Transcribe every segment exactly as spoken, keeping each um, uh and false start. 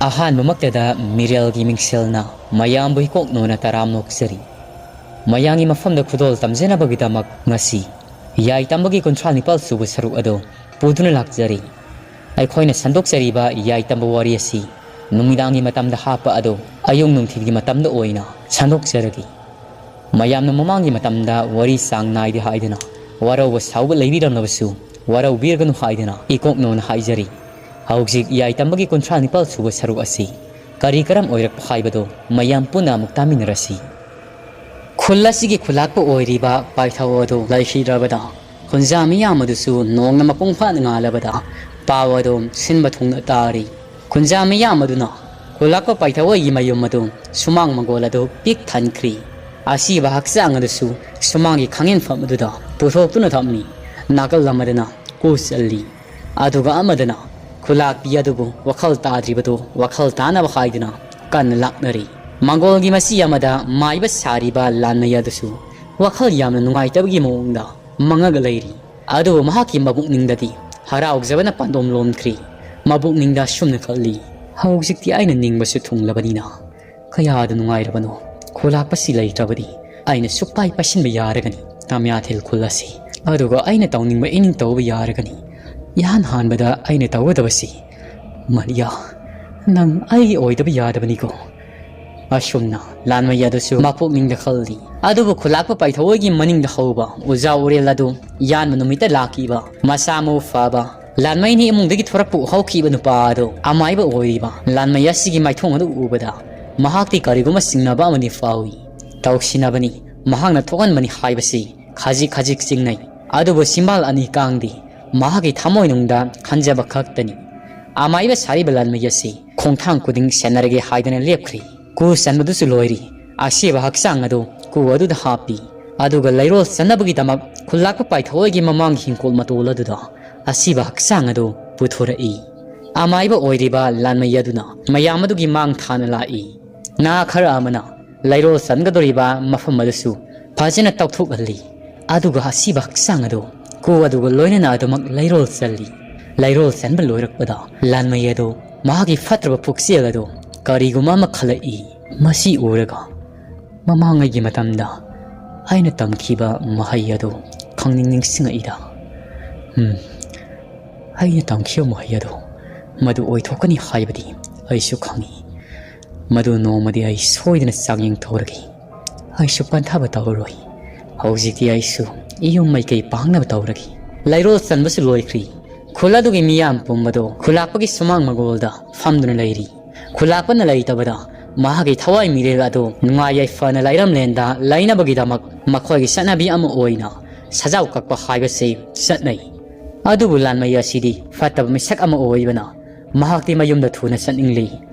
ꯑꯍꯥꯟꯕꯃꯛꯇꯗ ꯃꯤꯔꯦꯜꯒꯤ ꯃꯤꯡꯁꯦꯜꯅ ꯃꯌꯥꯝꯕꯨ ꯍꯤꯀꯣꯛꯅꯣꯅ ꯇꯔꯥꯝ ꯅꯣꯛꯆꯔꯤ꯫ ꯃꯌꯥꯝꯒꯤ ꯃꯐꯝꯗ ꯈꯨꯗꯣꯜ ꯇꯝꯖꯅꯕꯒꯤꯗꯃꯛ ꯉꯁꯤ ꯌꯥꯏ ꯇꯝꯕꯒꯤ ꯀꯨꯟꯊ꯭ꯔꯥ ꯅꯤꯄꯥꯜ ꯁꯨꯕ ꯁꯔꯨꯛ ꯑꯗꯨ ꯄꯨꯗꯨꯅ ꯂꯥꯛꯆꯔꯤ꯫ ꯑꯩꯈꯣꯏꯅ ꯁꯟꯗꯣꯛꯆꯔꯤꯕ ꯌꯥꯏ ꯇꯝꯕ ꯋꯥꯔꯤ ꯑꯁꯤ ꯅꯨꯃꯤꯗꯥꯡꯒꯤ ꯃꯇꯝꯗ ꯍꯥꯞꯄ ꯑꯗꯨ ꯑꯌꯨꯛ ꯅꯨꯡꯊꯤꯜꯒꯤ ꯃꯇꯝꯗ ꯑꯣꯏꯅ ꯁꯟꯗꯣꯛꯆꯔꯒꯦ꯫ ꯃꯌꯥꯝꯅ ꯃꯃꯥꯡꯒꯤ ꯃꯇꯝꯗ ꯋꯥꯔꯤ ꯆꯥꯡ ꯅꯥꯏꯗꯦ ꯍꯥꯏꯗꯨꯅ ꯋꯥꯔꯧꯕ ꯁꯥꯎꯕ ꯂꯩꯕꯤꯔꯝꯂꯕꯁꯨ, ꯋꯥꯔꯧꯕꯤꯔꯒꯅꯨ ꯍꯥꯏꯗꯨꯅ ꯏꯀꯣꯛꯅꯣꯅ ꯍꯥꯏꯖꯔꯤ꯫ ꯍꯧꯖꯤꯛ ꯌꯥꯏ ꯇꯝꯕꯒꯤ ꯀꯨꯟꯊ꯭ꯔꯥ ꯅꯤꯄꯥꯜ ꯁꯨꯕ ꯁꯔꯨꯛ ꯑꯁꯤ ꯀꯔꯤ ꯀꯔꯝ ꯑꯣꯏꯔꯛꯄ ꯍꯥꯏꯕꯗꯨ ꯃꯌꯥꯝ ꯄꯨꯟꯅ ꯑꯃꯨꯛ ꯇꯥꯃꯤꯟꯅꯔꯁꯤ꯫ ꯈꯨꯜ ꯑꯁꯤꯒꯤ ꯈꯨꯂꯥꯛꯄ ꯑꯣꯏꯔꯤꯕ ꯄꯥꯏꯊꯧ ꯑꯗꯨ ꯂꯩꯈꯤꯗ꯭ꯔꯕꯗ, ꯈꯨꯟꯖꯥ ꯃꯤꯌꯥꯝ ꯑꯗꯨꯁꯨ ꯅꯣꯡꯅ ꯃꯄꯨꯡ ꯐꯥꯅ ꯉꯥꯜꯂꯕꯗ, ꯄꯥꯎ ꯑꯗꯨ ꯁꯤꯟꯕ ꯊꯨꯡꯅ ꯇꯥꯔꯤ꯫ ꯈꯨꯟꯖꯥ ꯃꯤꯌꯥꯝ ꯑꯗꯨꯅ ꯈꯨꯂꯥꯛꯄ ꯄꯥꯏꯊꯧꯒꯤ ꯃꯌꯨꯝ ꯑꯗꯨ ꯁꯨꯃꯥꯡ ꯃꯪꯒꯣꯜ ꯑꯗꯨ ꯄꯤꯛ ꯊꯟꯈ꯭ꯔꯤ꯫ ꯑꯁꯤꯕ ꯍꯛꯆꯥꯡ ꯑꯗꯨꯁꯨ ꯁꯨꯃꯥꯡꯒꯤ ꯈꯥꯡꯍꯦꯟꯐꯝ ꯑꯗꯨꯗ ꯄꯨꯊꯣꯛꯇꯨꯅ ꯊꯝꯃꯤ꯫ ꯅꯥꯀꯜ ꯑꯃꯗꯅ ꯀꯨ ꯆꯜꯂꯤ, ꯑꯗꯨꯒ ꯑꯃꯗꯅ ꯈꯨꯂꯥꯛꯄꯤ ꯑꯗꯨꯕꯨ ꯋꯥꯈꯜ ꯇꯥꯗ꯭ꯔꯤꯕꯗꯨ ꯋꯥꯈꯜ ꯇꯥꯅꯕ ꯍꯥꯏꯗꯨꯅ ꯀꯟꯅ ꯂꯥꯛꯅꯔꯤ꯫ ꯃꯪꯒꯣꯜꯒꯤ ꯃꯆꯤ ꯑꯃꯗ ꯃꯥꯏꯕ ꯁꯥꯔꯤꯕ ꯂꯥꯟꯃꯩ ꯑꯗꯨꯁꯨ ꯋꯥꯈꯜ ꯌꯥꯝꯅ ꯅꯨꯡꯉꯥꯏꯇꯕꯒꯤ ꯃꯑꯣꯡꯗ ꯃꯪꯉꯒ ꯂꯩꯔꯤ꯫ ꯑꯗꯨꯕꯨ ꯃꯍꯥꯛꯀꯤ ꯃꯕꯨꯛꯅꯤꯡꯗꯗꯤ ꯍꯔꯥꯎꯖꯕꯅ ꯄꯥꯟꯗꯣꯝ ꯂꯣꯝꯈ꯭ꯔꯤ꯫ ꯃꯕꯨꯛꯅꯤꯡꯗ ꯑꯁꯨꯝꯅ ꯈꯜꯂꯤ, "ꯍꯧꯖꯤꯛꯇꯤ ꯑꯩꯅ ꯅꯤꯡꯕꯁꯨ ꯊꯨꯡꯂꯕꯅꯤꯅ ꯀꯌꯥꯗ ꯅꯨꯡꯉꯥꯏꯔꯕꯅꯣ꯫ ꯈꯨꯂꯥꯛꯄꯁꯤ ꯂꯩꯇ꯭ꯔꯕꯗꯤ ꯑꯩꯅ ꯁꯨꯛꯄꯥꯏ ꯄꯥꯏꯁꯤꯟꯕ ꯌꯥꯔꯒꯅꯤ ꯇꯝꯌꯥꯊꯦꯜ ꯈꯨꯜ ꯑꯁꯤ꯫ ꯑꯗꯨꯒ ꯑꯩꯅ ꯇꯧꯅꯤꯡꯕ ꯏꯅꯤꯡ ꯇꯧꯕ ꯌꯥꯔꯒꯅꯤ꯫ ꯏꯍꯥꯟ ꯍꯥꯟꯕꯗ ꯑꯩꯅ ꯇꯧꯒꯗꯕꯁꯤ, ꯃꯔꯤꯌꯥ, ꯅꯪ ꯑꯩꯒꯤ ꯑꯣꯏꯗꯕ ꯌꯥꯗꯕꯅꯤꯀꯣ"꯫ ꯑꯁꯨꯝꯅ ꯂꯥꯟꯃꯩ ꯑꯗꯨꯁꯨ ꯃꯄꯨꯛꯅꯤꯡꯗ ꯈꯜꯂꯤ꯫ ꯑꯗꯨꯕꯨ ꯈꯨꯂꯥꯛꯄ ꯄꯥꯏꯊꯧꯒꯤ ꯃꯅꯤꯡꯗ ꯍꯧꯕ ꯎꯖꯥ ꯎꯔꯦꯜ ꯑꯗꯨ ꯌꯥꯟꯕ ꯅꯨꯃꯤꯠꯇ ꯂꯥꯛꯈꯤꯕ ꯃꯁꯥ ꯃꯎ ꯐꯕ ꯂꯥꯟꯃꯩꯅꯤ ꯏꯃꯨꯡꯗꯒꯤ ꯊꯣꯔꯛꯄ ꯍꯧꯈꯤꯕ ꯅꯨꯄꯥ ꯑꯗꯨ ꯑꯃꯥꯏꯕ ꯑꯣꯏꯔꯤꯕ ꯂꯥꯟꯃꯩ ꯑꯁꯤꯒꯤ ꯃꯥꯏꯊꯣꯡ ꯑꯗꯨ ꯎꯕꯗ ꯃꯍꯥꯛꯇꯤ ꯀꯔꯤꯒꯨꯝꯕ ꯆꯤꯡꯅꯕ ꯑꯃꯗꯤ ꯐꯥꯎꯏ꯫ ꯇꯧꯁꯤꯟꯅꯕꯅꯤ, ꯃꯍꯥꯛꯅ ꯊꯣꯛꯍꯟꯕꯅꯤ ꯍꯥꯏꯕꯁꯤ ꯈꯖꯤꯛ ꯈꯖꯤꯛ ꯆꯤꯡꯅꯩ꯫ ꯑꯗꯨꯕꯨ ꯆꯤꯝꯕꯥꯜ ꯑꯅꯤ ꯀꯥꯡꯗꯤ ꯃꯍꯥꯛꯀꯤ ꯊꯃꯣꯏꯅꯨꯡꯗ ꯈꯟꯖꯕ ꯈꯛꯇꯅꯤ꯫ ꯑꯃꯥꯏꯕ ꯁꯥꯔꯤꯕ ꯂꯥꯟꯃꯩ ꯑꯁꯤ ꯈꯣꯡꯊꯥꯡ ꯈꯨꯗꯤꯡ ꯁꯦꯟꯅꯔꯒꯦ ꯍꯥꯏꯗꯅ ꯂꯦꯞꯈ꯭ꯔꯤ꯫ ꯀꯨ ꯆꯟꯕꯗꯨꯁꯨ ꯂꯣꯏꯔꯤ꯫ ꯑꯁꯤꯕ ꯍꯛꯆꯥꯡ ꯑꯗꯨ ꯀꯨ ꯑꯗꯨꯗ ꯍꯥꯞꯄꯤ꯫ ꯑꯗꯨꯒ ꯂꯩꯔꯣꯜ ꯆꯟꯅꯕꯒꯤꯗꯃꯛ ꯈꯨꯜꯂꯥꯛꯄ ꯄꯥꯏꯊꯧꯒꯤ ꯃꯃꯥꯡꯒꯤ ꯍꯤꯡꯈꯣꯜ ꯃꯇꯣꯜ ꯑꯗꯨꯗ ꯑꯁꯤꯕ ꯍꯛꯆꯥꯡ ꯑꯗꯨ ꯄꯨꯊꯣꯔꯛꯏ꯫ ꯑꯃꯥꯏꯕ ꯑꯣꯏꯔꯤꯕ ꯂꯥꯟꯃꯩ ꯑꯗꯨꯅ ꯃꯌꯥꯝ ꯑꯗꯨꯒꯤ ꯃꯥꯡ ꯊꯥꯅ ꯂꯥꯛꯏ꯫ ꯅꯍꯥ ꯈꯔ ꯑꯃꯅ ꯂꯩꯔꯣꯜ ꯆꯟꯒꯗꯧꯔꯤꯕ ꯃꯐꯝ ꯑꯗꯨꯁꯨ ꯐꯖꯅ ꯇꯧꯊꯣꯛꯍꯜꯂꯤ꯫ ꯑꯗꯨꯒ ꯑꯁꯤꯕ ꯍꯛꯆꯥꯡ ꯑꯗꯨ ꯀꯨ ꯑꯗꯨꯒ ꯂꯣꯏꯅꯅ ꯑꯗꯨꯃꯛ ꯂꯩꯔꯣꯜ ꯆꯜꯂꯤ꯫ ꯂꯩꯔꯣꯜ ꯆꯟꯕ ꯂꯣꯏꯔꯛꯄꯗ ꯂꯥꯟꯃꯩ ꯑꯗꯨ ꯃꯍꯥꯛꯀꯤ ꯐꯠꯇ꯭ꯔꯕ ꯄꯨꯛꯆꯦꯜ ꯑꯗꯨ ꯀꯔꯤꯒꯨꯝꯕ ꯑꯃ ꯈꯜꯂꯛꯏ꯫ ꯃꯁꯤ ꯎꯔꯒ ꯃꯃꯥꯡꯉꯩꯒꯤ ꯃꯇꯝꯗ ꯑꯩꯅ ꯇꯝꯈꯤꯕ ꯃꯍꯩ ꯑꯗꯨ ꯈꯪꯅꯤꯡ ꯅꯤꯡꯁꯤꯡꯉꯛꯏꯗ꯫ ꯎꯝ, ꯑꯩꯅ ꯇꯝꯈꯤꯕ ꯃꯍꯩ ꯑꯗꯨ ꯃꯗꯨ ꯑꯣꯏꯊꯣꯛꯀꯅꯤ ꯍꯥꯏꯕꯗꯤ ꯑꯩꯁꯨ ꯈꯪꯏ꯫ ꯃꯗꯨ ꯅꯣꯡꯃꯗꯤ ꯑꯩ ꯁꯣꯏꯗꯅ ꯆꯥꯡꯌꯦꯡ ꯇꯧꯔꯒꯦ꯫ ꯑꯩꯁꯨ ꯄꯟꯊꯕ ꯇꯧꯔꯔꯣꯏ꯫ ꯍꯧꯖꯤꯛꯇꯤ ꯑꯩꯁꯨ ꯏꯌꯨꯝ ꯃꯥꯏꯀꯩ ꯄꯥꯡꯅꯕ ꯇꯧꯔꯒꯦ꯫ ꯂꯩꯔꯣꯜ ꯆꯟꯕꯁꯨ ꯂꯣꯏꯈ꯭ꯔꯤ꯫ ꯈꯨꯜ ꯑꯗꯨꯒꯤ ꯃꯤꯌꯥꯝ ꯄꯨꯝꯕꯗꯣ ꯈꯨꯜꯂꯥꯛꯄꯒꯤ ꯁꯨꯃꯥꯡ ꯃꯥꯒꯣꯜꯗ ꯐꯝꯗꯨꯅ ꯂꯩꯔꯤ꯫ ꯈꯨꯜꯂꯥꯛꯄꯅ ꯂꯩꯇꯕꯗ ꯃꯍꯥꯛꯀꯤ ꯊꯋꯥꯏ ꯃꯤꯔꯦꯜ ꯑꯗꯨ ꯅꯨꯡꯉꯥꯏ ꯌꯥꯏꯐꯅ ꯂꯩꯔꯝꯂꯦꯟꯗ ꯂꯩꯅꯕꯒꯤꯗꯃꯛ ꯃꯈꯣꯏꯒꯤ ꯆꯠꯅꯕꯤ ꯑꯃ ꯑꯣꯏꯅ ꯁꯖꯥꯎ ꯀꯛꯄ ꯍꯥꯏꯕꯁꯤ ꯆꯠꯅꯩ꯫ ꯑꯗꯨꯕꯨ ꯂꯥꯟꯃꯩ ꯑꯁꯤꯗꯤ ꯐꯠꯇꯕ ꯃꯤꯁꯛ ꯑꯃ ꯑꯣꯏꯕꯅ ꯃꯍꯥꯛꯇꯤ ꯃꯌꯨꯝꯗ ꯊꯨꯅ ꯆꯠꯅꯤꯡꯂꯤ꯫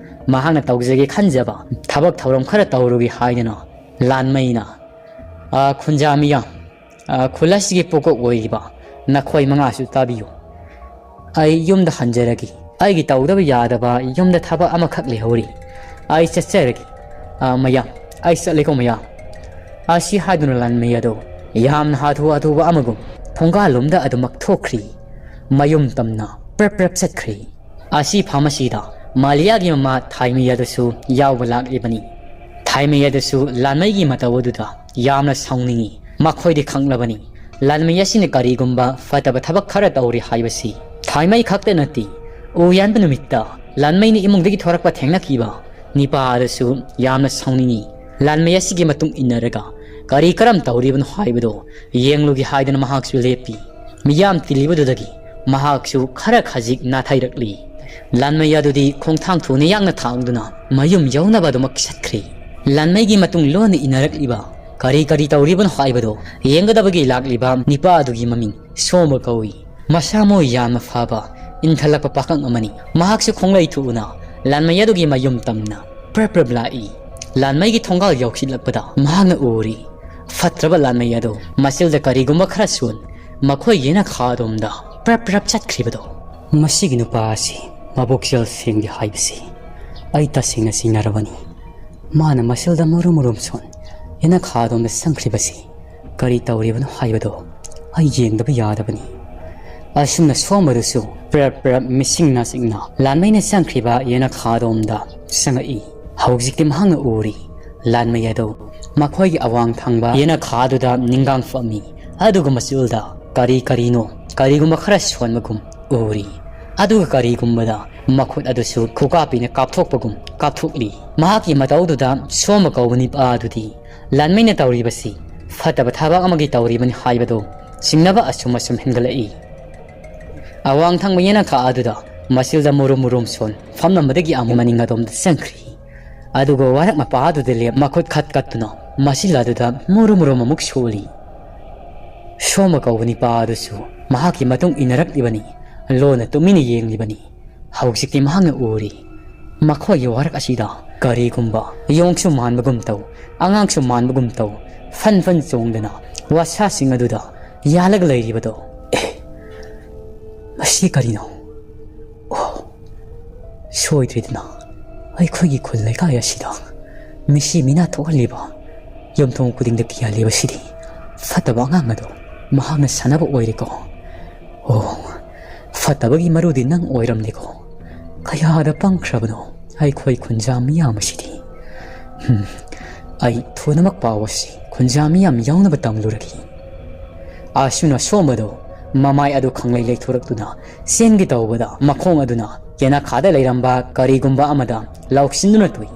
ꯃꯍꯥꯛꯅ ꯇꯧꯖꯒꯦ ꯈꯟꯖꯕ ꯊꯕꯛ ꯊꯧꯔꯝ ꯈꯔ ꯇꯧꯔꯨꯒꯦ ꯍꯥꯏꯗꯨꯅ ꯂꯥꯟꯃꯩꯅ, "ꯑ, ꯈꯨꯟꯖꯥ ꯃꯤꯌꯥꯝ, ꯑ, ꯈꯨꯜ ꯑꯁꯤꯒꯤ ꯄꯨꯀꯣꯛ ꯑꯣꯏꯔꯤꯕ ꯅꯈꯣꯏ ꯃꯉꯥꯁꯨ ꯇꯥꯕꯤꯌꯨ꯫ ꯑꯩ ꯌꯨꯝꯗ ꯍꯟꯖꯔꯒꯦ꯫ ꯑꯩꯒꯤ ꯇꯧꯗꯕ ꯌꯥꯗꯕ ꯌꯨꯝꯗ ꯊꯕꯛ ꯑꯃꯈꯛ ꯂꯩꯍꯧꯔꯤ꯫ ꯑꯩ ꯆꯠꯆꯔꯒꯦ꯫ ꯑ, ꯃꯌꯥꯝ, ꯑꯩ ꯆꯠꯂꯦꯀꯣ ꯃꯌꯥꯝ"꯫ ꯑꯁꯤ ꯍꯥꯏꯗꯨꯅ ꯂꯥꯟꯃꯩ ꯑꯗꯨ ꯌꯥꯝꯅ ꯍꯥꯊꯨ ꯍꯥꯊꯨꯕ ꯑꯃꯒꯨꯝ ꯊꯣꯡꯒꯥꯜꯂꯣꯝꯗ ꯑꯗꯨꯃꯛ ꯊꯣꯛꯈ꯭ꯔꯤ꯫ ꯃꯌꯨꯝ ꯇꯝꯅ ꯄ꯭ꯔꯞ ꯄ꯭ꯔꯞ ꯆꯠꯈ꯭ꯔꯤ꯫ ꯑꯁꯤ ꯐꯥꯔꯃꯥꯁꯤꯗ ꯃꯥꯂꯤꯌꯥꯒꯤ ꯃꯃꯥ ꯊꯥꯏꯃꯩ ꯑꯗꯨꯁꯨ ꯌꯥꯎꯕ ꯂꯥꯛꯂꯤꯕꯅꯤ꯫ ꯊꯥꯏꯃꯩ ꯑꯗꯨꯁꯨ ꯂꯥꯟꯃꯩꯒꯤ ꯃꯇꯧ ꯑꯗꯨꯗ ꯌꯥꯝꯅ ꯁꯥꯎꯅꯤꯡꯏ꯫ ꯃꯈꯣꯏꯗꯤ ꯈꯪꯂꯕꯅꯤ, ꯂꯥꯟꯃꯩ ꯑꯁꯤꯅ ꯀꯔꯤꯒꯨꯝꯕ ꯐꯠꯇꯕ ꯊꯕꯛ ꯈꯔ ꯇꯧꯔꯤ ꯍꯥꯏꯕꯁꯤ꯫ ꯊꯥꯏꯃꯩ ꯈꯛꯇ ꯅꯠꯇꯦ, ꯎ ꯌꯥꯟꯕ ꯅꯨꯃꯤꯠꯇ ꯂꯥꯟꯃꯩꯅ ꯏꯃꯨꯡꯗꯒꯤ ꯊꯣꯔꯛꯄ ꯊꯦꯡꯅꯈꯤꯕ ꯅꯤꯄꯥ ꯑꯗꯨꯁꯨ ꯌꯥꯝꯅ ꯁꯥꯎꯅꯤꯡꯏ꯫ ꯂꯥꯟꯃꯩ ꯑꯁꯤꯒꯤ ꯃꯇꯨꯡ ꯏꯟꯅꯔꯒ ꯀꯔꯤ ꯀꯔꯝ ꯇꯧꯔꯤꯕꯅꯣ ꯍꯥꯏꯕꯗꯨ ꯌꯦꯡꯂꯨꯒꯦ ꯍꯥꯏꯗꯨꯅ ꯃꯍꯥꯛꯁꯨ ꯂꯦꯞꯄꯤ꯫ ꯃꯤꯌꯥꯝ ꯇꯤꯜꯂꯤꯕꯗꯨꯗꯒꯤ ꯃꯍꯥꯛꯁꯨ ꯈꯔ ꯈꯖꯤꯛ ꯅꯥꯊꯩꯔꯛꯂꯤ꯫ ꯂꯥꯟꯃꯩ ꯑꯗꯨꯗꯤ ꯈꯣꯡꯊꯥꯡ ꯊꯨꯅ ꯌꯥꯡꯅ ꯊꯥꯡꯗꯨꯅ ꯃꯌꯨꯝ ꯌꯧꯅꯕ ꯑꯗꯨꯃꯛ ꯆꯠꯈ꯭ꯔꯤ꯫ ꯂꯥꯟꯃꯩꯒꯤ ꯃꯇꯨꯡ ꯂꯣꯟꯅ ꯏꯟꯅꯔꯛꯂꯤꯕ ꯀꯔꯤ ꯀꯔꯤ ꯇꯧꯔꯤꯕꯅꯣ ꯍꯥꯏꯕꯗꯨ ꯌꯦꯡꯒꯗꯕꯒꯤ ꯂꯥꯛꯂꯤꯕ ꯅꯤꯄꯥ ꯑꯗꯨꯒꯤ ꯃꯃꯤꯡ ꯁꯣꯝꯕ ꯀꯧꯏ꯫ ꯃꯁꯥ ꯃꯎ ꯌꯥꯝꯅ ꯐꯕ, ꯏꯟꯊꯂꯛꯄ ꯄꯥꯈꯪ ꯑꯃꯅꯤ꯫ ꯃꯍꯥꯛꯁꯨ ꯈꯣꯡꯂꯩ ꯊꯨꯅ ꯂꯥꯟꯃꯩ ꯑꯗꯨꯒꯤ ꯃꯌꯨꯝ ꯇꯝꯅ ꯄ꯭ꯔꯞ ꯄ꯭ꯔꯞ ꯂꯥꯛꯏ꯫ ꯂꯥꯟꯃꯩꯒꯤ ꯊꯣꯡꯒꯥꯜ ꯌꯧꯁꯤꯜꯂꯛꯄꯗ ꯃꯍꯥꯛꯅ ꯎꯔꯤ, ꯐꯠꯇ꯭ꯔꯕ ꯂꯥꯟꯃꯩ ꯑꯗꯨ ꯃꯆꯤꯜꯗ ꯀꯔꯤꯒꯨꯝꯕ ꯈꯔ ꯁꯣꯟ, ꯃꯈꯣꯏ ꯌꯦꯅꯈꯥ ꯑꯗꯣꯝꯗ ꯄ꯭ꯔꯞ ꯄ꯭ꯔꯞ ꯆꯠꯈ꯭ꯔꯤꯕꯗꯣ꯫ ꯃꯁꯤꯒꯤ ꯅꯨꯄꯥ ꯑꯁꯤ ꯃꯕꯣꯛꯆꯦꯜ ꯁꯦꯡꯗꯦ ꯍꯥꯏꯕꯁꯤ ꯑꯩ ꯇꯁꯦꯡꯅ ꯆꯤꯡꯅꯔꯕꯅꯤ꯫ ꯃꯥꯅ ꯃꯆꯤꯜꯗ ꯃꯔꯨꯝ ꯃꯔꯨꯝ ꯁꯣꯟ, ꯌꯦꯅꯈꯥ ꯑꯗꯣꯝꯗ ꯆꯪꯈ꯭ꯔꯤꯕꯁꯤ ꯀꯔꯤ ꯇꯧꯔꯤꯕꯅꯣ ꯍꯥꯏꯕꯗꯣ ꯑꯩ ꯌꯦꯡꯗꯕ ꯌꯥꯗꯕꯅꯤ꯫ ꯑꯁꯨꯝꯅ ꯁꯣꯝꯕꯗꯨꯁꯨ ꯄ꯭ꯔꯞ ꯄ꯭ꯔꯞ ꯃꯤꯁꯤꯡꯅ ꯆꯤꯡꯅ ꯂꯥꯟꯃꯩꯅ ꯆꯪꯈ꯭ꯔꯤꯕ ꯌꯦꯅꯈꯥꯗꯣꯝꯗ ꯆꯪꯉꯛꯏ꯫ ꯍꯧꯖꯤꯛꯇꯤ ꯃꯍꯥꯛꯅ ꯎꯔꯤ ꯂꯥꯟꯃꯩ ꯑꯗꯨ ꯃꯈꯣꯏꯒꯤ ꯑꯋꯥꯡ ꯊꯪꯕ ꯌꯦꯅꯈꯥꯗꯨꯗ ꯅꯤꯡꯒꯥꯡ ꯐꯝꯃꯤ꯫ ꯑꯗꯨꯒ ꯃꯆꯨꯜꯗ ꯀꯔꯤ ꯀꯔꯤꯅꯣ, ꯀꯔꯤꯒꯨꯝꯕ ꯈꯔ ꯁꯣꯟꯕꯒꯨꯝ ꯎꯔꯤ꯫ ꯑꯗꯨꯒ ꯀꯔꯤꯒꯨꯝꯕꯗ ꯃꯈꯨꯠ ꯑꯗꯨꯁꯨ ꯈꯨꯀꯥꯞꯄꯤꯅ ꯀꯥꯞꯊꯣꯛꯄꯒꯨꯝ ꯀꯥꯞꯊꯣꯛꯂꯤ꯫ ꯃꯍꯥꯛꯀꯤ ꯃꯇꯧꯗꯨꯗ ꯁꯣꯝꯕ ꯀꯧꯕ ꯅꯤꯄꯥ ꯑꯗꯨꯗꯤ ꯂꯥꯟꯃꯩꯅ ꯇꯧꯔꯤꯕꯁꯤ ꯐꯠꯇꯕ ꯊꯕꯛ ꯑꯃꯒꯤ ꯇꯧꯔꯤꯕꯅꯤ ꯍꯥꯏꯕꯗꯨ ꯆꯤꯡꯅꯕ ꯑꯁꯨꯝ ꯑꯁꯨꯝ ꯍꯦꯟꯒꯠꯂꯛꯏ꯫ ꯑꯋꯥꯡ ꯊꯪꯕ ꯌꯦꯅꯈꯥ ꯑꯗꯨꯗ ꯃꯆꯤꯜꯗ ꯃꯨꯔꯨꯝ ꯃꯨꯔꯨꯝ ꯁꯣꯟ ꯐꯝꯂꯝꯕꯗꯒꯤ ꯑꯃꯨꯛ ꯃꯅꯤꯡ ꯑꯗꯣꯝꯗ ꯆꯪꯈ꯭ꯔꯤ꯫ ꯑꯗꯨꯒ ꯋꯥꯔꯛ ꯃꯄꯥ ꯑꯗꯨꯗ ꯂꯦꯞ ꯃꯈꯨꯠ ꯈꯠ ꯀꯠꯇꯨꯅ ꯃꯆꯤꯜ ꯑꯗꯨꯗ ꯃꯨꯔꯨꯝ ꯃꯨꯔꯨꯝ ꯑꯃꯨꯛ ꯁꯣꯜꯂꯤ꯫ ꯁꯣꯝꯕ ꯀꯧꯕ ꯅꯤꯄꯥ ꯑꯗꯨꯁꯨ ꯃꯍꯥꯛꯀꯤ ꯃꯇꯨꯡ ꯏꯟꯅꯔꯛꯂꯤꯕꯅꯤ꯫ ꯂꯣꯟꯅ ꯇꯨꯃꯤꯟꯅ ꯌꯦꯡꯂꯤꯕꯅꯤ꯫ ꯍꯧꯖꯤꯛꯇꯤ ꯃꯍꯥꯛꯅ ꯎꯔꯤ꯫ ꯃꯈꯣꯏꯒꯤ ꯋꯥꯔꯛ ꯑꯁꯤꯗ ꯀꯔꯤꯒꯨꯝꯕ ꯌꯣꯡꯁꯨ ꯃꯥꯟꯕꯒꯨꯝ ꯇꯧ, ꯑꯉꯥꯡꯁꯨ ꯃꯥꯟꯕꯒꯨꯝ ꯇꯧ, ꯐꯟ ꯐꯟ ꯆꯣꯡꯗꯅ ꯋꯥꯁꯥꯁꯤꯡ ꯑꯗꯨꯗ ꯌꯥꯜꯂꯒ ꯂꯩꯔꯤꯕꯗꯣ꯫ ꯑꯦ, ꯃꯁꯤ ꯀꯔꯤꯅꯣ? ꯑꯣ, ꯁꯣꯏꯗ꯭ꯔꯦꯗꯅ, ꯑꯩꯈꯣꯏꯒꯤ ꯈꯨꯜ ꯂꯩꯀꯥꯏ ꯑꯁꯤꯗ ꯃꯤꯁꯤ ꯃꯤꯅꯥ ꯊꯣꯛꯍꯜꯂꯤꯕ, ꯌꯨꯝꯊꯣꯡ ꯈꯨꯗꯤꯡꯗ ꯀꯤꯍꯜꯂꯤꯕꯁꯤꯗꯤ ꯐꯠꯇꯕ ꯑꯉꯥꯡ ꯑꯗꯣ ꯃꯍꯥꯛꯅ ꯁꯥꯟꯅꯕ ꯑꯣꯏꯔꯦꯀꯣ꯫ ꯑꯣ, ꯐꯠꯇꯕꯒꯤ ꯃꯔꯨꯗꯤ ꯅꯪ ꯑꯣꯏꯔꯝꯂꯦꯀꯣ꯫ ꯀꯌꯥꯗ ꯄꯪꯈ꯭ꯔꯕꯅꯣ ꯑꯩꯈꯣꯏ ꯈꯨꯟꯖꯥ ꯃꯤꯌꯥꯝ ꯑꯁꯤꯗꯤ꯫ ꯍꯝ, ꯑꯩ ꯊꯨꯅꯃꯛ ꯄꯥꯎ ꯑꯁꯤ ꯈꯨꯟꯖꯥ ꯃꯤꯌꯥꯝ ꯌꯥꯎꯅꯕ ꯇꯝꯂꯨꯔꯒꯦ꯫ ꯑꯁꯨꯝꯅ ꯁꯣꯝꯕꯗꯣ ꯃꯃꯥꯏ ꯑꯗꯨ ꯈꯪꯂꯩ ꯂꯩꯊꯣꯔꯛꯇꯨꯅ ꯆꯦꯟꯒꯦ ꯇꯧꯕꯗ ꯃꯈꯣꯡ ꯑꯗꯨꯅ ꯌꯦꯅꯈꯥꯗ ꯂꯩꯔꯝꯕ ꯀꯔꯤꯒꯨꯝꯕ ꯑꯃꯗ ꯂꯥꯎꯁꯤꯟꯗꯨꯅ ꯇꯨꯏ꯫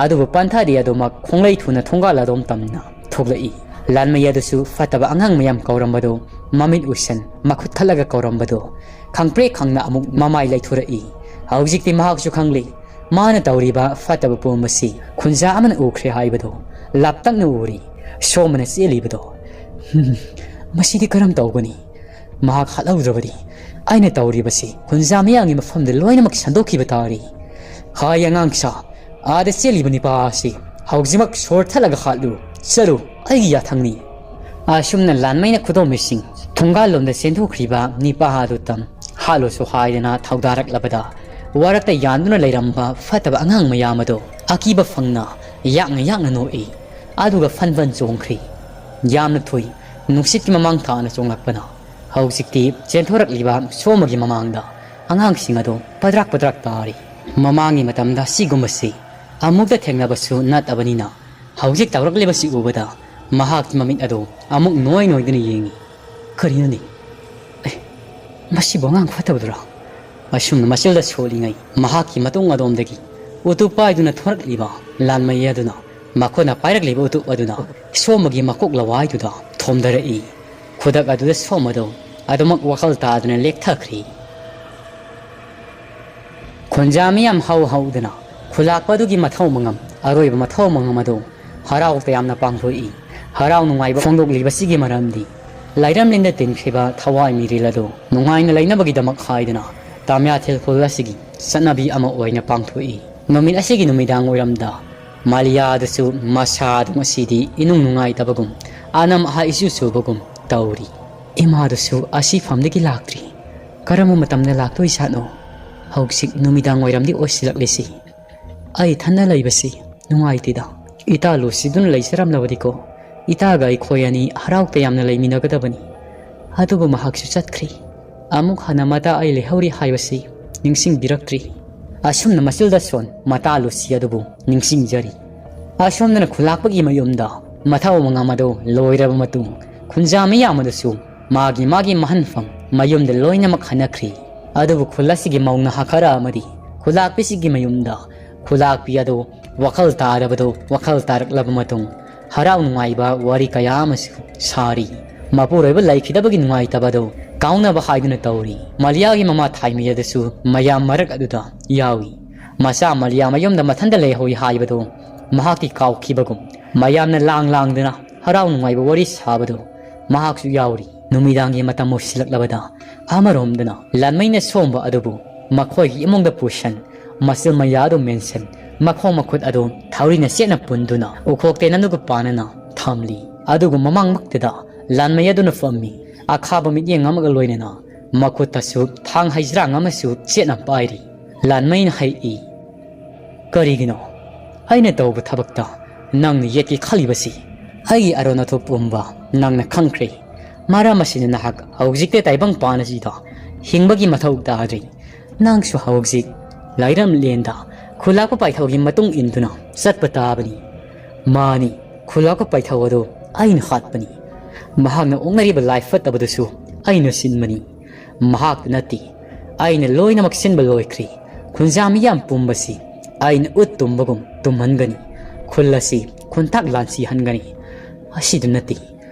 ꯑꯗꯨꯕꯨ ꯄꯟꯊꯥꯗꯤ ꯑꯗꯨꯃꯛ ꯈꯣꯡꯂꯩ ꯊꯨꯅ ꯊꯣꯡꯒꯥꯜ ꯑꯗꯣꯝ ꯇꯝꯅ ꯊꯣꯛꯂꯛꯏ꯫ ꯂꯥꯟꯃꯩ ꯑꯗꯨꯁꯨ ꯐꯠꯇꯕ ꯑꯉꯥꯡ ꯃꯌꯥꯝ ꯀꯧꯔꯝꯕꯗꯨ ꯃꯃꯤꯠ ꯎꯏꯁꯟ ꯃꯈꯨꯠ ꯈꯠꯂꯒ ꯀꯧꯔꯝꯕꯗꯨ ꯈꯪꯄ꯭ꯔꯦꯛ ꯈꯪꯅ ꯑꯃꯨꯛ ꯃꯃꯥꯏ ꯂꯩꯊꯣꯔꯛꯏ꯫ ꯍꯧꯖꯤꯛꯇꯤ ꯃꯍꯥꯛꯁꯨ ꯈꯪꯂꯤ꯫ ꯃꯥꯅ ꯇꯧꯔꯤꯕ ꯐꯠꯇꯕ ꯄꯨꯝꯕꯁꯤ ꯈꯨꯟꯖꯥ ꯑꯃꯅ ꯎꯈ꯭ꯔꯦ ꯍꯥꯏꯕꯗꯨ ꯂꯥꯞꯇꯛꯅ ꯎꯔꯤ꯫ ꯁꯣꯝꯕꯅ ꯆꯦꯜꯂꯤꯕꯗꯣ꯫ "ꯍꯝ, ꯃꯁꯤꯗꯤ ꯀꯔꯝ ꯇꯧꯒꯅꯤ? ꯃꯍꯥꯛ ꯍꯥꯠꯍꯧꯗ꯭ꯔꯕꯗꯤ ꯑꯩꯅ ꯇꯧꯔꯤꯕꯁꯤ ꯈꯨꯟꯖꯥ ꯃꯤꯌꯥꯝꯒꯤ ꯃꯐꯝꯗ ꯂꯣꯏꯅꯃꯛ ꯁꯟꯗꯣꯛꯈꯤꯕ ꯇꯥꯔꯤ꯫ ꯍꯥꯏ ꯑꯉꯥꯡꯁꯥ, ꯑꯥꯗ ꯆꯦꯜꯂꯤꯕ ꯅꯤꯄꯥ ꯑꯁꯤ ꯍꯧꯖꯤꯛꯃꯛ ꯁꯣꯔ ꯊꯠꯂꯒ ꯍꯥꯠꯂꯨ꯫ ꯆꯠꯂꯨ, ꯑꯩꯒꯤ ꯌꯥꯊꯪꯅꯤ"꯫ ꯑꯁꯨꯝꯅ ꯂꯥꯟꯃꯩꯅ ꯈꯨꯗꯣꯝꯕꯤꯁꯤꯡ ꯊꯣꯡꯒꯥꯜꯂꯣꯝꯗ ꯆꯦꯟꯊꯣꯛꯈ꯭ꯔꯤꯕ ꯅꯤꯄꯥ ꯑꯗꯨ ꯇꯝ ꯍꯥꯠꯂꯨꯁꯨ ꯍꯥꯏꯗꯅ ꯊꯧꯗꯥꯔꯛꯂꯕꯗ ꯋꯥꯔꯛꯇ ꯌꯥꯟꯗꯨꯅ ꯂꯩꯔꯝꯕ ꯐꯠꯇꯕ ꯑꯉꯥꯡ ꯃꯌꯥꯝ ꯑꯗꯨ ꯑꯀꯤꯕ ꯐꯪꯅ ꯌꯥꯛꯅ ꯌꯥꯛꯅ ꯅꯣꯛꯏ꯫ ꯑꯗꯨꯒ ꯐꯟ ꯐꯟ ꯆꯣꯡꯈ꯭ꯔꯤ꯫ ꯌꯥꯝꯅ ꯊꯨꯏ꯫ ꯅꯨꯡꯁꯤꯠꯀꯤ ꯃꯃꯥꯡ ꯊꯥꯅ ꯆꯣꯡꯂꯛꯄꯅ ꯍꯧꯖꯤꯛꯇꯤ ꯆꯦꯟꯊꯣꯔꯛꯂꯤꯕ ꯁꯣꯝꯕꯒꯤ ꯃꯃꯥꯡꯗ ꯑꯉꯥꯡꯁꯤꯡ ꯑꯗꯨ ꯄꯗ꯭ꯔꯥꯛ ꯄꯗ꯭ꯔꯥꯛ ꯇꯥꯔꯤ꯫ ꯃꯃꯥꯡꯒꯤ ꯃꯇꯝꯗ ꯁꯤꯒꯨꯝꯕꯁꯤ ꯑꯃꯨꯛꯇ ꯊꯦꯡꯅꯕꯁꯨ ꯅꯠꯇꯕꯅꯤꯅ, ꯍꯧꯖꯤꯛ ꯇꯧꯔꯛꯂꯤꯕꯁꯤ ꯎꯕꯗ ꯃꯍꯥꯛꯀꯤ ꯃꯃꯤꯠ ꯑꯗꯨ ꯑꯃꯨꯛ ꯅꯣꯏ ꯅꯣꯏꯗꯨꯅ ꯌꯦꯡꯏ꯫ ꯀꯔꯤꯅꯣꯅꯦ? ꯑꯦ, ꯃꯁꯤꯕꯨ ꯑꯉꯥꯡ ꯐꯠꯇꯕꯗꯨꯔꯣ? ꯑꯁꯨꯝꯅ ꯃꯆꯤꯜꯗ ꯁꯣꯜꯂꯤꯉꯩ ꯃꯍꯥꯛꯀꯤ ꯃꯇꯨꯡ ꯑꯗꯣꯝꯗꯒꯤ ꯎꯇꯨꯞ ꯄꯥꯏꯗꯨꯅ ꯊꯣꯔꯛꯂꯤꯕ ꯂꯥꯟꯃꯩ ꯑꯗꯨꯅ ꯃꯈꯨꯠꯅ ꯄꯥꯏꯔꯛꯂꯤꯕ ꯎꯇꯨꯞ ꯑꯗꯨꯅ ꯁꯣꯝꯕꯒꯤ ꯃꯀꯣꯛ ꯂꯋꯥꯏꯗꯨꯗ ꯊꯣꯝꯗꯔꯛꯏ꯫ ꯈꯨꯗꯛ ꯑꯗꯨꯗ ꯁꯣꯝꯕꯗꯨ ꯑꯗꯨꯃꯛ ꯋꯥꯈꯜ ꯇꯥꯗꯅ ꯂꯦꯛꯊꯈ꯭ꯔꯤ꯫ ꯈꯨꯟꯖꯥ ꯃꯤꯌꯥꯝ ꯍꯧ ꯍꯧꯗꯅ ꯈꯨꯂꯥꯛꯄ ꯑꯗꯨꯒꯤ ꯃꯊꯧ ꯃꯉꯝ, ꯑꯔꯣꯏꯕ ꯃꯊꯧ ꯃꯉꯝ ꯑꯗꯨ ꯍꯔꯥꯎ ꯇꯌꯥꯝꯅ ꯄꯥꯡꯊꯣꯛꯏ꯫ ꯍꯔꯥꯎ ꯅꯨꯡꯉꯥꯏꯕ ꯐꯣꯡꯗꯣꯛꯂꯤꯕꯁꯤꯒꯤ ꯃꯔꯝꯗꯤ ꯂꯥꯏꯔꯝꯂꯦꯟꯗ ꯇꯤꯟꯈꯤꯕ ꯊꯋꯥꯏ ꯃꯤꯔꯦꯜ ꯑꯗꯨ ꯅꯨꯡꯉꯥꯏꯅ ꯂꯩꯅꯕꯒꯤꯗꯃꯛ ꯍꯥꯏꯗꯨꯅ ꯇꯥꯃꯤꯌꯥ ꯊꯤꯜ ꯈꯨꯜ ꯑꯁꯤꯒꯤ ꯆꯠꯅꯕꯤ ꯑꯃ ꯑꯣꯏꯅ ꯄꯥꯡꯊꯣꯛꯏ꯫ ꯅꯨꯃꯤꯠ ꯑꯁꯤꯒꯤ ꯅꯨꯃꯤꯗꯥꯡ ꯋꯥꯏꯔꯝꯗ ꯃꯥꯂꯤꯌꯥ ꯑꯗꯨꯁꯨ ꯃꯁꯥ ꯑꯗꯨ ꯉꯁꯤꯗꯤ ꯏꯅꯨꯡ ꯅꯨꯡꯉꯥꯏꯇꯕꯒꯨꯝ, ꯑꯅꯝ ꯑꯍꯥ ꯏꯆꯨ ꯆꯨꯕꯒꯨꯝ ꯇꯧꯔꯤ꯫ ꯏꯃꯥꯗꯨꯁꯨ ꯑꯁꯤꯐꯝꯗꯒꯤ ꯂꯥꯛꯇ꯭ꯔꯤ꯫ ꯀꯔꯝꯕ ꯃꯇꯝꯗ ꯂꯥꯛꯇꯣꯏꯖꯥꯠꯅꯣ? ꯍꯧꯖꯤꯛ ꯅꯨꯃꯤꯗꯥꯡ ꯋꯥꯏꯔꯝꯗꯤ ꯑꯣꯏꯁꯤꯜꯂꯛꯂꯤꯁꯤ꯫ ꯑꯩ ꯏꯊꯟꯗ ꯂꯩꯕꯁꯤ ꯅꯨꯡꯉꯥꯏꯇꯦꯗ꯫ ꯏꯇꯥ ꯂꯨꯁꯤꯗꯨꯅ ꯂꯩꯖꯔꯝꯂꯕꯗꯤꯀꯣ, ꯏꯇꯥꯒ ꯑꯩꯈꯣꯏ ꯑꯅꯤ ꯍꯔꯥꯎ ꯇꯌꯥꯝꯅ ꯂꯩꯃꯤꯟꯅꯒꯗꯕꯅꯤ꯫ ꯑꯗꯨꯕꯨ ꯃꯍꯥꯛꯁꯨ ꯆꯠꯈ꯭ꯔꯤ꯫ ꯑꯃꯨꯛ ꯍꯟꯅ ꯃꯇꯥ ꯑꯩ ꯂꯩꯍꯧꯔꯤ ꯍꯥꯏꯕꯁꯤ ꯅꯤꯡꯁꯤꯡꯕꯤꯔꯛꯇ꯭ꯔꯤ꯫ ꯑꯁꯨꯝꯅ ꯃꯆꯤꯜꯗ ꯁꯣꯟ ꯃꯇꯥ ꯂꯨꯁꯤ ꯑꯗꯨꯕꯨ ꯅꯤꯡꯁꯤꯡꯖꯔꯤ꯫ ꯑꯁꯣꯝꯗꯅ ꯈꯨꯂꯥꯛꯄꯒꯤ ꯃꯌꯨꯝꯗ ꯃꯊꯧ ꯃꯉꯝ ꯑꯗꯨ ꯂꯣꯏꯔꯕ ꯃꯇꯨꯡ, ꯈꯨꯟꯖꯥ ꯃꯤꯌꯥꯝ ꯑꯗꯨꯁꯨ ꯃꯥꯒꯤ ꯃꯥꯒꯤ ꯃꯍꯟꯐꯝ ꯃꯌꯨꯝꯗ ꯂꯣꯏꯅꯃꯛ ꯍꯟꯅꯈ꯭ꯔꯤ꯫ ꯑꯗꯨꯕꯨ ꯈꯨꯜ ꯑꯁꯤꯒꯤ ꯃꯧ ꯅꯍꯥ ꯈꯔ ꯑꯃꯗꯤ ꯈꯨꯂꯥꯛꯄꯤꯁꯤꯒꯤ ꯃꯌꯨꯝꯗ ꯈꯨꯂꯥꯛꯄꯤ ꯑꯗꯨ ꯋꯥꯈꯜ ꯇꯥꯗꯕꯗꯨ ꯋꯥꯈꯜ ꯇꯥꯔꯛꯂꯕ ꯃꯇꯨꯡ, ꯍꯔꯥꯎ ꯅꯨꯡꯉꯥꯏꯕ ꯋꯥꯔꯤ ꯀꯌꯥ ꯑꯃꯁꯨ ꯁꯥꯔꯤ꯫ ꯃꯄꯨꯔꯣꯏꯕ ꯂꯩꯈꯤꯗꯕꯒꯤ ꯅꯨꯡꯉꯥꯏꯇꯕꯗꯨ ꯀꯥꯎꯅꯕ ꯍꯥꯏꯗꯨꯅ ꯇꯧꯔꯤ꯫ ꯃꯂꯤꯌꯥꯒꯤ ꯃꯃꯥ ꯊꯥꯏꯃꯤ ꯑꯗꯨꯁꯨ ꯃꯌꯥꯝ ꯃꯔꯛ ꯑꯗꯨꯗ ꯌꯥꯎꯏ꯫ ꯃꯆꯥ ꯃꯂꯤꯌꯥ ꯃꯌꯨꯝꯗ ꯃꯊꯟꯇ ꯂꯩꯍꯧꯏ ꯍꯥꯏꯕꯗꯨ ꯃꯍꯥꯛꯇꯤ ꯀꯥꯎꯈꯤꯕꯒꯨꯝ, ꯃꯌꯥꯝꯅ ꯂꯥꯡ ꯂꯥꯡꯗꯨꯅ ꯍꯔꯥꯎ ꯅꯨꯡꯉꯥꯏꯕ ꯋꯥꯔꯤ ꯁꯥꯕꯗꯨ ꯃꯍꯥꯛꯁꯨ ꯌꯥꯎꯔꯤ꯫ ꯅꯨꯃꯤꯗꯥꯡꯒꯤ ꯃꯇꯝ ꯑꯣꯏꯁꯤꯜꯂꯛꯂꯕꯗ, ꯑꯃꯔꯣꯝꯗꯅ ꯂꯥꯟꯃꯩꯅ ꯁꯣꯝꯕ ꯑꯗꯨꯕꯨ ꯃꯈꯣꯏꯒꯤ ꯏꯃꯨꯡꯗ ꯄꯨꯁꯟ, ꯃꯆꯤꯜ ꯃꯌꯥ ꯑꯗꯨ ꯃꯦꯟꯁꯟ, ꯃꯈꯣꯡ ꯃꯈꯨꯠ ꯑꯗꯨ ꯊꯧꯔꯤꯅ ꯆꯦꯠꯅ ꯄꯨꯟꯗꯨꯅ ꯎꯈꯣꯛ ꯇꯦꯅ ꯑꯗꯨꯒ ꯄꯥꯟꯅꯅ ꯊꯝꯂꯤ꯫ ꯑꯗꯨꯒ ꯃꯃꯥꯡꯃꯛꯇꯗ ꯂꯥꯟꯃꯩ ꯑꯗꯨꯅ ꯐꯝꯃꯤ꯫ ꯑꯈꯥꯕ ꯃꯤꯠꯌꯦꯡ ꯑꯃꯒ ꯂꯣꯏꯅꯅ ꯃꯈꯨꯠꯇꯁꯨ ꯊꯥꯡ ꯍꯩꯖ꯭ꯔꯥꯡ ꯑꯃꯁꯨ ꯆꯦꯠꯅ ꯄꯥꯏꯔꯤ꯫ ꯂꯥꯟꯃꯩꯅ ꯍꯥꯏꯔꯛꯏ, "ꯀꯔꯤꯒꯤꯅꯣ ꯑꯩꯅ ꯇꯧꯕ ꯊꯕꯛꯇ ꯅꯪꯅ ꯌꯦꯠꯀꯦ ꯈꯜꯂꯤꯕꯁꯤ? ꯑꯩꯒꯤ ꯑꯔꯣꯟ ꯑꯊꯨꯞ ꯄꯨꯝꯕ ꯅꯪꯅ ꯈꯪꯈ꯭ꯔꯦ꯫ ꯃꯔꯝ ꯑꯁꯤꯅ ꯅꯍꯥꯛ ꯍꯧꯖꯤꯛꯇꯤ ꯇꯥꯏꯕꯪꯄꯥꯟ ꯑꯁꯤꯗ ꯍꯤꯡꯕꯒꯤ ꯃꯊꯧ ꯇꯥꯗ꯭ꯔꯤ꯫ ꯅꯪꯁꯨ ꯍꯧꯖꯤꯛ ꯂꯥꯏꯔꯝꯂꯦꯟꯗ ꯈꯨꯜꯂꯥꯛꯄ ꯄꯥꯏꯊꯧꯒꯤ ꯃꯇꯨꯡ ꯏꯟꯗꯨꯅ ꯆꯠꯄ ꯇꯥꯕꯅꯤ꯫ ꯃꯥꯅꯤ, ꯈꯨꯜꯂꯥꯛꯄ ꯄꯥꯏꯊꯧ ꯑꯗꯨ ꯑꯩꯅ ꯍꯥꯠꯄꯅꯤ꯫ ꯃꯍꯥꯛꯅ ꯑꯣꯛꯅꯔꯤꯕ ꯂꯥꯏ ꯐꯠꯇꯕꯗꯨꯁꯨ ꯑꯩꯅ ꯁꯤꯟꯕꯅꯤ꯫ ꯃꯍꯥꯛꯇ ꯅꯠꯇꯦ, ꯑꯩꯅ ꯂꯣꯏꯅꯃꯛ ꯁꯤꯟꯕ ꯂꯣꯏꯈ꯭ꯔꯦ꯫ ꯈꯨꯟꯖꯥ ꯃꯤꯌꯥꯝ ꯄꯨꯝꯕꯁꯤ ꯑꯩꯅ ꯎꯠ ꯇꯨꯝꯕꯒꯨꯝ ꯇꯨꯝꯍꯟꯒꯅꯤ꯫ ꯈꯨꯜ ꯑꯁꯤ ꯈꯨꯟꯇꯥꯛ ꯂꯥꯟꯁꯤꯍꯟꯒꯅꯤ꯫ ꯑꯁꯤꯗ ꯅꯠꯇꯦ,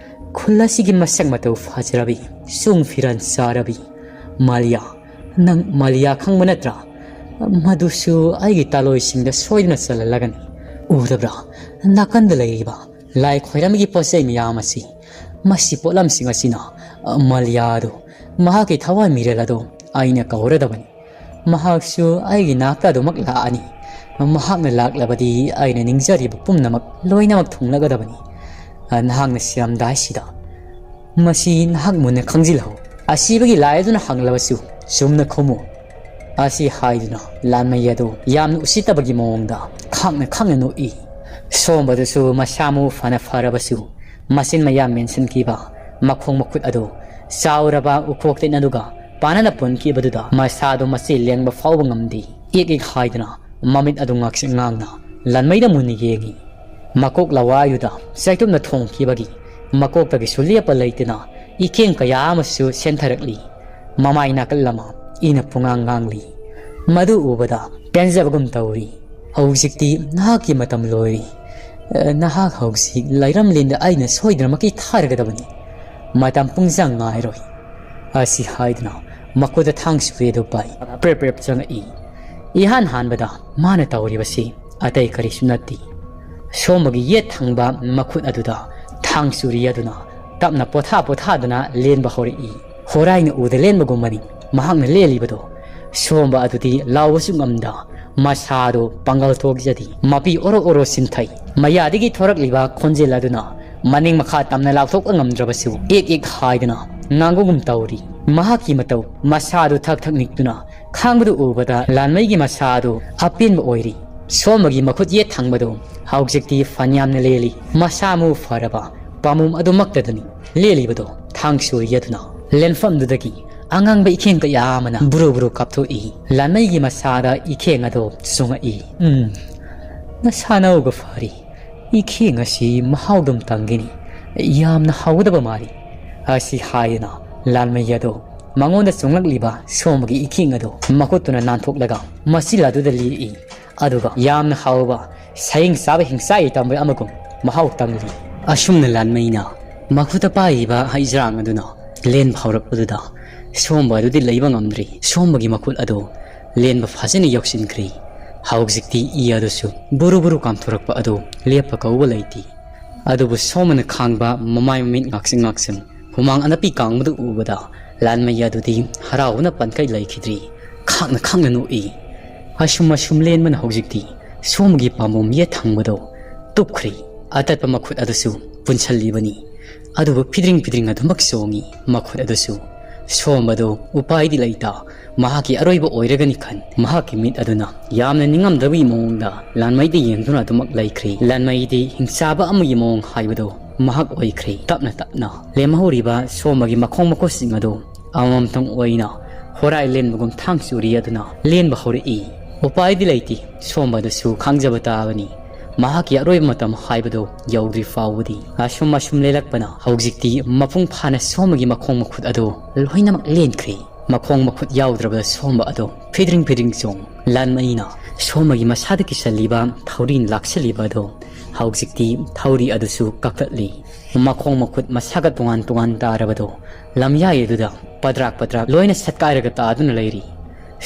ꯈꯨꯜ ꯑꯁꯤꯒꯤ ꯃꯁꯛ ꯃꯇꯧ ꯐꯖꯔꯕꯤ, ꯆꯨꯡ ꯐꯤꯔꯥꯟ ꯆꯥꯔꯕꯤ ꯃꯥꯂꯤꯌꯥ, ꯅꯪ ꯃꯥꯂꯤꯌꯥ ꯈꯪꯕ ꯅꯠꯇ꯭ꯔꯥ? ꯃꯗꯨꯁꯨ ꯑꯩꯒꯤ ꯇꯥꯂꯣꯏꯁꯤꯡꯗ ꯁꯣꯏꯗꯅ ꯆꯜꯍꯜꯂꯒꯅꯤ꯫ ꯎꯗꯕ꯭ꯔꯥ? ꯅꯥꯀꯟꯗ ꯂꯩꯔꯤꯕ ꯂꯥꯏ ꯈꯣꯏꯔꯝꯕꯒꯤ ꯄꯣꯠ ꯆꯩ ꯃꯌꯥꯝ ꯑꯁꯤ, ꯃꯁꯤ ꯄꯣꯠꯂꯝꯁꯤꯡ ꯑꯁꯤꯅ ꯃꯥꯂꯤꯌꯥ ꯑꯗꯨ, ꯃꯍꯥꯛꯀꯤ ꯊꯋꯥꯏ ꯃꯤꯔꯦꯜ ꯑꯗꯨ ꯑꯩꯅ ꯀꯧꯔꯗꯕꯅꯤ꯫ ꯃꯍꯥꯛꯁꯨ ꯑꯩꯒꯤ ꯅꯥꯛꯇ ꯑꯗꯨꯃꯛ ꯂꯥꯛꯑꯅꯤ꯫ ꯃꯍꯥꯛꯅ ꯂꯥꯛꯂꯕꯗꯤ ꯑꯩꯅ ꯅꯤꯡꯖꯔꯤꯕ ꯄꯨꯝꯅꯃꯛ ꯂꯣꯏꯅꯃꯛ ꯊꯨꯡꯂꯒꯗꯕꯅꯤ꯫ ꯅꯍꯥꯛꯅ ꯁꯤꯔꯝꯗꯥꯏꯁꯤꯗ ꯃꯁꯤ ꯅꯍꯥꯛ ꯃꯨꯟꯅ ꯈꯪꯖꯤꯜꯍꯧ꯫ ꯑꯁꯤꯕꯒꯤ ꯂꯥꯏ ꯑꯗꯨꯅ ꯍꯪꯂꯕꯁꯨ ꯆꯨꯝꯅ ꯈꯨꯝꯃꯨ꯫ ꯑꯁꯤ ꯍꯥꯏꯗꯨꯅ ꯂꯥꯟꯃꯩ ꯑꯗꯨ ꯌꯥꯝꯅ ꯎꯁꯤꯠꯇꯕꯒꯤ ꯃꯑꯣꯡꯗ ꯈꯥꯡꯅ ꯈꯥꯡꯅ ꯅꯣꯛꯏ꯫ ꯁꯣꯝꯕꯗꯨꯁꯨ ꯃꯁꯥ ꯃꯎ ꯐꯅ ꯐꯔꯕꯁꯨ ꯃꯆꯤꯟ ꯃꯌꯥ ꯃꯦꯟꯁꯤꯟꯈꯤꯕ ꯃꯈꯣꯡ ꯃꯈꯨꯠ ꯑꯗꯨ ꯆꯥꯎꯔꯕ ꯎꯈꯣꯛ ꯇꯤꯟ ꯑꯗꯨꯒ ꯄꯥꯅꯅ ꯄꯨꯟꯈꯤꯕꯗꯨꯗ ꯃꯁꯥꯗꯨ ꯃꯆꯤ ꯂꯦꯡꯕ ꯐꯥꯎꯕ ꯉꯝꯗꯦ꯫ ꯏꯛ ꯏꯛ ꯍꯥꯏꯗꯨꯅ ꯃꯃꯤꯠ ꯑꯗꯨ ꯉꯥꯛꯁꯪ ꯉꯥꯡꯅ ꯂꯟꯃꯩꯗ ꯃꯨꯟꯅ ꯌꯦꯡꯏ꯫ ꯃꯀꯣꯛ ꯂꯋꯥꯏꯗꯨꯗ ꯆꯩꯇꯨꯞꯅ ꯊꯣꯡꯈꯤꯕꯒꯤ ꯃꯀꯣꯛꯇꯒꯤꯁꯨ ꯂꯦꯞꯄ ꯂꯩꯇꯅ ꯏꯀꯦꯡ ꯀꯌꯥ ꯑꯃꯁꯨ ꯁꯦꯟꯊꯔꯛꯂꯤ꯫ ꯃꯃꯥꯏ ꯅꯥꯀꯜ ꯑꯃ ꯏꯅ ꯄꯨꯡꯉꯥꯡ ꯉꯥꯡꯂꯤ꯫ ꯃꯗꯨ ꯎꯕꯗ ꯄꯦꯟꯖꯕꯒꯨꯝ ꯇꯧꯔꯤ꯫ ꯍꯧꯖꯤꯛꯇꯤ ꯅꯍꯥꯛꯀꯤ ꯃꯇꯝ ꯂꯣꯏꯔꯤ꯫ ꯑ, ꯅꯍꯥꯛ ꯍꯧꯖꯤꯛ ꯂꯩꯔꯝꯂꯦꯟꯗ ꯑꯩꯅ ꯁꯣꯏꯗꯅꯃꯛꯀꯤ ꯊꯥꯔꯒꯗꯕꯅꯤ꯫ ꯃꯇꯝ ꯄꯨꯡꯁꯥꯡ ꯉꯥꯏꯔꯣꯏ꯫ ꯑꯁꯤ ꯍꯥꯏꯗꯨꯅ ꯃꯈꯨꯠꯇ ꯊꯥꯡ ꯁꯨꯔꯤ ꯑꯗꯨ ꯄꯥꯏ ꯄ꯭ꯔꯦꯞ ꯄ꯭ꯔꯦꯞ ꯆꯪꯉꯛꯏ꯫ ꯏꯍꯥꯟ ꯍꯥꯟꯕꯗ ꯃꯥꯅ ꯇꯧꯔꯤꯕꯁꯤ ꯑꯇꯩ ꯀꯔꯤꯁꯨ ꯅꯠꯇꯦ꯫ ꯁꯣꯝꯕꯒꯤ ꯌꯦꯠ ꯊꯪꯕ ꯃꯈꯨꯠ ꯑꯗꯨꯗ ꯊꯥꯡ ꯁꯨꯔꯤ ꯑꯗꯨꯅ ꯇꯞꯅ ꯄꯣꯊꯥ ꯄꯣꯊꯥꯗꯨꯅ ꯂꯦꯟꯕ ꯍꯧꯔꯛꯏ꯫ ꯍꯣꯔꯥꯏꯅ ꯎꯗ ꯂꯦꯟꯕꯒꯨꯝꯕꯅꯤ ꯃꯍꯥꯛꯅ ꯂꯦꯜꯂꯤꯕꯗꯣ꯫ ꯁꯣꯝꯕ ꯑꯗꯨꯗꯤ ꯂꯥꯎꯕꯁꯨ ꯉꯝꯗ ꯃꯁꯥꯗꯣ ꯄꯥꯡꯒꯜ ꯊꯣꯛꯖꯗꯦ꯫ ꯃꯄꯤ ꯑꯣꯔꯣ ꯑꯣꯔꯣ ꯁꯤꯟꯊꯩ꯫ ꯃꯌꯥꯗꯒꯤ ꯊꯣꯔꯛꯂꯤꯕ ꯈꯣꯟꯖꯦꯜ ꯑꯗꯨꯅ ꯃꯅꯤꯡ ꯃꯈꯥ ꯇꯝꯅ ꯂꯥꯎꯊꯣꯛꯄ ꯉꯝꯗ꯭ꯔꯕꯁꯨ ꯏꯛ ꯏꯛ ꯍꯥꯏꯗꯨꯅ ꯉꯥꯡꯕꯒꯨꯝ ꯇꯧꯔꯤ꯫ ꯃꯍꯥꯛꯀꯤ ꯃꯇꯧ ꯃꯁꯥꯗꯨ ꯊꯛ ꯊꯛ ꯅꯤꯛꯇꯨꯅ ꯈꯥꯡꯕꯗꯨ ꯎꯕꯗ ꯂꯥꯟꯃꯩꯒꯤ ꯃꯁꯥꯗꯨ ꯑꯄꯦꯟꯕ ꯑꯣꯏꯔꯤ꯫ ꯁꯣꯝꯕꯒꯤ ꯃꯈꯨꯠ ꯌꯦꯠ ꯊꯪꯕꯗꯨ ꯍꯧꯖꯤꯛꯇꯤ ꯐꯅꯌꯥꯝꯅ ꯂꯦꯜꯂꯤ꯫ ꯃꯁꯥ ꯃꯎ ꯐꯔꯕ ꯄꯥꯝꯕꯣꯝ ꯑꯗꯨꯃꯛꯇꯗꯅꯤ ꯂꯦꯜꯂꯤꯕꯗꯣ꯫ ꯊꯥꯡ ꯁꯣꯏ ꯑꯗꯨꯅ ꯂꯦꯟꯐꯝꯗꯨꯗꯒꯤ ꯑꯉꯥꯡꯕ ꯏꯈꯦꯡ ꯀꯌꯥ ꯑꯃꯅ ꯕꯨꯔꯨ ꯕꯨꯔꯨ ꯀꯥꯞꯊꯣꯛꯏ꯫ ꯂꯥꯟꯃꯩꯒꯤ ꯃꯁꯥꯗ ꯏꯈꯦꯡ ꯑꯗꯣ ꯆꯨꯡꯉꯛꯏ꯫ "ꯎꯝ, ꯅꯁꯥꯅꯧꯒ ꯐꯔꯤ꯫ ꯏꯈꯦꯡ ꯑꯁꯤ ꯃꯍꯥꯎꯗꯨꯝ ꯇꯪꯒꯤꯅꯤ꯫ ꯌꯥꯝꯅ ꯍꯥꯎꯒꯗꯕ ꯃꯥꯜꯂꯤ," ꯑꯁꯤ ꯍꯥꯏꯗꯨꯅ ꯂꯥꯟꯃꯩ ꯑꯗꯣ ꯃꯉꯣꯟꯗ ꯆꯨꯡꯂꯛꯂꯤꯕ ꯁꯣꯝꯕꯒꯤ ꯏꯈꯦꯡ ꯑꯗꯣ ꯃꯈꯨꯠꯇꯨꯅ ꯅꯥꯟꯊꯣꯛꯂꯒ ꯃꯆꯤꯜ ꯑꯗꯨꯗ ꯂꯤꯛꯏ꯫ ꯑꯗꯨꯒ ꯌꯥꯝꯅ ꯍꯥꯎꯕ ꯁꯌꯦꯡ ꯆꯥꯕ ꯍꯤꯡꯆꯥꯏ ꯇꯝꯕ ꯑꯃꯒꯨꯝ ꯃꯍꯥꯎ ꯇꯪꯂꯤ꯫ ꯑꯁꯨꯝꯅ ꯂꯥꯟꯃꯩꯅ ꯃꯈꯨꯠꯇ ꯄꯥꯏꯔꯤꯕ ꯍꯩꯖ꯭ꯔꯥꯡ ꯑꯗꯨꯅ ꯂꯦꯟꯕ ꯍꯧꯔꯛꯄꯗꯨꯗ ꯁꯣꯝꯕ ꯑꯗꯨꯗꯤ ꯂꯩꯕ ꯉꯝꯗ꯭ꯔꯤ꯫ ꯁꯣꯝꯕꯒꯤ ꯃꯈꯨꯠ ꯑꯗꯨ ꯂꯦꯟꯕ ꯐꯖꯅ ꯌꯧꯁꯤꯟꯈ꯭ꯔꯤ꯫ ꯍꯧꯖꯤꯛꯇꯤ ꯏ ꯑꯗꯨꯁꯨ ꯕꯨꯔꯨ ꯕꯨꯔꯨ ꯀꯥꯝꯊꯣꯔꯛꯄ ꯑꯗꯨ ꯂꯦꯞꯄ ꯀꯧꯕ ꯂꯩꯇꯦ꯫ ꯑꯗꯨꯕꯨ ꯁꯣꯝꯕꯅ ꯈꯥꯡꯕ ꯃꯃꯥꯏ ꯃꯃꯤꯠ ꯉꯥꯛꯁꯪ ꯉꯥꯛꯁꯪ ꯍꯨꯃꯥꯡ ꯑꯅꯞꯄꯤ ꯀꯥꯡꯕꯗꯨ ꯎꯕꯗ ꯂꯥꯟꯃꯩ ꯑꯗꯨꯗꯤ ꯍꯔꯥꯎꯕꯅ ꯄꯟꯈꯩ ꯂꯩꯈꯤꯗ꯭ꯔꯤ꯫ ꯈꯥꯡꯅ ꯈꯥꯡꯅ ꯅꯣꯛꯏ꯫ ꯑꯁꯨꯝ ꯑꯁꯨꯝ ꯂꯦꯟꯕꯅ ꯍꯧꯖꯤꯛꯇꯤ ꯁꯣꯝꯕꯒꯤ ꯄꯥꯝꯕꯣꯝ ꯌꯦꯠ ꯊꯪꯕꯗꯣ ꯇꯨꯞꯈ꯭ꯔꯤ꯫ ꯑꯇꯠꯄ ꯃꯈꯨꯠ ꯑꯗꯨꯁꯨ ꯄꯨꯟꯁꯜꯂꯤꯕꯅꯤ꯫ ꯑꯗꯨꯕꯨ ꯐꯤꯗ꯭ꯔꯤꯡ ꯐꯤꯗ꯭ꯔꯤꯡ ꯑꯗꯨꯃꯛ ꯆꯣꯡꯉꯤ꯫ ꯃꯈꯨꯠ ꯑꯗꯨꯁꯨ ꯁꯣꯝꯕꯗꯨ ꯎꯄꯥꯏꯗꯤ ꯂꯩꯇ, ꯃꯍꯥꯛꯀꯤ ꯑꯔꯣꯏꯕ ꯑꯣꯏꯔꯒꯅꯤ ꯈꯟ ꯃꯍꯥꯛꯀꯤ ꯃꯤꯠ ꯑꯗꯨꯅ ꯌꯥꯝꯅ ꯅꯤꯡꯉꯝꯗꯕꯒꯤ ꯃꯑꯣꯡꯗ ꯂꯥꯟꯃꯩꯗ ꯌꯦꯡꯗꯨꯅ ꯑꯗꯨꯃꯛ ꯂꯩꯈ꯭ꯔꯤ꯫ ꯂꯥꯟꯃꯩꯗꯤ ꯍꯤꯡꯆꯥꯕ ꯑꯃꯒꯤ ꯃꯑꯣꯡ ꯍꯥꯏꯕꯗꯨ ꯃꯍꯥꯛ ꯑꯣꯏꯈ꯭ꯔꯤ꯫ ꯇꯞꯅ ꯇꯞꯅ ꯂꯦꯝꯍꯧꯔꯤꯕ ꯁꯣꯝꯕꯒꯤ ꯃꯈꯣꯡ ꯃꯈꯨꯠꯁꯤꯡ ꯑꯗꯨ ꯑꯃꯃꯝꯇꯪ ꯑꯣꯏꯅ ꯍꯣꯔꯥꯏ ꯂꯦꯟꯕꯒꯨꯝ ꯊꯥꯡ ꯆꯨꯔꯤ ꯑꯗꯨꯅ ꯂꯦꯟꯕ ꯍꯧꯔꯛꯏ꯫ ꯎꯄꯥꯏꯗꯤ ꯂꯩꯇꯦ, ꯁꯣꯝꯕꯗꯨꯁꯨ ꯈꯥꯡꯖꯕ ꯇꯥꯕꯅꯤ꯫ ꯃꯍꯥꯛꯀꯤ ꯑꯔꯣꯏꯕ ꯃꯇꯝ ꯍꯥꯏꯕꯗꯨ ꯌꯧꯗ꯭ꯔꯤ ꯐꯥꯎꯕꯗꯤ꯫ ꯑꯁꯨꯝ ꯑꯁꯨꯝ ꯂꯦꯜꯂꯛꯄꯅ ꯍꯧꯖꯤꯛꯇꯤ ꯃꯄꯨꯡ ꯐꯥꯅ ꯁꯣꯝꯕꯒꯤ ꯃꯈꯣꯡ ꯃꯈꯨꯠ ꯑꯗꯨ ꯂꯣꯏꯅꯃꯛ ꯂꯦꯟꯈ꯭ꯔꯦ꯫ ꯃꯈꯣꯡ ꯃꯈꯨꯠ ꯌꯥꯎꯗ꯭ꯔꯕ ꯁꯣꯝꯕ ꯑꯗꯨ ꯐꯤꯗ꯭ꯔꯤꯡ ꯐꯤꯗ꯭ꯔꯤꯡ ꯆꯣꯡ꯫ ꯂꯥꯟꯃꯩꯅ ꯁꯣꯝꯕꯒꯤ ꯃꯁꯥꯗ ꯀꯤꯁꯜꯂꯤꯕ ꯊꯧꯔꯤꯅ ꯂꯥꯛꯁꯜꯂꯤꯕ ꯑꯗꯨ ꯍꯧꯖꯤꯛꯇꯤ ꯊꯧꯔꯤ ꯑꯗꯨꯁꯨ ꯀꯛꯊꯠꯂꯤ꯫ ꯃꯈꯣꯡ ꯃꯈꯨꯠ ꯃꯁꯥꯒ ꯇꯣꯉꯥꯟ ꯇꯣꯉꯥꯟ ꯇꯥꯔꯕꯗꯨ ꯂꯝꯌꯥꯏ ꯑꯗꯨꯗ ꯄꯗ꯭ꯔꯥꯛ ꯄꯗ꯭ꯔꯥꯛ ꯂꯣꯏꯅ ꯁꯠꯀꯥꯏꯔꯒ ꯇꯥꯗꯨꯅ ꯂꯩꯔꯤ꯫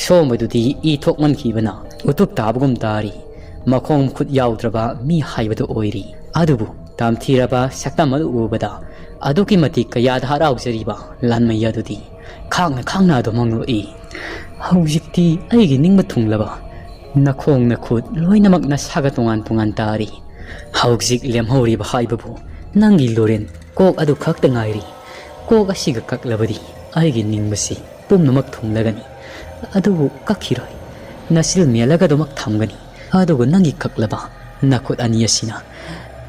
ꯁꯣꯝꯕꯗꯨꯗꯤ ꯏ ꯊꯣꯛꯃꯟꯈꯤꯕꯅ ꯎꯇꯨꯞ ꯇꯥꯕꯒꯨꯝ ꯇꯥꯔꯤ꯫ ꯃꯈꯣꯡ ꯃꯈꯨꯠ ꯌꯥꯎꯗ꯭ꯔꯕ ꯃꯤ ꯍꯥꯏꯕꯗꯨ ꯑꯣꯏꯔꯤ꯫ ꯑꯗꯨꯕꯨ ꯇꯝꯊꯤꯔꯕ ꯁꯛꯇꯝ ꯑꯗꯨ ꯎꯕꯗ ꯑꯗꯨꯛꯀꯤ ꯃꯇꯤꯛ ꯀꯌꯥꯗ ꯍꯔꯥꯎꯖꯔꯤꯕ ꯂꯥꯟꯃꯩ ꯑꯗꯨꯗꯤ ꯈꯥꯡꯅ ꯈꯥꯡꯅ ꯑꯗꯨꯝ ꯍꯪꯂꯛꯏ, "ꯍꯧꯖꯤꯛꯇꯤ ꯑꯩꯒꯤ ꯅꯤꯡꯕ ꯊꯨꯡꯂꯕ? ꯅꯈꯣꯡ ꯅꯈꯨꯠ ꯂꯣꯏꯅꯃꯛ ꯅꯁꯥꯒ ꯇꯣꯉꯥꯟ ꯇꯣꯉꯥꯟ ꯇꯥꯔꯤ꯫ ꯍꯧꯖꯤꯛ ꯂꯦꯝꯍꯧꯔꯤꯕ ꯍꯥꯏꯕꯕꯨ ꯅꯪꯒꯤ ꯂꯣꯔꯦꯟ ꯀꯣꯛ ꯑꯗꯨ ꯈꯛꯇ ꯉꯥꯏꯔꯤ꯫ ꯀꯣꯛ ꯑꯁꯤꯒ ꯀꯛꯂꯕꯗꯤ ꯑꯩꯒꯤ ꯅꯤꯡꯕꯁꯤ ꯄꯨꯝꯅꯃꯛ ꯊꯨꯡꯂꯒꯅꯤ꯫ ꯑꯗꯨꯕꯨ ꯀꯛꯈꯤꯔꯣꯏ꯫ ꯅꯆꯤꯜ ꯃꯦꯜꯂꯒ ꯑꯗꯨꯃꯛ ꯊꯝꯒꯅꯤ꯫ ꯑꯗꯨꯒ ꯅꯪꯒꯤ ꯀꯛꯂꯕ ꯅꯈꯨꯠ ꯑꯅꯤ ꯑꯁꯤꯅ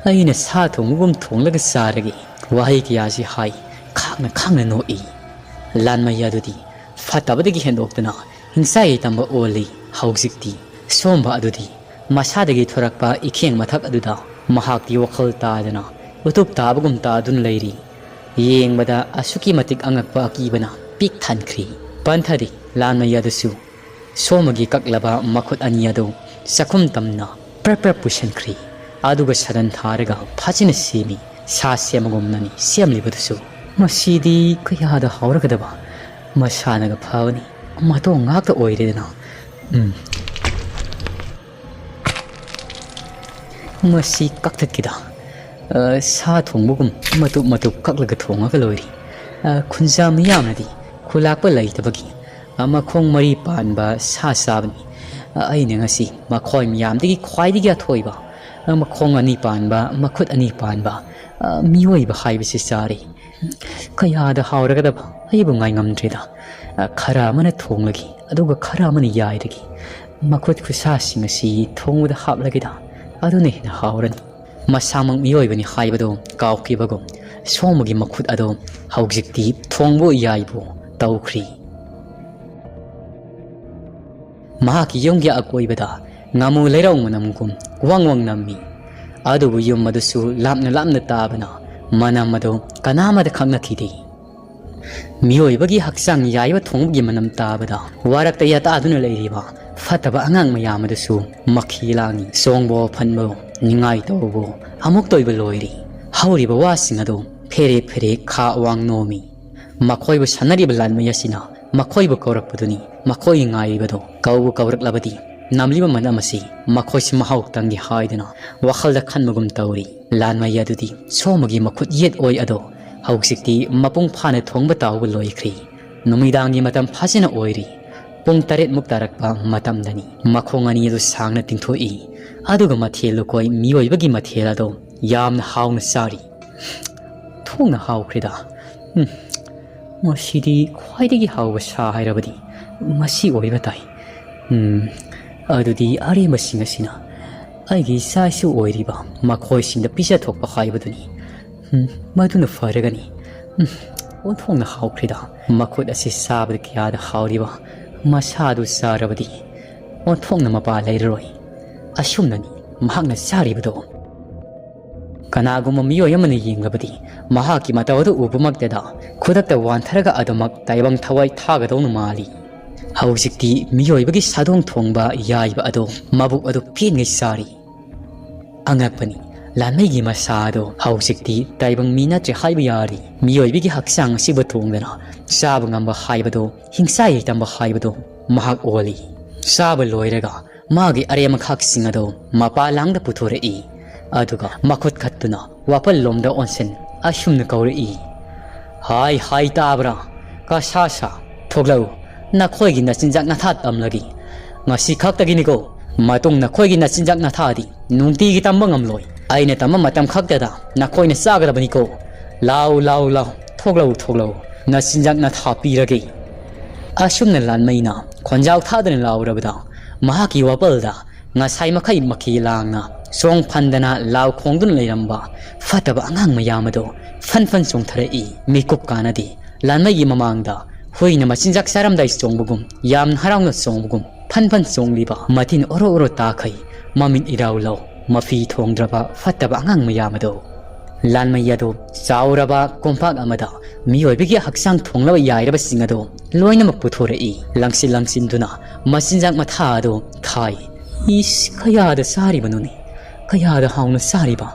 ꯑꯩꯅ ꯁꯥ ꯊꯣꯡꯕꯒꯨꯝ ꯊꯣꯡꯂꯒ ꯆꯥꯔꯒꯦ꯫" ꯋꯥꯍꯩ ꯀꯌꯥꯁꯤ ꯍꯥꯏ꯫ ꯈꯥꯡꯅ ꯈꯥꯡꯅ ꯅꯣꯛꯏ꯫ ꯂꯥꯟꯃꯩ ꯑꯗꯨꯗꯤ ꯐꯠꯇꯕꯗꯒꯤ ꯍꯦꯟꯗꯣꯛꯇꯅ ꯍꯤꯡꯆꯥꯏ ꯇꯝꯕ ꯑꯣꯜꯂꯤ꯫ ꯍꯧꯖꯤꯛꯇꯤ ꯁꯣꯝꯕ ꯑꯗꯨꯗꯤ ꯃꯁꯥꯗꯒꯤ ꯊꯣꯔꯛꯄ ꯏꯈꯦꯡ ꯃꯊꯛ ꯑꯗꯨꯗ ꯃꯍꯥꯛꯇꯤ ꯋꯥꯈꯜ ꯇꯥꯗꯅ ꯎꯇꯨꯞ ꯇꯥꯕꯒꯨꯝ ꯇꯥꯗꯨꯅ ꯂꯩꯔꯤ꯫ ꯌꯦꯡꯕꯗ ꯑꯁꯨꯛꯀꯤ ꯃꯇꯤꯛ ꯑꯉꯛꯄ ꯑꯀꯤꯕꯅ ꯄꯤꯛ ꯊꯟꯈ꯭ꯔꯤ꯫ ꯄꯟꯊꯗꯤ ꯂꯥꯟꯃꯩ ꯑꯗꯨꯁꯨ ꯁꯣꯝꯕꯒꯤ ꯀꯛꯂꯕ ꯃꯈꯨꯠ ꯑꯅꯤ ꯑꯗꯨ ꯆꯥꯛꯈꯨꯝ ꯇꯝꯅ ꯄ꯭ꯔꯞ ꯄ꯭ꯔꯞ ꯄꯨꯁꯤꯟꯈ꯭ꯔꯤ꯫ ꯑꯗꯨꯒ ꯁꯗꯟ ꯊꯥꯔꯒ ꯐꯖꯅ ꯁꯦꯝꯃꯤ꯫ ꯁꯥ ꯁꯦꯝꯕꯒꯨꯝꯅꯅꯤ ꯁꯦꯝꯂꯤꯕꯗꯨꯁꯨ꯫ ꯃꯁꯤꯗꯤ ꯀꯌꯥꯗ ꯍꯥꯎꯔꯒꯗꯕ ꯃꯁꯥꯟꯅꯒ ꯐꯕꯅꯤ꯫ ꯃꯇꯣꯡ ꯉꯥꯛꯇ ꯑꯣꯏꯔꯦꯗꯅ꯫ ꯎꯝ꯫ ꯃꯁꯤ ꯀꯛꯊꯠꯀꯦꯗ꯫ ꯑ, ꯁꯥ ꯊꯣꯡꯕꯒꯨꯝ ꯃꯇꯨꯞ ꯃꯇꯨꯞ ꯀꯛꯂꯒ ꯊꯣꯡꯉꯒ ꯂꯣꯏꯔꯦ꯫ ꯑ, ꯈꯨꯟꯖꯥ ꯃꯤꯌꯥꯝꯅꯗꯤ ꯈꯨꯂꯥꯛꯄ ꯂꯩꯇꯕꯒꯤ, ꯑ, ꯃꯈꯣꯡ ꯃꯔꯤ ꯄꯥꯟꯕ ꯁꯥ ꯆꯥꯕꯅꯤ꯫ ꯑ, ꯑꯩꯅ ꯉꯁꯤ ꯃꯈꯣꯏ ꯃꯤꯌꯥꯝꯗꯒꯤ ꯈ꯭ꯋꯥꯏꯗꯒꯤ ꯑꯊꯣꯏꯕ, ꯑ, ꯃꯈꯣꯡ ꯑꯅꯤ ꯄꯥꯟꯕ, ꯃꯈꯨꯠ ꯑꯅꯤ ꯄꯥꯟꯕ, ꯑ, ꯃꯤꯑꯣꯏꯕ ꯍꯥꯏꯕꯁꯤ ꯆꯥꯔꯦ꯫ ꯀꯌꯥꯗ ꯍꯥꯎꯔꯒꯗꯕ! ꯑꯩꯕꯨ ꯉꯥꯏꯉꯝꯗ꯭ꯔꯦꯗ꯫ ꯑ, ꯈꯔ ꯑꯃꯅ ꯊꯣꯡꯂꯒꯦ, ꯑꯗꯨꯒ ꯈꯔ ꯑꯃꯅ ꯌꯥꯏꯔꯒꯦ꯫ ꯃꯈꯨꯠ ꯈꯨꯠꯁꯥꯁꯤꯡ ꯑꯁꯤ ꯊꯣꯡꯕꯗ ꯍꯥꯞꯂꯒꯦꯗ, ꯑꯗꯨꯅ ꯍꯦꯟꯅ ꯍꯥꯎꯔꯅꯤ꯫ ꯃꯁꯥꯃꯛ ꯃꯤꯑꯣꯏꯕꯅꯤ ꯍꯥꯏꯕꯗꯣ ꯀꯥꯎꯈꯤꯕꯒꯨꯝ ꯁꯣꯝꯕꯒꯤ ꯃꯈꯨꯠ ꯑꯗꯣ ꯍꯧꯖꯤꯛꯇꯤ ꯊꯣꯡꯕ ꯌꯥꯏꯕꯨ ꯇꯧꯈ꯭ꯔꯤ꯫ ꯃꯍꯥꯛꯀꯤ ꯌꯨꯝꯒꯤ ꯑꯀꯣꯏꯕꯗ ꯉꯥꯃꯨ ꯂꯩꯔꯧ ꯃꯅꯝꯒꯨꯝ ꯋꯪ ꯋꯪ ꯅꯝꯃꯤ꯫ ꯑꯗꯨꯕꯨ ꯌꯨꯝ ꯑꯗꯨꯁꯨ ꯂꯥꯞꯅ ꯂꯥꯞꯅ ꯇꯥꯕꯅ ꯃꯅꯝ ꯑꯗꯨ ꯀꯅꯥꯃꯗ ꯈꯪꯅꯈꯤꯗꯦ꯫ ꯃꯤꯑꯣꯏꯕꯒꯤ ꯍꯛꯆꯥꯡ ꯌꯥꯏꯕ ꯊꯣꯡꯕꯒꯤ ꯃꯅꯝ ꯇꯥꯕꯗ ꯋꯥꯔꯛꯇ ꯌꯥꯇꯥꯗꯨꯅ ꯂꯩꯔꯤꯕ ꯐꯠꯇꯕ ꯑꯉꯥꯡ ꯃꯌꯥꯝ ꯑꯗꯨꯁꯨ ꯃꯈꯤ ꯂꯥꯡꯉꯤ꯫ ꯆꯣꯡꯕꯣ ꯐꯟꯕꯣ, ꯅꯤꯡꯉꯥꯏ ꯇꯧꯕꯣ, ꯑꯃꯨꯛ ꯇꯣꯏꯕ ꯂꯣꯏꯔꯤ꯫ ꯍꯧꯔꯤꯕ ꯋꯥꯁꯤꯡ ꯑꯗꯨ ꯐꯦꯔꯦ ꯐꯦꯔꯦ ꯈꯥ ꯋꯥꯡ ꯅꯣꯝꯃꯤ꯫ ꯃꯈꯣꯏꯕꯨ ꯁꯥꯟꯅꯔꯤꯕ ꯂꯥꯟꯃꯤ ꯑꯁꯤꯅ ꯃꯈꯣꯏꯕꯨ ꯀꯧꯔꯛꯄꯗꯨꯅꯤ ꯃꯈꯣꯏꯅ ꯉꯥꯏꯔꯤꯕꯗꯨ꯫ ꯀꯧꯕꯨ ꯀꯧꯔꯛꯂꯕꯗꯤ ꯅꯝꯂꯤꯕ ꯃꯅꯝ ꯑꯁꯤ ꯃꯈꯣꯏꯁꯨ ꯃꯍꯥꯎ ꯇꯪꯒꯦ ꯍꯥꯏꯗꯨꯅ ꯋꯥꯈꯜꯗ ꯈꯟꯕꯒꯨꯝ ꯇꯧꯔꯤ꯫ ꯂꯥꯟꯃꯩ ꯑꯗꯨꯗꯤ ꯁꯣꯝꯕꯒꯤ ꯃꯈꯨꯠ ꯌꯦꯠ ꯑꯣꯏ ꯑꯗꯣ ꯍꯧꯖꯤꯛꯇꯤ ꯃꯄꯨꯡ ꯐꯥꯅ ꯊꯣꯡꯕ ꯇꯥꯎꯕ ꯂꯣꯏꯈ꯭ꯔꯤ꯫ ꯅꯨꯃꯤꯗꯥꯡꯒꯤ ꯃꯇꯝ ꯐꯖꯅ ꯑꯣꯏꯔꯤ꯫ ꯄꯨꯡ ꯇꯔꯦꯠ ꯃꯨꯛ ꯇꯥꯔꯛꯄ ꯃꯇꯝꯗꯅꯤ꯫ ꯃꯈꯣꯡ ꯑꯅꯤ ꯑꯗꯨ ꯁꯥꯡꯅ ꯇꯤꯡꯊꯣꯛꯏ꯫ ꯑꯗꯨꯒ ꯃꯊꯦꯜ ꯂꯨꯀꯣꯏ ꯃꯤꯑꯣꯏꯕꯒꯤ ꯃꯊꯦꯜ ꯑꯗꯣ ꯌꯥꯝꯅ ꯍꯥꯎꯅ ꯆꯥꯔꯤ꯫ ꯊꯣꯡꯅ ꯍꯥꯎꯈ꯭ꯔꯦꯗ꯫ ꯎꯝ, ꯃꯁꯤꯗꯤ ꯈ꯭ꯋꯥꯏꯗꯒꯤ ꯍꯥꯎꯕ ꯁꯥ ꯍꯥꯏꯔꯕꯗꯤ ꯃꯁꯤ ꯑꯣꯏꯕ ꯇꯥꯏ꯫ ꯎꯝ, ꯑꯗꯨꯗꯤ ꯑꯔꯦꯝꯕꯁꯤꯡ ꯑꯁꯤꯅ ꯑꯩꯒꯤ ꯏꯆꯥ ꯏꯁꯨ ꯑꯣꯏꯔꯤꯕ ꯃꯈꯣꯏꯁꯤꯡꯗ ꯄꯤꯖꯊꯣꯛꯄ ꯍꯥꯏꯕꯗꯨꯅꯤ꯫ ꯎꯝ, ꯃꯗꯨꯅ ꯐꯔꯒꯅꯤ꯫ ꯑꯣꯟꯊꯣꯛꯅ ꯍꯥꯎꯈ꯭ꯔꯦꯗ꯫ ꯃꯈꯨꯠ ꯑꯁꯤ ꯆꯥꯕꯗ ꯀꯌꯥꯗ ꯍꯥꯎꯔꯤꯕ꯫ ꯃꯁꯥꯗꯨ ꯆꯥꯔꯕꯗꯤ ꯑꯣꯟꯊꯣꯛꯅ ꯃꯄꯥ ꯂꯩꯔꯔꯣꯏ꯫ ꯑꯁꯨꯝꯅꯅꯤ ꯃꯍꯥꯛꯅ ꯆꯥꯔꯤꯕꯗꯣ꯫ ꯀꯅꯥꯒꯨꯝꯕ ꯃꯤꯑꯣꯏ ꯑꯃꯅ ꯌꯦꯡꯂꯕꯗꯤ ꯃꯍꯥꯛꯀꯤ ꯃꯇꯧ ꯑꯗꯨ ꯎꯕꯃꯛꯇꯗ ꯈꯨꯗꯛꯇ ꯋꯥꯟꯊꯔꯒ ꯑꯗꯨꯃꯛ ꯇꯥꯏꯕꯪ ꯊꯋꯥꯏ ꯊꯥꯒꯗꯧꯅ ꯃꯥꯜꯂꯤ꯫ ꯍꯧꯖꯤꯛꯇꯤ ꯃꯤꯑꯣꯏꯕꯒꯤ ꯁꯥꯗꯣꯡ ꯊꯣꯡꯕ ꯌꯥꯏꯕ ꯑꯗꯣ ꯃꯕꯨꯛ ꯑꯗꯨ ꯄꯦꯟꯉꯩ ꯆꯥꯔꯤ꯫ ꯑꯉꯛꯄꯅꯤ, ꯂꯥꯟꯃꯩꯒꯤ ꯃꯁꯥ ꯑꯗꯣ ꯍꯧꯖꯤꯛꯇꯤ ꯇꯥꯏꯕꯪ ꯃꯤ ꯅꯠꯇ꯭ꯔꯦ ꯍꯥꯏꯕ ꯌꯥꯔꯤ꯫ ꯃꯤꯑꯣꯏꯕꯒꯤ ꯍꯛꯆꯥꯡ ꯑꯁꯤꯕꯨ ꯊꯣꯡꯗꯅ ꯆꯥꯕ ꯉꯝꯕ ꯍꯥꯏꯕꯗꯣ, ꯍꯤꯡꯁꯥ ꯌꯩꯇꯝꯕ ꯍꯥꯏꯕꯗꯣ ꯃꯍꯥꯛ ꯑꯣꯜꯂꯤ꯫ ꯆꯥꯕ ꯂꯣꯏꯔꯒ ꯃꯥꯒꯤ ꯑꯔꯦꯝ ꯑꯈꯥꯛꯁꯤꯡ ꯑꯗꯣ ꯃꯄꯥ ꯂꯥꯡꯗ ꯄꯨꯊꯣꯔꯛꯏ꯫ ꯑꯗꯨꯒ ꯃꯈꯨꯠ ꯈꯠꯇꯨꯅ ꯋꯥꯄꯜ ꯂꯣꯝꯗ ꯑꯣꯟꯁꯤꯟ ꯑꯁꯨꯝꯅ ꯀꯧꯔꯛꯏ, "ꯍꯥꯏ, ꯍꯥꯏ, ꯇꯥꯕ꯭ꯔꯥ? ꯀꯁꯥꯁꯥ, ꯊꯣꯛꯂꯛꯎ꯫ ꯅꯈꯣꯏꯒꯤ ꯅꯆꯤꯟꯖꯥꯛ ꯅꯊꯥ ꯇꯝꯂꯒꯦ꯫ ꯉꯁꯤ ꯈꯛꯇꯒꯤꯅꯤꯀꯣ꯫ ꯃꯇꯨꯡ ꯅꯈꯣꯏꯒꯤ ꯅꯆꯤꯟꯖꯥꯛ ꯅꯊꯥꯗꯤ ꯅꯨꯡꯇꯤꯒꯤ ꯇꯝꯕ ꯉꯝꯂꯣꯏ꯫ ꯑꯩꯅ ꯇꯝꯕ ꯃꯇꯝ ꯈꯛꯇꯗ ꯅꯈꯣꯏꯅ ꯆꯥꯒꯗꯕꯅꯤꯀꯣ꯫ ꯂꯥꯎ, ꯂꯥꯎ, ꯂꯥꯎ꯫ ꯊꯣꯛꯂꯛꯎ, ꯊꯣꯛꯂꯛꯎ꯫ ꯅꯆꯤꯟꯖꯥꯛ ꯅꯊꯥ ꯄꯤꯔꯒꯦ꯫" ꯑꯁꯨꯝꯅ ꯂꯥꯟꯃꯩꯅ ꯈꯣꯟꯖꯥꯎ ꯊꯥꯗꯅ ꯂꯥꯎꯔꯕꯗ ꯃꯍꯥꯛꯀꯤ ꯋꯥꯄꯜꯗ ꯉꯁꯥꯏ ꯃꯈꯩ ꯃꯈꯩ ꯂꯥꯡꯅ ꯆꯣꯡ ꯐꯟꯗꯅ ꯂꯥꯎ ꯈꯣꯡꯗꯨꯅ ꯂꯩꯔꯝꯕ ꯐꯠꯇꯕ ꯑꯉꯥꯡ ꯃꯌꯥꯝ ꯑꯗꯣ ꯐꯟ ꯐꯟ ꯆꯣꯡꯊꯔꯛꯏ꯫ ꯃꯤꯀꯨꯞ ꯀꯥꯅꯗꯦ꯫ ꯂꯥꯟꯃꯩꯒꯤ ꯃꯃꯥꯡꯗ ꯍꯨꯏꯅ ꯃꯆꯤꯟꯖꯥꯛ ꯆꯥꯔꯝꯗꯥꯏ ꯆꯣꯡꯕꯒꯨꯝ ꯌꯥꯝꯅ ꯍꯔꯥꯎꯅ ꯆꯣꯡꯕꯒꯨꯝ ꯐꯟ ꯐꯟ ꯆꯣꯡꯂꯤꯕ ꯃꯇꯤꯟ ꯑꯣꯔꯣ ꯑꯣꯔꯣ ꯇꯥꯈꯩ ꯃꯃꯤꯠ ꯏꯔꯥꯎ ꯂꯧ ꯃꯐꯤ ꯊꯣꯡꯗ꯭ꯔꯕ ꯐꯠꯇꯕ ꯑꯉꯥꯡ ꯃꯌꯥꯝ ꯑꯗꯣ꯫ ꯂꯥꯟꯃꯩ ꯑꯗꯣ ꯆꯥꯎꯔꯕ ꯀꯣꯝꯄꯥꯛ ꯑꯃꯗ ꯃꯤꯑꯣꯏꯕꯒꯤ ꯍꯛꯆꯥꯡ ꯊꯣꯡꯅꯕ ꯌꯥꯏꯔꯕꯁꯤꯡ ꯑꯗꯣ ꯂꯣꯏꯅꯃꯛ ꯄꯨꯊꯣꯔꯛꯏ꯫ ꯂꯪꯁꯤꯟ ꯂꯪꯁꯤꯟꯗꯨꯅ ꯃꯆꯤꯟꯖꯥꯛ ꯃꯊꯥ ꯑꯗꯣ ꯊꯥꯏ꯫ ꯏꯁ, ꯀꯌꯥꯗ ꯆꯥꯔꯤꯕꯅꯣꯅꯦ? ꯀꯌꯥꯗ ꯍꯥꯎꯅ ꯆꯥꯔꯤꯕ?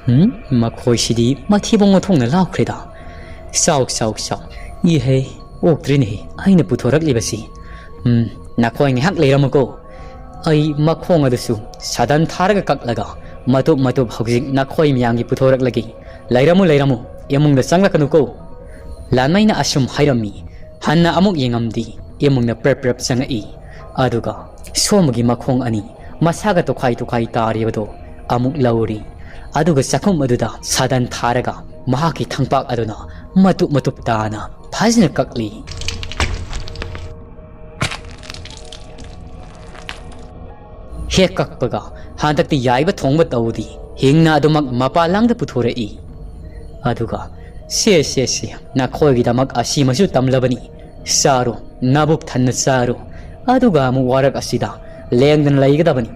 ꯎꯝ, ꯃꯈꯣꯏꯁꯤꯗꯤ ꯃꯊꯤꯕꯣꯡ ꯃꯊꯣꯡꯅ ꯂꯥꯎꯈ꯭ꯔꯦꯗ꯫ ꯆꯥꯎ, ꯆꯥꯎ, ꯆꯥꯎ꯫ ꯏꯍꯦ, ꯑꯣꯛꯇ꯭ꯔꯤꯅꯦꯍꯦ ꯑꯩꯅ ꯄꯨꯊꯣꯔꯛꯂꯤꯕꯁꯤ꯫ ꯎꯝ, ꯅꯈꯣꯏ ꯉꯥꯏꯍꯥꯛ ꯂꯩꯔꯝꯃꯨꯀꯣ꯫ ꯑꯩ ꯃꯈꯣꯡ ꯑꯗꯨꯁꯨ ꯁꯥꯗꯟ ꯊꯥꯔꯒ ꯀꯛꯂꯒ ꯃꯇꯨꯞ ꯃꯇꯨꯞ ꯍꯧꯖꯤꯛ ꯅꯈꯣꯏ ꯃꯌꯥꯝꯒꯤ ꯄꯨꯊꯣꯔꯛꯂꯒꯦ꯫ ꯂꯩꯔꯝꯃꯨ, ꯂꯩꯔꯝꯃꯨ, ꯏꯃꯨꯡꯗ ꯆꯪꯂꯛꯀꯅꯨꯀꯣ꯫ ꯂꯥꯟꯃꯩꯅ ꯑꯁꯨꯝ ꯍꯥꯏꯔꯝꯃꯤ꯫ ꯍꯟꯅ ꯑꯃꯨꯛ ꯌꯦꯡꯉꯝꯗꯤ ꯏꯃꯨꯡꯗ ꯄ꯭ꯔꯞ ꯄ꯭ꯔꯞ ꯆꯪꯉꯛꯏ꯫ ꯑꯗꯨꯒ ꯁꯣꯝꯕꯒꯤ ꯃꯈꯣꯡ ꯑꯅꯤ ꯃꯁꯥꯒ ꯇꯣꯈꯥꯏ ꯇꯣꯈꯥꯏ ꯇꯥꯔꯤꯕꯗꯣ ꯑꯃꯨꯛ ꯂꯧꯔꯤ꯫ ꯑꯗꯨꯒ ꯆꯥꯛꯈꯨꯝ ꯑꯗꯨꯗ ꯁꯥꯗꯟ ꯊꯥꯔꯒ ꯃꯍꯥꯛꯀꯤ ꯊꯪꯄꯥꯛ ꯑꯗꯨꯅ ꯃꯇꯨꯞ ꯃꯇꯨꯞ ꯇꯥꯅ ꯐꯖꯅ ꯀꯛꯂꯤ꯫ ꯍꯦꯛ ꯀꯛꯄꯒ ꯍꯟꯗꯛꯇꯤ ꯌꯥꯏꯕ ꯊꯣꯡꯕ ꯇꯧꯗꯤ ꯍꯤꯡꯅ ꯑꯗꯨꯃꯛ ꯃꯄꯥ ꯂꯥꯡꯗ ꯄꯨꯊꯣꯔꯛꯏ꯫ ꯑꯗꯨꯒ "ꯁꯦ, ꯁꯦ, ꯁꯦ, ꯅꯈꯣꯏꯒꯤꯗꯃꯛ ꯑꯁꯤꯃꯁꯨ ꯇꯝꯂꯕꯅꯤ꯫ ꯆꯥꯔꯣ, ꯅꯕꯨꯛ ꯊꯟꯅ ꯆꯥꯔꯣ꯫ ꯑꯗꯨꯒ ꯑꯃꯨꯛ ꯋꯥꯔꯛ ꯑꯁꯤꯗ ꯂꯦꯡꯗꯅ ꯂꯩꯒꯗꯕꯅꯤ꯫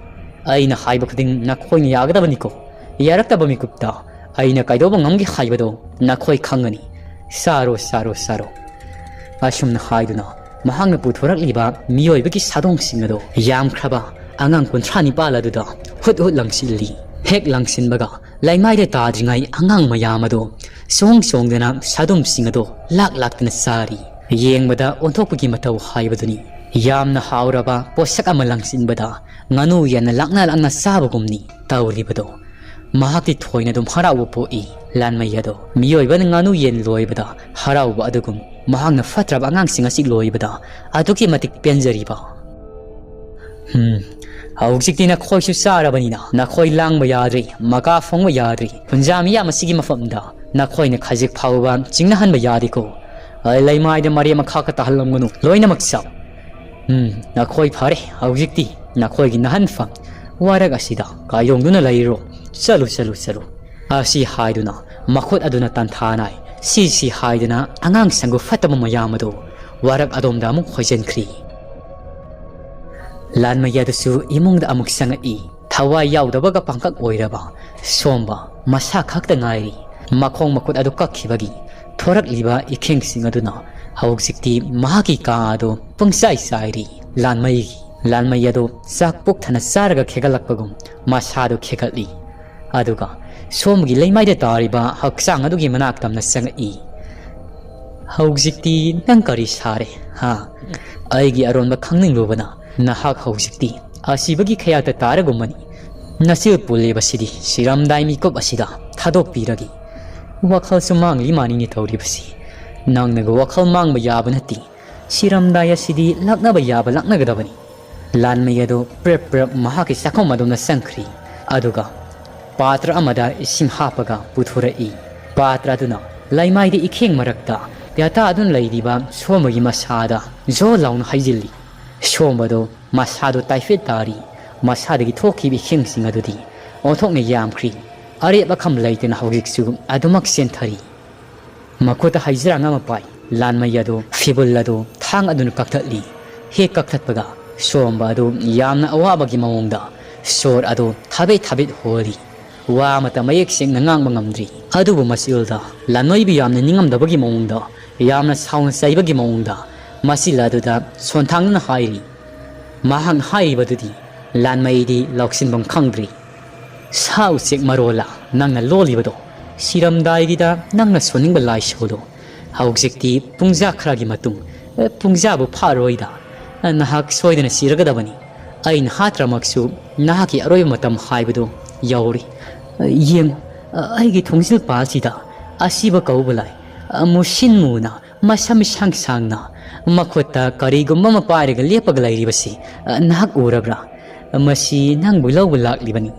ꯑꯩꯅ ꯍꯥꯏꯕ ꯈꯨꯗꯤꯡ ꯅꯈꯣꯏꯅ ꯌꯥꯒꯗꯕꯅꯤꯀꯣ꯫ ꯌꯥꯔꯛꯇꯕ ꯃꯤꯀꯨꯞꯇ ꯑꯩꯅ ꯀꯩꯗꯧꯕ ꯉꯝꯒꯦ ꯍꯥꯏꯕꯗꯣ ꯅꯈꯣꯏ ꯈꯪꯒꯅꯤ꯫ ꯆꯥꯔꯣ, ꯆꯥꯔꯣ, ꯆꯥꯔꯣ"꯫ ꯑꯁꯨꯝꯅ ꯍꯥꯏꯗꯨꯅ ꯃꯍꯥꯛꯅ ꯄꯨꯊꯣꯔꯛꯂꯤꯕ ꯃꯤꯑꯣꯏꯕꯒꯤ ꯁꯥꯗꯣꯡꯁꯤꯡ ꯑꯗꯣ ꯌꯥꯝꯈ꯭ꯔꯕ ꯑꯉꯥꯡ ꯀꯨꯟꯊ꯭ꯔꯥ ꯅꯤꯄꯥꯜ ꯑꯗꯨꯗ ꯍꯨꯠ ꯍꯨꯠ ꯂꯪꯁꯤꯜꯂꯤ꯫ ꯍꯦꯛ ꯂꯪꯁꯤꯟꯕꯒ ꯂꯩꯃꯥꯏꯗ ꯇꯥꯗ꯭ꯔꯤꯉꯩ ꯑꯉꯥꯡ ꯃꯌꯥꯝ ꯑꯗꯣ ꯆꯣꯡ ꯆꯣꯡꯗꯅ ꯁꯥꯗꯣꯡꯁꯤꯡ ꯑꯗꯣ ꯂꯥꯛ ꯂꯥꯛꯇꯅ ꯆꯥꯔꯤ꯫ ꯌꯦꯡꯕꯗ ꯑꯣꯟꯊꯣꯛꯄꯒꯤ ꯃꯇꯧ ꯍꯥꯏꯕꯗꯨꯅꯤ꯫ ꯌꯥꯝꯅ ꯍꯥꯎꯔꯕ ꯄꯣꯠꯁꯛ ꯑꯃ ꯂꯪꯁꯤꯟꯕꯗ ꯉꯥꯅꯨ ꯌꯦꯟꯅ ꯂꯥꯛꯅ ꯂꯥꯛꯅ ꯆꯥꯕꯒꯨꯝꯅꯤ ꯇꯧꯔꯤꯕꯗꯣ꯫ ꯃꯍꯥꯛꯇꯤ ꯊꯣꯏꯅ ꯑꯗꯨꯝ ꯍꯔꯥꯎꯕ ꯄꯣꯛꯏ꯫ ꯂꯥꯟꯃꯩ ꯑꯗꯣ ꯃꯤꯑꯣꯏꯕꯅ ꯉꯥꯅꯨ ꯌꯦꯟ ꯂꯣꯏꯕꯗ ꯍꯔꯥꯎꯕ ꯑꯗꯨꯒꯨꯝ ꯃꯍꯥꯛꯅ ꯐꯠꯇ꯭ꯔꯕ ꯑꯉꯥꯡꯁꯤꯡ ꯑꯁꯤ ꯂꯣꯏꯕꯗ ꯑꯗꯨꯛꯀꯤ ꯃꯇꯤꯛ ꯄꯦꯟꯖꯔꯤꯕ꯫ "ꯍꯝ, ꯍꯧꯖꯤꯛꯇꯤ ꯅꯈꯣꯏꯁꯨ ꯆꯥꯔꯕꯅꯤꯅ ꯅꯈꯣꯏ ꯂꯥꯡꯕ ꯌꯥꯗ꯭ꯔꯤ, ꯃꯀꯥ ꯐꯣꯡꯕ ꯌꯥꯗ꯭ꯔꯤ꯫ ꯈꯨꯟꯖꯥ ꯃꯤꯌꯥꯝ ꯑꯁꯤꯒꯤ ꯃꯐꯝꯗ ꯅꯈꯣꯏꯅ ꯈꯖꯤꯛ ꯐꯥꯎꯕ ꯆꯤꯡꯅꯍꯟꯕ ꯌꯥꯗꯦꯀꯣ꯫ ꯑꯩ ꯂꯩꯃꯥꯏꯗ ꯃꯔꯦꯝ ꯃꯈꯥ ꯈꯛꯇ ꯍꯜꯂꯝꯒꯅꯨ, ꯂꯣꯏꯅꯃꯛ ꯆꯥꯎ꯫ ꯎꯝ, ꯅꯈꯣꯏ ꯐꯔꯦ, ꯍꯧꯖꯤꯛꯇꯤ ꯅꯈꯣꯏꯒꯤ ꯅꯍꯟꯐꯝ ꯋꯥꯔꯛ ꯑꯁꯤꯗ ꯀꯥꯏꯗꯣꯡꯗꯨꯅ ꯂꯩꯔꯣ꯫ ꯆꯠꯂꯨ, ꯆꯠꯂꯨ, ꯆꯠꯂꯨ"꯫ ꯑꯁꯤ ꯍꯥꯏꯗꯨꯅ ꯃꯈꯨꯠ ꯑꯗꯨꯅ ꯇꯥꯟꯊꯥꯅꯥꯏ ꯁꯤ ꯁꯤ ꯍꯥꯏꯗꯨꯅ ꯑꯉꯥꯡ ꯁꯪꯒꯨ ꯐꯠꯇꯕ ꯃꯌꯥꯝ ꯑꯗꯨ ꯋꯥꯔꯛ ꯑꯗꯣꯝꯗ ꯑꯃꯨꯛ ꯈꯣꯏꯖꯤꯟꯈ꯭ꯔꯤ꯫ ꯂꯥꯟꯃꯩ ꯑꯗꯨꯁꯨ ꯏꯃꯨꯡꯗ ꯑꯃꯨꯛ ꯆꯪꯉꯛꯏ꯫ ꯊꯋꯥꯏ ꯌꯥꯎꯗꯕꯒ ꯄꯥꯡꯀꯛ ꯑꯣꯏꯔꯕ ꯁꯣꯝꯕ ꯃꯁꯥ ꯈꯛꯇ ꯉꯥꯏꯔꯤ꯫ ꯃꯈꯣꯡ ꯃꯈꯨꯠ ꯑꯗꯨ ꯀꯛꯈꯤꯕꯒꯤ ꯊꯣꯔꯛꯂꯤꯕ ꯏꯈꯦꯡꯁꯤꯡ ꯑꯗꯨꯅ ꯍꯧꯖꯤꯛꯇꯤ ꯃꯍꯥꯛꯀꯤ ꯀꯥ ꯑꯗꯨ ꯄꯨꯡꯆꯥꯏ ꯆꯥꯏꯔꯤ꯫ ꯂꯥꯟꯃꯩꯒꯤ ꯂꯥꯟꯃꯩ ꯑꯗꯨ ꯆꯥꯛ ꯄꯨꯛ ꯊꯟꯅ ꯆꯥꯔꯒ ꯈꯦꯒꯠꯂꯛꯄꯒꯨꯝ ꯃꯁꯥꯗꯨ ꯈꯦꯒꯠꯂꯤ꯫ ꯑꯗꯨꯒ ꯁꯣꯝꯒꯤ ꯂꯩꯃꯥꯏꯗ ꯇꯥꯔꯤꯕ ꯍꯛꯆꯥꯡ ꯑꯗꯨꯒꯤ ꯃꯅꯥꯛ ꯇꯝꯅ ꯆꯪꯉꯛꯏ꯫ "ꯍꯧꯖꯤꯛꯇꯤ ꯅꯪ ꯀꯔꯤ ꯁꯥꯔꯦ, ꯍꯥ? ꯑꯩꯒꯤ ꯑꯔꯣꯟꯕ ꯈꯪꯅꯤꯡꯂꯨꯕꯅ ꯅꯍꯥꯛ ꯍꯧꯖꯤꯛꯇꯤ ꯑꯁꯤꯕꯒꯤ ꯈꯌꯥꯠꯇ ꯇꯥꯔꯒꯨꯝꯕꯅꯤ꯫ ꯅꯆꯤꯜ ꯄꯨꯜꯂꯤꯕꯁꯤꯗꯤ ꯁꯤꯔꯝꯗꯥꯏ ꯃꯤꯀꯨꯞ ꯑꯁꯤꯗ ꯊꯥꯗꯣꯛꯄꯤꯔꯒꯦ꯫ ꯋꯥꯈꯜꯁꯨ ꯃꯥꯡꯂꯤ ꯃꯥꯡꯂꯤꯅꯤ ꯇꯧꯔꯤꯕꯁꯤ꯫ ꯅꯪꯅꯒ ꯋꯥꯈꯜ ꯃꯥꯡꯕ ꯌꯥꯕ ꯅꯠꯇꯦ꯫ ꯁꯤꯔꯝꯗꯥꯏ ꯑꯁꯤꯗꯤ ꯂꯥꯛꯅꯕ ꯌꯥꯕ ꯂꯥꯛꯅꯒꯗꯕꯅꯤ"꯫ ꯂꯥꯟꯃꯩ ꯑꯗꯨ ꯄ꯭ꯔꯦꯞ ꯄ꯭ꯔꯦꯞ ꯃꯍꯥꯛꯀꯤ ꯆꯥꯛꯈꯨꯝ ꯑꯗꯣꯝꯗ ꯆꯪꯈ꯭ꯔꯤ꯫ ꯑꯗꯨꯒ ꯄꯥꯇ꯭ꯔ ꯑꯃꯗ ꯏꯁꯤꯡ ꯍꯥꯞꯄꯒ ꯄꯨꯊꯣꯔꯛꯏ꯫ ꯄꯥꯇ꯭ꯔ ꯑꯗꯨꯅ ꯂꯩꯃꯥꯏꯗ ꯏꯈꯦꯡ ꯃꯔꯛꯇ ꯇꯦꯇꯥꯗꯨꯅ ꯂꯩꯔꯤꯕ ꯁꯣꯝꯕꯒꯤ ꯃꯁꯥꯗ ꯖꯣ ꯂꯥꯎꯅ ꯍꯩꯖꯤꯜꯂꯤ꯫ ꯁꯣꯝꯕꯗꯨ ꯃꯁꯥꯗꯨ ꯇꯥꯏꯐꯦꯠ ꯇꯥꯔꯤ꯫ ꯃꯁꯥꯗꯒꯤ ꯊꯣꯛꯈꯤꯕ ꯏꯈꯦꯡꯁꯤꯡ ꯑꯗꯨꯗꯤ ꯑꯣꯟꯊꯣꯛꯅ ꯌꯥꯝꯈ꯭ꯔꯤ꯫ ꯑꯔꯦꯞ ꯑꯈꯝ ꯂꯩꯇꯅ ꯍꯧꯖꯤꯛꯁꯨ ꯑꯗꯨꯃꯛ ꯆꯦꯟꯊꯔꯤ꯫ ꯃꯈꯨꯠꯇ ꯍꯩꯖꯔꯥꯡ ꯑꯃ ꯄꯥꯏ꯫ ꯂꯥꯟꯃꯩ ꯑꯗꯨ ꯐꯤꯕꯨꯜ ꯑꯗꯨ ꯊꯥꯡ ꯑꯗꯨꯅ ꯀꯛꯊꯠꯂꯤ꯫ ꯍꯦꯛ ꯀꯛꯊꯠꯄꯒ ꯁꯣꯝꯕ ꯑꯗꯨ ꯌꯥꯝꯅ ꯑꯋꯥꯕꯒꯤ ꯃꯑꯣꯡꯗ ꯁꯣꯔ ꯑꯗꯨ ꯊꯥꯕꯦꯠ ꯊꯥꯕꯦꯠ ꯍꯣꯜꯂꯤ꯫ ꯋꯥ ꯑꯃꯠꯇ ꯃꯌꯦꯛ ꯁꯦꯡꯅ ꯉꯥꯡꯕ ꯉꯝꯗ꯭ꯔꯤ꯫ ꯑꯗꯨꯕꯨ ꯃꯁꯤꯗ ꯂꯥꯟꯃꯩꯕꯨ ꯌꯥꯝꯅ ꯅꯤꯡꯉꯝꯗꯕꯒꯤ ꯃꯑꯣꯡꯗ, ꯌꯥꯝꯅ ꯁꯥꯎꯅ ꯆꯩꯕꯒꯤ ꯃꯑꯣꯡꯗ ꯃꯁꯤꯜ ꯑꯗꯨꯗ ꯁꯣꯟꯊꯥꯡꯗꯨꯅ ꯍꯥꯏꯔꯤ꯫ ꯃꯍꯥꯛꯅ ꯍꯥꯏꯔꯤꯕꯗꯨꯗꯤ ꯂꯥꯟꯃꯩꯗꯤ ꯂꯧꯁꯤꯟꯐꯝ ꯈꯪꯗ꯭ꯔꯤ꯫ "ꯁꯥ ꯎꯆꯦꯛ ꯃꯔꯣꯜꯂ ꯅꯪꯅ ꯂꯣꯜꯂꯤꯕꯗꯣ? ꯁꯤꯔꯝꯗꯥꯏꯒꯤꯗ ꯅꯪꯅ ꯁꯣꯟꯅꯤꯡꯕ ꯂꯥꯏꯁꯣꯗꯣ ꯍꯧꯖꯤꯛꯇꯤ ꯄꯨꯡꯖꯥ ꯈꯔꯒꯤ ꯃꯇꯨꯡ, ꯑꯦ, ꯄꯨꯡꯖꯥꯕꯨ ꯐꯥꯔꯣꯏꯗ, ꯑꯦ, ꯅꯍꯥꯛ ꯁꯣꯏꯗꯅ ꯁꯤꯔꯒꯗꯕꯅꯤ꯫ ꯑꯩꯅ ꯍꯥꯠꯇ꯭ꯔꯃꯛꯁꯨ ꯅꯍꯥꯛꯀꯤ ꯑꯔꯣꯏꯕ ꯃꯇꯝ ꯍꯥꯏꯕꯗꯨ ꯌꯧꯔꯦ꯫ ꯑꯦ, ꯌꯦꯡꯉꯨ, ꯑꯦ, ꯑꯩꯒꯤ ꯊꯣꯡꯖꯤꯜ ꯄꯥꯜꯁꯤꯗ ꯑꯁꯤꯕ ꯀꯧꯕ ꯂꯥꯏ, ꯑꯦ, ꯃꯨꯁꯤꯟ ꯃꯨꯅ, ꯃꯁꯝ ꯏꯁꯥꯡ ꯁꯥꯡꯅ, ꯃꯈꯨꯠꯇ ꯀꯔꯤꯒꯨꯝꯕ ꯑꯃ ꯄꯥꯏꯔꯒ ꯂꯦꯞꯄꯒ ꯂꯩꯔꯤꯕꯁꯤ, ꯑꯦ, ꯅꯍꯥꯛ ꯎꯔꯕ꯭ꯔꯥ? ꯃꯁꯤ ꯅꯪꯕꯨ ꯂꯧꯕ ꯂꯥꯛꯂꯤꯕꯅꯤ,"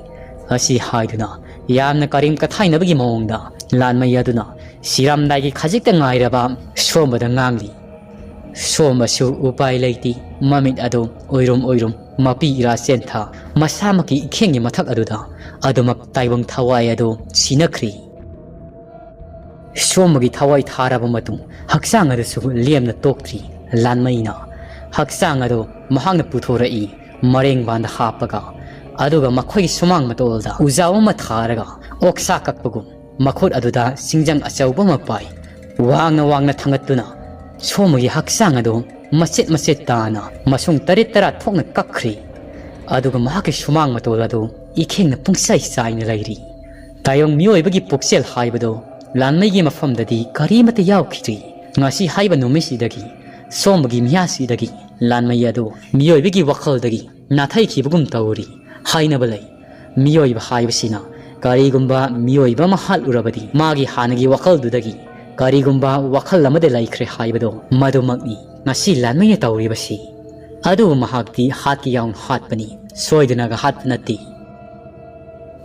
ꯑꯁꯤ ꯍꯥꯏꯗꯨꯅ ꯌꯥꯝꯅ ꯀꯔꯦꯝ ꯀꯊꯥꯏꯅꯕꯒꯤ ꯃꯑꯣꯡꯗ ꯂꯥꯟꯃꯩ ꯑꯗꯨꯅ ꯁꯤꯔꯝꯗꯥꯏꯒꯤ ꯈꯖꯤꯛꯇ ꯉꯥꯏꯔꯕ ꯁꯣꯝꯕꯗ ꯉꯥꯡꯂꯤ꯫ ꯁꯣꯝꯕꯁꯨ ꯎꯄꯥꯏ ꯂꯩꯇꯦ꯫ ꯃꯃꯤꯠ ꯑꯗꯨ ꯎꯏꯔꯨꯝ ꯎꯏꯔꯨꯝ, ꯃꯄꯤ ꯏꯔꯥ ꯆꯦꯟꯊ, ꯃꯁꯥꯃꯛꯀꯤ ꯏꯈꯦꯡꯒꯤ ꯃꯊꯛ ꯑꯗꯨꯗ ꯑꯗꯨꯃꯛ ꯇꯥꯏꯕꯪ ꯊꯋꯥꯏ ꯑꯗꯨ ꯁꯤꯅꯈ꯭ꯔꯤ꯫ ꯁꯣꯝꯕꯒꯤ ꯊꯋꯥꯏ ꯊꯥꯔꯕ ꯃꯇꯨꯡ ꯍꯛꯆꯥꯡ ꯑꯗꯨꯁꯨ ꯂꯦꯝꯅ ꯇꯣꯛꯇ꯭ꯔꯤ꯫ ꯂꯥꯟꯃꯩꯅ ꯍꯛꯆꯥꯡ ꯑꯗꯨ ꯃꯍꯥꯛꯅ ꯄꯨꯊꯣꯔꯛꯏ, ꯃꯔꯦꯡꯕꯥꯟꯗ ꯍꯥꯞꯄꯒ, ꯑꯗꯨꯒ ꯃꯈꯣꯏꯒꯤ ꯁꯨꯃꯥꯡ ꯃꯇꯣꯜꯗ ꯎꯖꯥꯎ ꯑꯃ ꯊꯥꯔꯒ ꯑꯣꯛꯁꯥ ꯀꯛꯄꯒꯨꯝ ꯃꯈꯨꯠ ꯑꯗꯨꯗ ꯁꯤꯡꯖꯪ ꯑꯆꯧꯕ ꯑꯃ ꯄꯥꯏ꯫ ꯋꯥꯡꯅ ꯋꯥꯡꯅ ꯊꯥꯡꯒꯠꯇꯨꯅ ꯁꯣꯝꯕꯒꯤ ꯍꯛꯆꯥꯡ ꯑꯗꯨ ꯃꯆꯦꯠ ꯃꯆꯦꯠ ꯇꯥꯅ ꯃꯁꯨꯡ ꯇꯔꯦꯠ ꯇꯔꯥ ꯊꯣꯛꯅ ꯀꯛꯈ꯭ꯔꯤ꯫ ꯑꯗꯨꯒ ꯃꯍꯥꯛꯀꯤ ꯁꯨꯃꯥꯡ ꯃꯇꯣꯜ ꯑꯗꯨ ꯏꯈꯦꯡꯅ ꯄꯨꯡꯆꯥꯏ ꯆꯥꯏꯅ ꯂꯩꯔꯤ꯫ ꯇꯥꯏꯕꯪ ꯃꯤꯑꯣꯏꯕꯒꯤ ꯄꯨꯛꯆꯦꯜ ꯍꯥꯏꯕꯗꯨ ꯂꯥꯟꯃꯩꯒꯤ ꯃꯐꯝꯗꯗꯤ ꯀꯔꯤꯃꯠꯇ ꯌꯥꯎꯈꯤꯗ꯭ꯔꯤ꯫ ꯉꯁꯤ ꯍꯥꯏꯕ ꯅꯨꯃꯤꯠꯁꯤꯗꯒꯤ ꯁꯣꯝꯕꯒꯤ ꯃꯤꯌꯥꯁꯤꯗꯒꯤ ꯂꯥꯟꯃꯩ ꯑꯗꯨ ꯃꯤꯑꯣꯏꯕꯒꯤ ꯋꯥꯈꯜꯗꯒꯤ ꯅꯥꯊꯩꯈꯤꯕꯒꯨꯝ ꯇꯧꯔꯤ꯫ ꯍꯥꯏꯅꯕ ꯂꯩ, ꯃꯤꯑꯣꯏꯕ ꯍꯥꯏꯕꯁꯤꯅ ꯀꯔꯤꯒꯨꯝꯕ ꯃꯤꯑꯣꯏꯕ ꯑꯃ ꯍꯥꯠꯂꯨꯔꯕꯗꯤ ꯃꯥꯒꯤ ꯍꯥꯟꯅꯒꯤ ꯋꯥꯈꯜꯗꯨꯗꯒꯤ ꯀꯔꯤꯒꯨꯝꯕ ꯋꯥꯈꯜ ꯑꯃꯗ ꯂꯩꯈ꯭ꯔꯦ ꯍꯥꯏꯕꯗꯣ ꯃꯗꯨꯃꯛꯅꯤ ꯉꯁꯤ ꯂꯥꯟꯃꯩꯅ ꯇꯧꯔꯤꯕꯁꯤ꯫ ꯑꯗꯨꯕꯨ ꯃꯍꯥꯛꯇꯤ ꯍꯥꯠꯀꯦ ꯌꯥꯎꯅ ꯍꯥꯠꯄꯅꯤ, ꯁꯣꯏꯗꯅꯒ ꯍꯥꯠꯄ ꯅꯠꯇꯦ꯫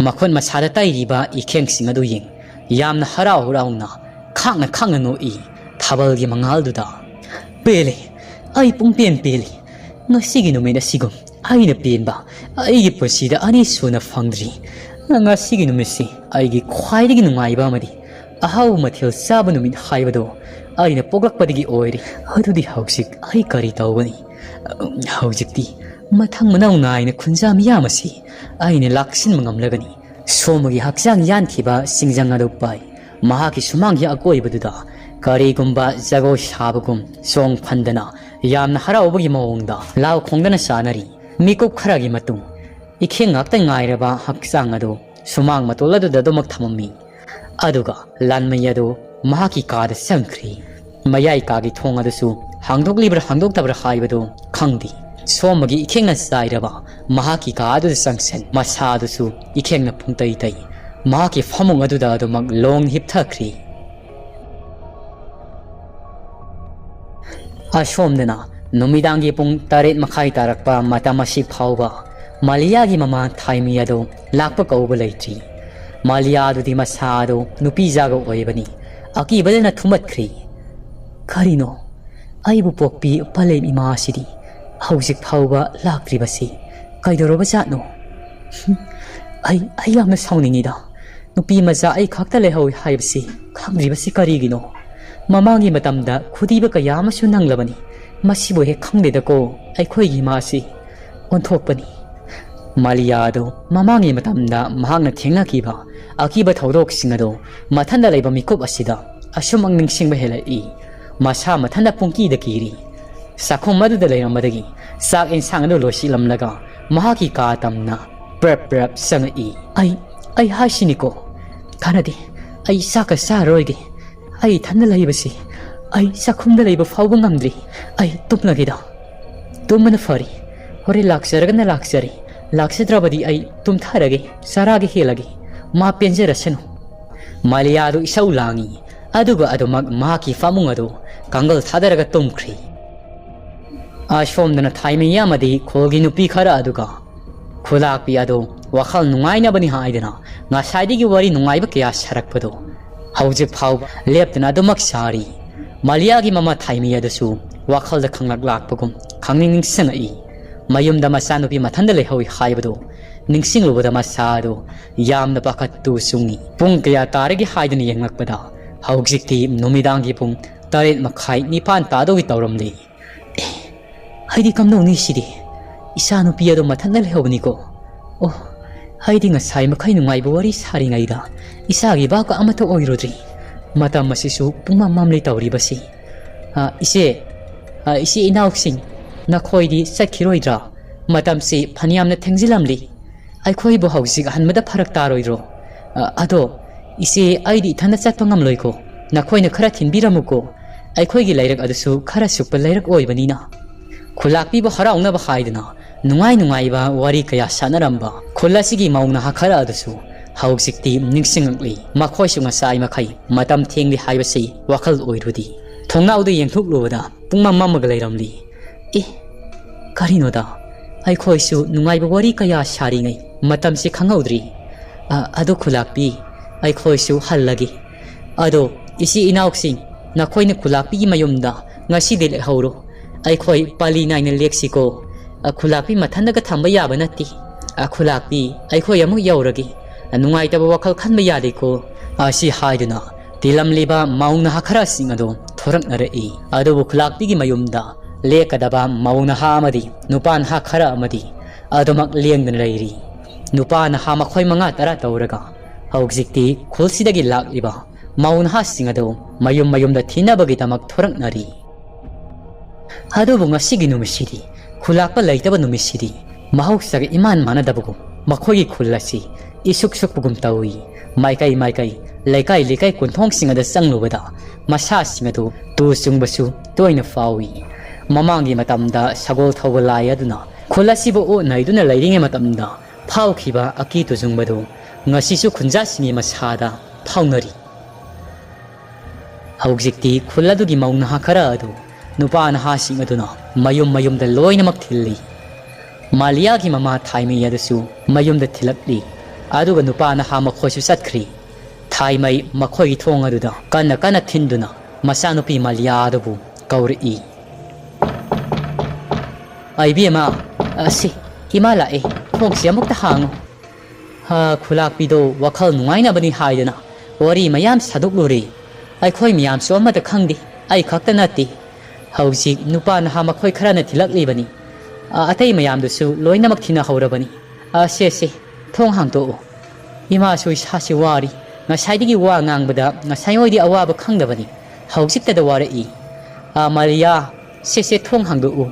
ꯃꯈꯨꯠ ꯃꯁꯥꯗ ꯇꯩꯔꯤꯕ ꯏꯈꯦꯡꯁꯤꯡ ꯑꯗꯨ ꯌꯦꯡ, ꯌꯥꯝꯅ ꯍꯔꯥꯎ ꯍꯔꯥꯎꯅ, ꯈꯥꯡꯅ ꯈꯥꯡꯅ ꯅꯣꯛꯏ꯫ ꯊꯥꯕꯜꯒꯤ ꯃꯉꯥꯜꯗꯨꯗ, "ꯄꯦꯜꯂꯤ, ꯑꯩ ꯄꯨꯡꯄꯦꯟ ꯄꯦꯜꯂꯤ꯫ ꯉꯁꯤꯒꯤ ꯅꯨꯃꯤꯠ ꯑꯁꯤꯒꯨꯝ ꯑꯩꯅ ꯄꯦꯟꯕ ꯑꯩꯒꯤ ꯄꯨꯟꯁꯤꯗ ꯑꯅꯤ ꯁꯨꯅ ꯐꯪꯗ꯭ꯔꯤ꯫ ꯉꯁꯤꯒꯤ ꯅꯨꯃꯤꯠꯁꯤ ꯑꯩꯒꯤ ꯈ꯭ꯋꯥꯏꯗꯒꯤ ꯅꯨꯡꯉꯥꯏꯕ ꯑꯃꯗꯤ ꯑꯍꯥꯎꯕ ꯃꯊꯦꯜ ꯆꯥꯕ ꯅꯨꯃꯤꯠ ꯍꯥꯏꯕꯗꯣ ꯑꯩꯅ ꯄꯣꯛꯂꯛꯄꯗꯒꯤ ꯑꯣꯏꯔꯦ꯫ ꯑꯗꯨꯗꯤ ꯍꯧꯖꯤꯛ ꯑꯩ ꯀꯔꯤ ꯇꯧꯒꯅꯤ? ꯍꯧꯖꯤꯛꯇꯤ ꯃꯊꯪ ꯃꯅꯥꯎ ꯅꯥꯏꯅ ꯈꯨꯟꯖꯥ ꯃꯤꯌꯥꯝ ꯑꯁꯤ ꯑꯩꯅ ꯂꯥꯛꯁꯤꯟꯕ ꯉꯝꯂꯒꯅꯤ꯫ ꯁꯣꯝꯕꯒꯤ ꯍꯛꯆꯥꯡ ꯌꯥꯟꯈꯤꯕ ꯁꯤꯡꯖꯪ ꯑꯗꯨ ꯄꯥꯏ꯫ ꯃꯍꯥꯛꯀꯤ ꯁꯨꯃꯥꯡꯒꯤ ꯑꯀꯣꯏꯕꯗꯨꯗ ꯀꯔꯤꯒꯨꯝꯕ ꯖꯒꯣꯏ ꯁꯥꯕꯒꯨꯝ ꯆꯣꯡ ꯐꯟꯗꯅ ꯌꯥꯝꯅ ꯍꯔꯥꯎꯕꯒꯤ ꯃꯑꯣꯡꯗ ꯂꯥꯎ ꯈꯣꯡꯗꯅ ꯁꯥꯟꯅꯔꯤ꯫ ꯃꯤꯀꯨꯞ ꯈꯔꯒꯤ ꯃꯇꯨꯡ ꯏꯈꯦꯡ ꯉꯥꯛꯇ ꯉꯥꯏꯔꯕ ꯍꯛꯆꯥꯡ ꯑꯗꯨ ꯁꯨꯃꯥꯡ ꯃꯇꯣꯜ ꯑꯗꯨꯗ ꯑꯗꯨꯃꯛ ꯊꯝꯃꯝꯃꯤ꯫ ꯑꯗꯨꯒ ꯂꯥꯟꯃꯩ ꯑꯗꯨ ꯃꯍꯥꯛꯀꯤ ꯀꯥꯗ ꯆꯪꯈ꯭ꯔꯤ꯫ ꯃꯌꯥꯏ ꯀꯥꯒꯤ ꯊꯣꯡ ꯑꯗꯨꯁꯨ ꯍꯥꯡꯗꯣꯛꯂꯤꯕ꯭ꯔꯥ ꯍꯥꯡꯗꯣꯛꯇꯕ꯭ꯔꯥ ꯍꯥꯏꯕꯗꯨ ꯈꯪꯗꯦ꯫ ꯁꯣꯝꯕꯒꯤ ꯏꯈꯦꯡꯅ ꯆꯥꯏꯔꯕ ꯃꯍꯥꯛꯀꯤ ꯀꯥ ꯑꯗꯨꯗ ꯆꯪꯁꯤꯟ ꯃꯁꯥ ꯑꯗꯨꯁꯨ ꯏꯈꯦꯡꯅ ꯄꯨꯡꯇꯩ ꯇꯩ ꯃꯍꯥꯛꯀꯤ ꯐꯃꯨꯡ ꯑꯗꯨꯗ ꯑꯗꯨꯃꯛ ꯂꯣꯡ ꯍꯤꯞꯊꯈ꯭ꯔꯤ꯫ ꯑꯁꯣꯝꯗꯅ ꯅꯨꯃꯤꯗꯥꯡꯒꯤ ꯄꯨꯡ ꯇꯔꯦꯠ ꯃꯈꯥꯏ ꯇꯥꯔꯛꯄ ꯃꯇꯝ ꯑꯁꯤ ꯐꯥꯎꯕ ꯃꯥꯂꯤꯌꯥꯒꯤ ꯃꯃꯥ ꯊꯥꯏꯃꯤ ꯑꯗꯨ ꯂꯥꯛꯄ ꯀꯧꯕ ꯂꯩꯇ꯭ꯔꯤ꯫ ꯃꯥꯂꯤꯌꯥ ꯑꯗꯨꯗꯤ ꯃꯁꯥ ꯑꯗꯨ ꯅꯨꯄꯤ ꯖꯥꯒ ꯑꯣꯏꯕꯅꯤ꯫ ꯑꯀꯤꯕꯗꯅ ꯊꯨꯝꯃꯠꯈ꯭ꯔꯤ꯫ "ꯀꯔꯤꯅꯣ? ꯑꯩꯕꯨ ꯄꯣꯛꯄꯤ ꯄꯂꯦꯝ ꯏꯃꯥ ꯑꯁꯤꯗꯤ ꯍꯧꯖꯤꯛ ꯐꯥꯎꯕ ꯂꯥꯛꯇ꯭ꯔꯤꯕꯁꯤ ꯀꯩꯗꯧꯔꯕꯖꯥꯠꯅꯣ? ꯍꯨꯝ, ꯑꯩ, ꯑꯩ ꯌꯥꯝꯅ ꯁꯥꯎꯅꯤꯡꯉꯤꯗ꯫ ꯅꯨꯄꯤ ꯃꯆꯥ ꯑꯩ ꯈꯛꯇ ꯂꯩꯍꯧꯏ ꯍꯥꯏꯕꯁꯤ ꯈꯪꯗ꯭ꯔꯤꯕꯁꯤ ꯀꯔꯤꯒꯤꯅꯣ? ꯃꯃꯥꯡꯒꯤ ꯃꯇꯝꯗ ꯈꯨꯗꯤꯕ ꯀꯌꯥ ꯑꯃꯁꯨ ꯅꯪꯂꯕꯅꯤ꯫ ꯃꯁꯤꯕꯨ ꯍꯦꯛ ꯈꯪꯗꯦꯗꯀꯣ ꯑꯩꯈꯣꯏꯒꯤ ꯏꯃꯥꯁꯤ꯫ ꯑꯣꯟꯊꯣꯛꯄꯅꯤ꯫" ꯃꯥꯂꯤꯌꯥ ꯑꯗꯨ ꯃꯃꯥꯡꯒꯤ ꯃꯇꯝꯗ ꯃꯍꯥꯛꯅ ꯊꯦꯡꯅꯈꯤꯕ ꯑꯀꯤꯕ ꯊꯧꯗꯣꯛꯁꯤꯡ ꯑꯗꯨ ꯃꯊꯟꯗ ꯂꯩꯕ ꯃꯤꯀꯨꯞ ꯑꯁꯤꯗ ꯑꯁꯨꯝꯃꯛ ꯅꯤꯡꯁꯤꯡꯕ ꯍꯦꯜꯂꯛꯏ꯫ ꯃꯁꯥ ꯃꯊꯟꯇ ꯄꯨꯡꯀꯤꯗ ꯀꯤꯔꯤ꯫ ꯆꯥꯛꯈꯨꯝ ꯑꯗꯨꯗ ꯂꯩꯔꯝꯕꯗꯒꯤ ꯆꯥꯛ ꯏꯟꯁꯥꯡ ꯑꯗꯨ ꯂꯣꯏꯁꯤꯜꯂꯝꯂꯒ ꯃꯍꯥꯛꯀꯤ ꯀꯥ ꯇꯝꯅ ꯄ꯭ꯔꯞ ꯄ꯭ꯔꯞ ꯆꯪꯉꯛꯏ꯫ "ꯑꯩ, ꯑꯩ ꯍꯥꯏꯁꯤꯅꯤꯀꯣ, ꯀꯥꯟꯅꯗꯦ, ꯑꯩ ꯆꯥꯛꯀ ꯆꯥꯔꯔꯣꯏꯒꯦ꯫ ꯑꯩ ꯏꯊꯟꯗ ꯂꯩꯕꯁꯤ ꯑꯩ ꯆꯥꯛꯈꯨꯝꯗ ꯂꯩꯕ ꯐꯥꯎꯕ ꯉꯝꯗ꯭ꯔꯤ꯫ ꯑꯩ ꯇꯨꯝꯂꯒꯦꯗ꯫ ꯇꯨꯝꯕꯅ ꯐꯔꯤ꯫ ꯍꯣꯔꯦꯟ ꯂꯥꯛꯆꯔꯒꯅ ꯂꯥꯛꯆꯔꯦ, ꯂꯥꯛꯆꯗ꯭ꯔꯕꯗꯤ ꯑꯩ ꯇꯨꯝꯊꯔꯒꯦ, ꯆꯔꯥꯒ ꯍꯦꯜꯂꯒꯦ꯫ ꯃꯥ ꯄꯦꯟꯖꯔꯁꯅꯨ꯫" ꯃꯥꯂꯤꯌꯥꯗꯨ ꯏꯁꯧ ꯂꯥꯡꯏ꯫ ꯑꯗꯨꯒ ꯑꯗꯨꯃꯛ ꯃꯍꯥꯛꯀꯤ ꯐꯃꯨꯡ ꯑꯗꯨ ꯀꯥꯡꯒꯜ ꯊꯥꯗꯔꯒ ꯇꯨꯝꯈ꯭ꯔꯤ꯫ ꯑꯁꯣꯝꯗꯅ ꯊꯥꯏꯃꯩ ꯑꯃꯗꯤ ꯈꯨꯜꯒꯤ ꯅꯨꯄꯤ ꯈꯔ ꯑꯗꯨꯒ ꯈꯨꯂꯥꯛꯄꯤ ꯑꯗꯨ ꯋꯥꯈꯜ ꯅꯨꯡꯉꯥꯏꯅꯕꯅꯤ ꯍꯥꯏꯗꯨꯅ ꯉꯁꯥꯏꯗꯒꯤ ꯋꯥꯔꯤ ꯅꯨꯡꯉꯥꯏꯕ ꯀꯌꯥ ꯁꯥꯔꯛꯄꯗꯨ ꯍꯧꯖꯤꯛ ꯐꯥꯎꯕ ꯂꯦꯞꯇꯅ ꯑꯗꯨꯃꯛ ꯁꯥꯔꯤ꯫ ꯃꯥꯂꯤꯌꯥꯒꯤ ꯃꯃꯥ ꯊꯥꯏꯃꯩ ꯑꯗꯨꯁꯨ ꯋꯥꯈꯜꯗ ꯈꯪꯂꯛ ꯂꯥꯛꯄꯒꯨꯝ ꯈꯪꯅꯤꯡ ꯅꯤꯡꯁꯤꯡꯉꯛꯏ꯫ ꯃꯌꯨꯝꯗ ꯃꯆꯥꯅꯨꯄꯤ ꯃꯊꯟꯇ ꯂꯩꯍꯧꯏ ꯍꯥꯏꯕꯗꯨ ꯅꯤꯡꯁꯤꯡꯂꯨꯕꯗ ꯃꯁꯥꯗꯨ ꯌꯥꯝꯅ ꯄꯥꯈꯠꯇꯨ ꯆꯨꯡꯉꯤ꯫ ꯄꯨꯡ ꯀꯌꯥ ꯇꯥꯔꯒꯦ ꯍꯥꯏꯗꯨꯅ ꯌꯦꯡꯂꯛꯄꯗ ꯍꯧꯖꯤꯛꯇꯤ ꯅꯨꯃꯤꯗꯥꯡꯒꯤ ꯄꯨꯡ ꯇꯔꯦꯠ ꯃꯈꯥꯏ ꯅꯤꯄꯥꯟ ꯇꯥꯗꯧꯒꯤ ꯇꯧꯔꯝꯂꯤ꯫ ꯑꯦ, ꯑꯩꯗꯤ ꯀꯝꯗꯧꯅꯤ ꯁꯤꯗꯤ? ꯏꯆꯥ ꯅꯨꯄꯤ ꯑꯗꯣ ꯃꯊꯟꯇ ꯂꯩꯍꯧꯕꯅꯤꯀꯣ꯫ ꯑꯣ, ꯑꯩꯗꯤ ꯉꯁꯥꯏ ꯃꯈꯩ ꯅꯨꯡꯉꯥꯏꯕ ꯋꯥꯔꯤ ꯁꯥꯔꯤꯉꯩꯗ ꯏꯆꯥꯒꯤ ꯚꯥꯕꯀ ꯑꯃꯠꯇ ꯑꯣꯏꯔꯨꯗ꯭ꯔꯤ꯫ ꯃꯇꯝ ꯑꯁꯤꯁꯨ ꯄꯨꯡꯃꯝ ꯃꯝꯂꯤ ꯇꯧꯔꯤꯕꯁꯤ꯫ ꯑ, ꯏꯆꯦ, ꯑ, ꯏꯆꯦ ꯏꯅꯥꯎꯁꯤꯡ, ꯅꯈꯣꯏꯗꯤ ꯆꯠꯈꯤꯔꯣꯏꯗ꯭ꯔꯥ? ꯃꯇꯝꯁꯤ ꯐꯅꯌꯥꯝꯅ ꯊꯦꯡꯖꯤꯜꯂꯝꯂꯤ꯫ ꯑꯩꯈꯣꯏꯕꯨ ꯍꯧꯖꯤꯛ ꯍꯟꯕꯗ ꯐꯔꯛ ꯇꯥꯔꯣꯏꯗ꯭ꯔꯣ? ꯑ, ꯑꯗꯣ, ꯏꯆꯦ, ꯑꯩꯗꯤ ꯏꯊꯟꯗ ꯆꯠꯄ ꯉꯝꯂꯣꯏꯀꯣ꯫ ꯅꯈꯣꯏꯅ ꯈꯔ ꯊꯤꯟꯕꯤꯔꯝꯃꯨꯀꯣ꯫ ꯑꯩꯈꯣꯏꯒꯤ ꯂꯩꯔꯛ ꯑꯗꯨꯁꯨ ꯈꯔ ꯁꯨꯛꯄ ꯂꯩꯔꯛ ꯑꯣꯏꯕꯅꯤꯅ꯫ ꯈꯨꯂꯥꯛꯄꯤꯕꯨ ꯍꯔꯥꯎꯅꯕ ꯍꯥꯏꯗꯨꯅ ꯅꯨꯡꯉꯥꯏ ꯅꯨꯡꯉꯥꯏꯕ ꯋꯥꯔꯤ ꯀꯌꯥ ꯁꯥꯟꯅꯔꯝꯕ ꯈꯨꯜ ꯑꯁꯤꯒꯤ ꯃꯧ ꯅꯍꯥ ꯈꯔ ꯑꯗꯨꯁꯨ ꯍꯧꯖꯤꯛꯇꯤ ꯅꯤꯡꯁꯤꯡꯂꯛꯂꯤ꯫ ꯃꯈꯣꯏꯁꯨ ꯉꯁꯥꯏ ꯃꯈꯩ ꯃꯇꯝ ꯊꯦꯡꯂꯤ ꯍꯥꯏꯕꯁꯤ ꯋꯥꯈꯜ ꯑꯣꯏꯔꯨꯗꯦ꯫ ꯊꯣꯡꯅꯥꯎꯗ ꯌꯦꯡꯊꯣꯛꯂꯨꯕꯗ ꯄꯨꯡꯃꯝ ꯃꯝꯃꯒ ꯂꯩꯔꯝꯂꯤ꯫ ꯑꯦ, ꯀꯔꯤꯅꯣꯗ? ꯑꯩꯈꯣꯏꯁꯨ ꯅꯨꯡꯉꯥꯏꯕ ꯋꯥꯔꯤ ꯀꯌꯥ ꯁꯥꯔꯤꯉꯩ ꯃꯇꯝꯁꯤ ꯈꯪꯍꯧꯗ꯭ꯔꯤ꯫ ꯑ, ꯑꯗꯨ ꯈꯨꯂꯥꯛꯄꯤ, ꯑꯩꯈꯣꯏꯁꯨ ꯍꯜꯂꯒꯦ꯫ ꯑꯗꯣ, ꯏꯆꯤꯟ ꯏꯅꯥꯎꯁꯤꯡ, ꯅꯈꯣꯏꯅ ꯈꯨꯂꯥꯛꯄꯤꯒꯤ ꯃꯌꯨꯝꯗ ꯉꯁꯤꯗꯤ ꯂꯦꯛꯍꯧꯔꯣ꯫ ꯑꯩꯈꯣꯏ ꯄꯥꯂꯤ ꯅꯥꯏꯅ ꯂꯦꯛꯁꯤꯀꯣ꯫ ꯑ, ꯈꯨꯂꯥꯛꯄꯤ ꯃꯊꯟꯇꯒ ꯊꯝꯕ ꯌꯥꯕ ꯅꯠꯇꯦ꯫ ꯑ, ꯈꯨꯂꯥꯛꯄꯤ, ꯑꯩꯈꯣꯏ ꯑꯃꯨꯛ ꯌꯧꯔꯒꯦ꯫ ꯑ, ꯅꯨꯡꯉꯥꯏꯇꯕ ꯋꯥꯈꯜ ꯈꯟꯕ ꯌꯥꯗꯦꯀꯣ꯫ ꯑ, ꯁꯤ ꯍꯥꯏꯗꯨꯅ ꯇꯤꯜꯂꯝꯂꯤꯕ ꯃꯧ ꯅꯍꯥ ꯈꯔꯁꯤꯡ ꯑꯗꯨ ꯊꯣꯔꯛꯅꯔꯛꯏ꯫ ꯑꯗꯨꯕꯨ ꯈꯨꯂꯥꯛꯄꯤꯒꯤ ꯃꯌꯨꯝꯗ ꯂꯦꯛꯀꯗꯕ ꯃꯧ ꯅꯍꯥ ꯑꯃꯗꯤ ꯅꯨꯄꯥ ꯅꯍꯥ ꯈꯔ ꯑꯃꯗꯤ ꯑꯗꯨꯃꯛ ꯂꯦꯡꯗꯅ ꯂꯩꯔꯤ꯫ ꯅꯨꯄꯥ ꯅꯍꯥ ꯃꯈꯣꯏ ꯃꯉꯥ ꯇꯔꯥ ꯇꯧꯔꯒ ꯍꯧꯖꯤꯛꯇꯤ ꯈꯨꯜꯁꯤꯗꯒꯤ ꯂꯥꯛꯂꯤꯕ ꯃꯧ ꯅꯍꯥꯁꯤꯡ ꯑꯗꯨ ꯃꯌꯨꯝ ꯃꯌꯨꯝꯗ ꯊꯤꯟꯅꯕꯒꯤꯗꯃꯛ ꯊꯣꯔꯛꯅꯔꯤ꯫ ꯑꯗꯨꯕꯨ ꯉꯁꯤꯒꯤ ꯅꯨꯃꯤꯠꯁꯤꯗꯤ, ꯈꯨꯂꯥꯛꯄ ꯂꯩꯇꯕ ꯅꯨꯃꯤꯠꯁꯤꯗꯤ, ꯃꯍꯧꯁꯥꯒ ꯏꯃꯥꯟ ꯃꯥꯟꯅꯗꯕꯒꯨꯝ ꯃꯈꯣꯏꯒꯤ ꯈꯨꯜ ꯑꯁꯤ ꯏꯁꯨꯛ ꯁꯨꯛꯄꯒꯨꯝ ꯇꯧꯏ꯫ ꯃꯥꯏꯀꯩ ꯃꯥꯏꯀꯩ, ꯂꯩꯀꯥꯏ ꯂꯩꯀꯥꯏ ꯀꯣꯟꯊꯣꯡꯁꯤꯡ ꯑꯗ ꯆꯪꯂꯨꯕꯗ ꯃꯁꯥꯁꯤꯡ ꯑꯗꯨ ꯇꯨ ꯆꯨꯡꯕꯁꯨ ꯇꯣꯏꯅ ꯐꯥꯎꯏ꯫ ꯃꯃꯥꯡꯒꯤ ꯃꯇꯝꯗ ꯁꯒꯣꯜ ꯊꯧꯕ ꯂꯥꯏ ꯑꯗꯨꯅ ꯈꯨꯜ ꯑꯁꯤꯕꯨ ꯑꯣꯠ ꯅꯩꯗꯨꯅ ꯂꯩꯔꯤꯉꯩ ꯃꯇꯝꯗ ꯐꯥꯎꯈꯤꯕ ꯑꯀꯤ ꯇꯨꯖꯨꯡꯕꯗꯨ ꯉꯁꯤꯁꯨ ꯈꯨꯟꯖꯥꯁꯤꯡꯒꯤ ꯃꯁꯥꯗ ꯐꯥꯎꯅꯔꯤ꯫ ꯍꯧꯖꯤꯛꯇꯤ ꯈꯨꯜ ꯑꯗꯨꯒꯤ ꯃꯧ ꯅꯍꯥ ꯈꯔ ꯑꯗꯨ ꯅꯨꯄꯥ ꯅꯍꯥꯁꯤꯡ ꯑꯗꯨꯅ ꯃꯌꯨꯝ ꯃꯌꯨꯝꯗ ꯂꯣꯏꯅꯃꯛ ꯊꯤꯜꯂꯤ꯫ ꯃꯥꯂꯤꯌꯥꯒꯤ ꯃꯃꯥ ꯊꯥꯏꯃꯩ ꯑꯗꯨꯁꯨ ꯃꯌꯨꯝꯗ ꯊꯤꯜꯂꯛꯂꯤ꯫ ꯑꯗꯨꯒ ꯅꯨꯄꯥ ꯅꯍꯥ ꯃꯈꯣꯏꯁꯨ ꯆꯠꯈ꯭ꯔꯤ꯫ ꯊꯥꯏꯃꯩ ꯃꯈꯣꯏꯒꯤ ꯊꯣꯡ ꯑꯗꯨꯗ ꯀꯟꯅ ꯀꯟꯅ ꯊꯤꯟꯗꯨꯅ ꯃꯆꯥꯅꯨꯄꯤ ꯃꯥꯂꯤꯌꯥ ꯑꯗꯨꯕꯨ ꯀꯧꯔꯛꯏ꯫ "ꯑ, ꯏꯕꯦꯝꯃ, ꯑꯁꯤ, ꯏꯃꯥ ꯂꯥꯛꯑꯦ, ꯊꯣꯡꯁꯤ ꯑꯃꯨꯛꯇ ꯍꯥꯡꯉꯨ꯫ ꯍꯥ, ꯈꯨꯂꯥꯛꯄꯤꯗꯣ ꯋꯥꯈꯜ ꯅꯨꯡꯉꯥꯏꯅꯕꯅꯤ ꯍꯥꯏꯗꯅ ꯋꯥꯔꯤ ꯃꯌꯥꯝ ꯁꯥꯗꯣꯛꯂꯨꯔꯦ꯫ ꯑꯩꯈꯣꯏ ꯃꯌꯥꯝꯁꯨ ꯑꯃꯠꯇ ꯈꯪꯗꯦ, ꯑꯩ ꯈꯛꯇ ꯅꯠꯇꯦ꯫ ꯍꯧꯖꯤꯛ ꯅꯨꯄꯥ ꯅꯍꯥ ꯃꯈꯣꯏ ꯈꯔꯅ ꯊꯤꯜꯂꯛꯂꯤꯕꯅꯤ꯫ ꯑ, ꯑꯇꯩ ꯃꯌꯥꯝꯗꯨꯁꯨ ꯂꯣꯏꯅꯃꯛ ꯊꯤꯅꯍꯧꯔꯕꯅꯤ꯫ ꯑ, ꯁꯦ, ꯁꯦ, ꯊꯣꯡ ꯍꯥꯡꯗꯣꯛꯎ꯫ ꯏꯃꯥꯁꯨ ꯏꯁꯥꯁꯤ ꯋꯥꯔꯤ꯫ ꯉꯁꯥꯏꯗꯒꯤ ꯋꯥ ꯉꯥꯡꯕꯗ ꯉꯁꯥꯏꯉꯣꯏꯗꯤ ꯑꯋꯥꯕ ꯈꯪꯗꯕꯅꯤ꯫ ꯍꯧꯖꯤꯛꯇꯗ ꯋꯥꯔꯛꯏ꯫ ꯑ, ꯃꯥꯂꯤꯌꯥ, ꯁꯦ, ꯁꯦ, ꯊꯣꯡ ꯍꯥꯡꯗꯣꯛꯎ꯫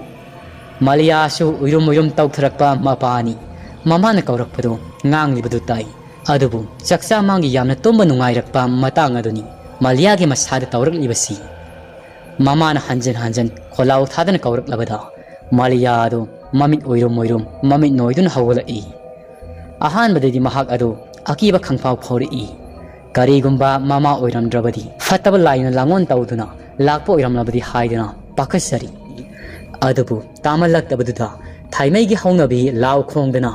ꯃꯥꯂꯤꯌꯥꯁꯨ ꯎꯏꯔꯨꯝ ꯎꯏꯔꯨꯝ ꯇꯧꯊꯔꯛꯄ ꯃꯄꯥꯅꯤ꯫ ꯃꯃꯥꯅ ꯀꯧꯔꯛꯄꯗꯨ ꯉꯥꯡꯂꯤꯕꯗꯨ ꯇꯥꯏ꯫ ꯑꯗꯨꯕꯨ ꯆꯥꯛꯆꯥ ꯃꯥꯡꯒꯤ ꯌꯥꯝꯅ ꯇꯨꯝꯕ ꯅꯨꯡꯉꯥꯏꯔꯛꯄ ꯃꯇꯥꯡ ꯑꯗꯨꯅꯤ ꯃꯥꯂꯤꯌꯥꯒꯤ ꯃꯁꯥꯗ ꯇꯧꯔꯛꯂꯤꯕꯁꯤ꯫ ꯃꯃꯥꯅ ꯍꯟꯖꯤꯟ ꯍꯟꯖꯤꯟ ꯈꯣꯜꯂꯥꯎ ꯊꯥꯗꯅ ꯀꯧꯔꯛꯂꯕꯗ ꯃꯥꯂꯤꯌꯥ ꯑꯗꯨ ꯃꯃꯤꯠ ꯎꯏꯔꯨꯝ ꯎꯏꯔꯨꯝ ꯃꯃꯤꯠ ꯅꯣꯏꯗꯨꯅ ꯍꯧꯒꯠꯂꯛꯏ꯫ ꯑꯍꯥꯟꯕꯗꯗꯤ ꯃꯍꯥꯛ ꯑꯗꯨ ꯑꯀꯤꯕ ꯈꯪꯐꯥꯎ ꯐꯥꯎꯔꯛꯏ꯫ ꯀꯔꯤꯒꯨꯝꯕ ꯃꯃꯥ ꯑꯣꯏꯔꯝꯗ꯭ꯔꯕꯗꯤ, ꯐꯠꯇꯕ ꯂꯥꯏꯅ ꯂꯥꯡꯑꯣꯟ ꯇꯧꯗꯨꯅ ꯂꯥꯛꯄ ꯑꯣꯏꯔꯝꯂꯕꯗꯤ ꯍꯥꯏꯗꯅ ꯄꯥꯈꯠꯆꯔꯤ꯫ ꯑꯗꯨꯕꯨ ꯇꯥꯃꯜꯂꯛꯇꯕꯗꯨꯗ ꯊꯥꯏꯃꯩꯒꯤ ꯍꯧꯅꯕꯤ ꯂꯥꯎ ꯈꯣꯡꯗꯅ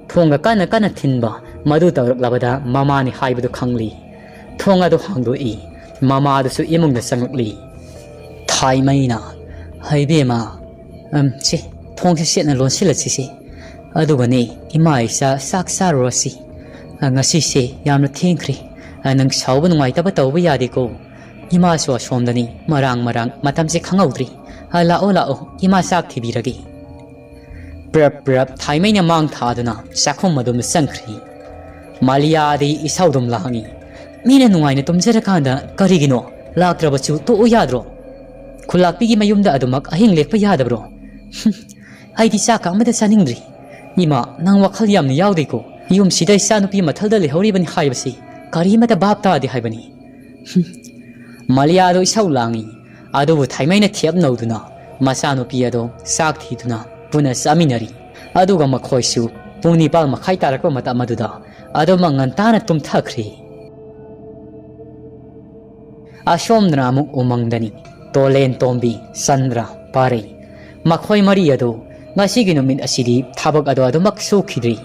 ꯊꯣꯡꯒ ꯀꯟꯅ ꯀꯟꯅ ꯊꯤꯟꯕ ꯃꯗꯨ ꯇꯧꯔꯛꯂꯕꯗ ꯃꯃꯥꯅꯤ ꯍꯥꯏꯕꯗꯨ ꯈꯪꯂꯤ꯫ ꯊꯣꯡ ꯑꯗꯨ ꯍꯥꯡꯗꯣꯛꯏ꯫ ꯃꯃꯥꯗꯨꯁꯨ ꯏꯃꯨꯡꯗ ꯆꯪꯂꯛꯂꯤ꯫ ꯊꯥꯏꯃꯩꯅ, "ꯍꯩꯕꯦꯝꯃ, ꯎꯝ, ꯁꯤ ꯊꯣꯡꯁꯦ ꯁꯦꯠꯅ ꯂꯣꯟꯁꯤꯜꯂꯁꯤꯁꯦ꯫ ꯑꯗꯨꯒꯅꯦ, ꯏꯃꯥ ꯏꯆꯥ ꯆꯥꯛ ꯆꯥꯔꯨꯔꯁꯤ꯫ ꯑ, ꯉꯁꯤꯁꯦ ꯌꯥꯝꯅ ꯊꯦꯡꯈ꯭ꯔꯦ꯫ ꯑ, ꯅꯪ ꯁꯥꯎꯕ ꯅꯨꯡꯉꯥꯏꯇꯕ ꯇꯧꯕ ꯌꯥꯗꯦꯀꯣ꯫ ꯏꯃꯥꯁꯨ ꯑꯁꯣꯝꯗꯅꯤ, ꯃꯔꯥꯡ ꯃꯔꯥꯡ, ꯃꯇꯝꯁꯦ ꯈꯪꯍꯧꯗ꯭ꯔꯤ꯫ ꯑ, ꯂꯥꯛꯑꯣ, ꯂꯥꯛꯑꯣ, ꯏꯃꯥ ꯆꯥꯛ ꯊꯤꯕꯤꯔꯒꯦ꯫" ꯄ꯭ꯔꯞ ꯄ꯭ꯔꯞ ꯊꯥꯏꯃꯩꯅ ꯃꯥꯡ ꯊꯥꯗꯨꯅ ꯆꯥꯛꯈꯨꯝ ꯑꯗꯨꯝꯗ ꯆꯪꯈ꯭ꯔꯤ꯫ ꯃꯥꯂꯤꯌꯥꯗꯤ ꯏꯁꯧꯗꯨꯝ ꯂꯥꯡꯉꯤ꯫ "ꯃꯤꯅ ꯅꯨꯡꯉꯥꯏꯅ ꯇꯨꯝꯖꯔꯀꯥꯟꯗ ꯀꯔꯤꯒꯤꯅꯣ ꯂꯥꯛꯇ꯭ꯔꯕꯁꯨ ꯇꯣꯛꯎ ꯌꯥꯗ꯭ꯔꯣ? ꯈꯨꯂꯥꯛꯄꯤꯒꯤ ꯃꯌꯨꯝꯗ ꯑꯗꯨꯃꯛ ꯑꯍꯤꯡ ꯂꯦꯛꯄ ꯌꯥꯗꯕ꯭ꯔꯣ? ꯍꯨꯝ, ꯑꯩꯗꯤ ꯆꯥꯛꯀ ꯑꯃꯇ ꯆꯥꯅꯤꯡꯗ꯭ꯔꯤ꯫ ꯏꯃꯥ, ꯅꯪ ꯋꯥꯈꯜ ꯌꯥꯝꯅ ꯌꯥꯎꯗꯦꯀꯣ꯫ ꯌꯨꯝꯁꯤꯗ ꯏꯆꯥꯅꯨꯄꯤ ꯃꯊꯜꯗ ꯂꯩꯍꯧꯔꯤꯕꯅꯤ ꯍꯥꯏꯕꯁꯤ ꯀꯔꯤꯃꯇ ꯚꯥꯞ ꯇꯥꯗꯦ ꯍꯥꯏꯕꯅꯤ꯫" ꯍꯨꯝ꯫ ꯃꯥꯂꯤꯌꯥꯗꯣ ꯏꯁꯧ ꯂꯥꯡꯉꯤ꯫ ꯑꯗꯨꯕꯨ ꯊꯥꯏꯃꯩꯅ ꯊꯦꯞ ꯅꯧꯗꯨꯅ ꯃꯆꯥꯅꯨꯄꯤ ꯑꯗꯣ ꯆꯥꯛ ꯊꯤꯗꯨꯅ ꯄꯨꯟꯅ ꯆꯥꯃꯤꯟꯅꯔꯤ꯫ ꯑꯗꯨꯒ ꯃꯈꯣꯏꯁꯨ ꯄꯨꯡ ꯅꯤꯄꯥꯜ ꯃꯈꯥꯏ ꯇꯥꯔꯛꯄ ꯃꯇꯝ ꯑꯗꯨꯗ ꯑꯗꯨꯃꯛ ꯉꯟꯇꯥꯅ ꯇꯨꯝꯊꯈ꯭ꯔꯤ꯫ ꯑꯁꯣꯝꯗꯅ ꯑꯃꯨꯛ ꯎꯃꯪꯗꯅꯤ꯫ ꯇꯣꯂꯦꯟ ꯇꯣꯝꯕꯤ, ꯆꯟꯗ꯭ꯔ, ꯄꯥꯔꯩ, ꯃꯈꯣꯏ ꯃꯔꯤ ꯑꯗꯨ ꯉꯁꯤꯒꯤ ꯅꯨꯃꯤꯠ ꯑꯁꯤꯗꯤ ꯊꯕꯛ ꯑꯗꯨ ꯑꯗꯨꯃꯛ ꯁꯨꯈꯤꯗ꯭ꯔꯤ꯫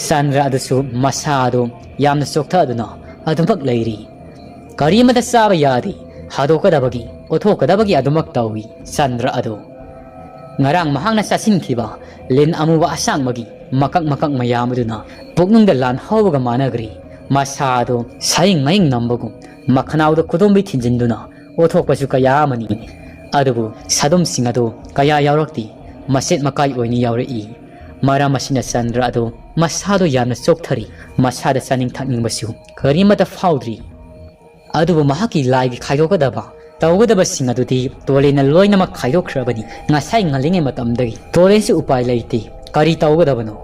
ꯆꯟꯗ꯭ꯔ ꯑꯗꯨꯁꯨ ꯃꯁꯥ ꯑꯗꯨ ꯌꯥꯝꯅ ꯆꯣꯛꯊꯗꯨꯅ ꯑꯗꯨꯃꯛ ꯂꯩꯔꯤ꯫ ꯀꯔꯤꯃꯇ ꯆꯥꯕ ꯌꯥꯗꯦ꯫ ꯍꯥꯗꯣꯛꯀꯗꯕꯒꯤ, ꯑꯣꯊꯣꯛꯀꯗꯕꯒꯤ ꯑꯗꯨꯃꯛ ꯇꯧꯏ ꯆꯟꯗ꯭ꯔ ꯑꯗꯨ꯫ ꯉꯔꯥꯡ ꯃꯍꯥꯛꯅ ꯆꯥꯁꯤꯟꯈꯤꯕ ꯂꯤꯟ ꯑꯃꯨꯕ ꯑꯁꯥꯡꯕꯒꯤ ꯃꯀꯛ ꯃꯀꯛ ꯃꯌꯥꯝ ꯑꯗꯨꯅ ꯄꯨꯛꯅꯨꯡꯗ ꯂꯥꯟ ꯍꯧꯕꯒ ꯃꯥꯟꯅꯈ꯭ꯔꯤ꯫ ꯃꯁꯥꯗꯣ ꯁꯥꯌꯤꯡ ꯃꯌꯤꯡ ꯅꯝꯕꯒꯨꯝ ꯃꯈꯅꯥꯎꯗ ꯈꯨꯗꯣꯝꯕꯤ ꯊꯤꯟꯖꯤꯟꯗꯨꯅ ꯑꯣꯊꯣꯛꯄꯁꯨ ꯀꯌꯥ ꯑꯃꯅꯤ꯫ ꯑꯗꯨꯕꯨ ꯁꯥꯗꯨꯝꯁꯤꯡ ꯑꯗꯨ ꯀꯌꯥ ꯌꯥꯎꯔꯛꯇꯦ꯫ ꯃꯆꯦꯠ ꯃꯀꯥꯏ ꯑꯣꯏꯅ ꯌꯥꯎꯔꯛꯏ꯫ ꯃꯔꯝ ꯑꯁꯤꯅ ꯆꯟꯗ꯭ꯔ ꯑꯗꯨ ꯃꯁꯥꯗꯣ ꯌꯥꯝꯅ ꯆꯣꯛꯊꯔꯤ꯫ ꯃꯁꯥꯗ ꯆꯥꯅꯤꯡ ꯊꯛꯅꯤꯡꯕꯁꯨ ꯀꯔꯤꯃꯠꯇ ꯐꯥꯎꯗ꯭ꯔꯤ꯫ ꯑꯗꯨꯕꯨ ꯃꯍꯥꯛꯀꯤ ꯂꯥꯏꯒꯤ ꯈꯥꯏꯗꯣꯛꯀꯗꯕ ꯇꯧꯒꯗꯕꯁꯤꯡ ꯑꯗꯨꯗꯤ ꯇꯣꯂꯦꯟꯅ ꯂꯣꯏꯅꯃꯛ ꯈꯥꯏꯗꯣꯛꯈ꯭ꯔꯕꯅꯤ꯫ ꯉꯁꯥꯏ ꯉꯜꯂꯤꯉꯩ ꯃꯇꯝꯗꯒꯤ ꯇꯣꯂꯦꯟꯁꯨ ꯎꯄꯥꯏ ꯂꯩꯇꯦ꯫ ꯀꯔꯤ ꯇꯧꯒꯗꯕꯅꯣ?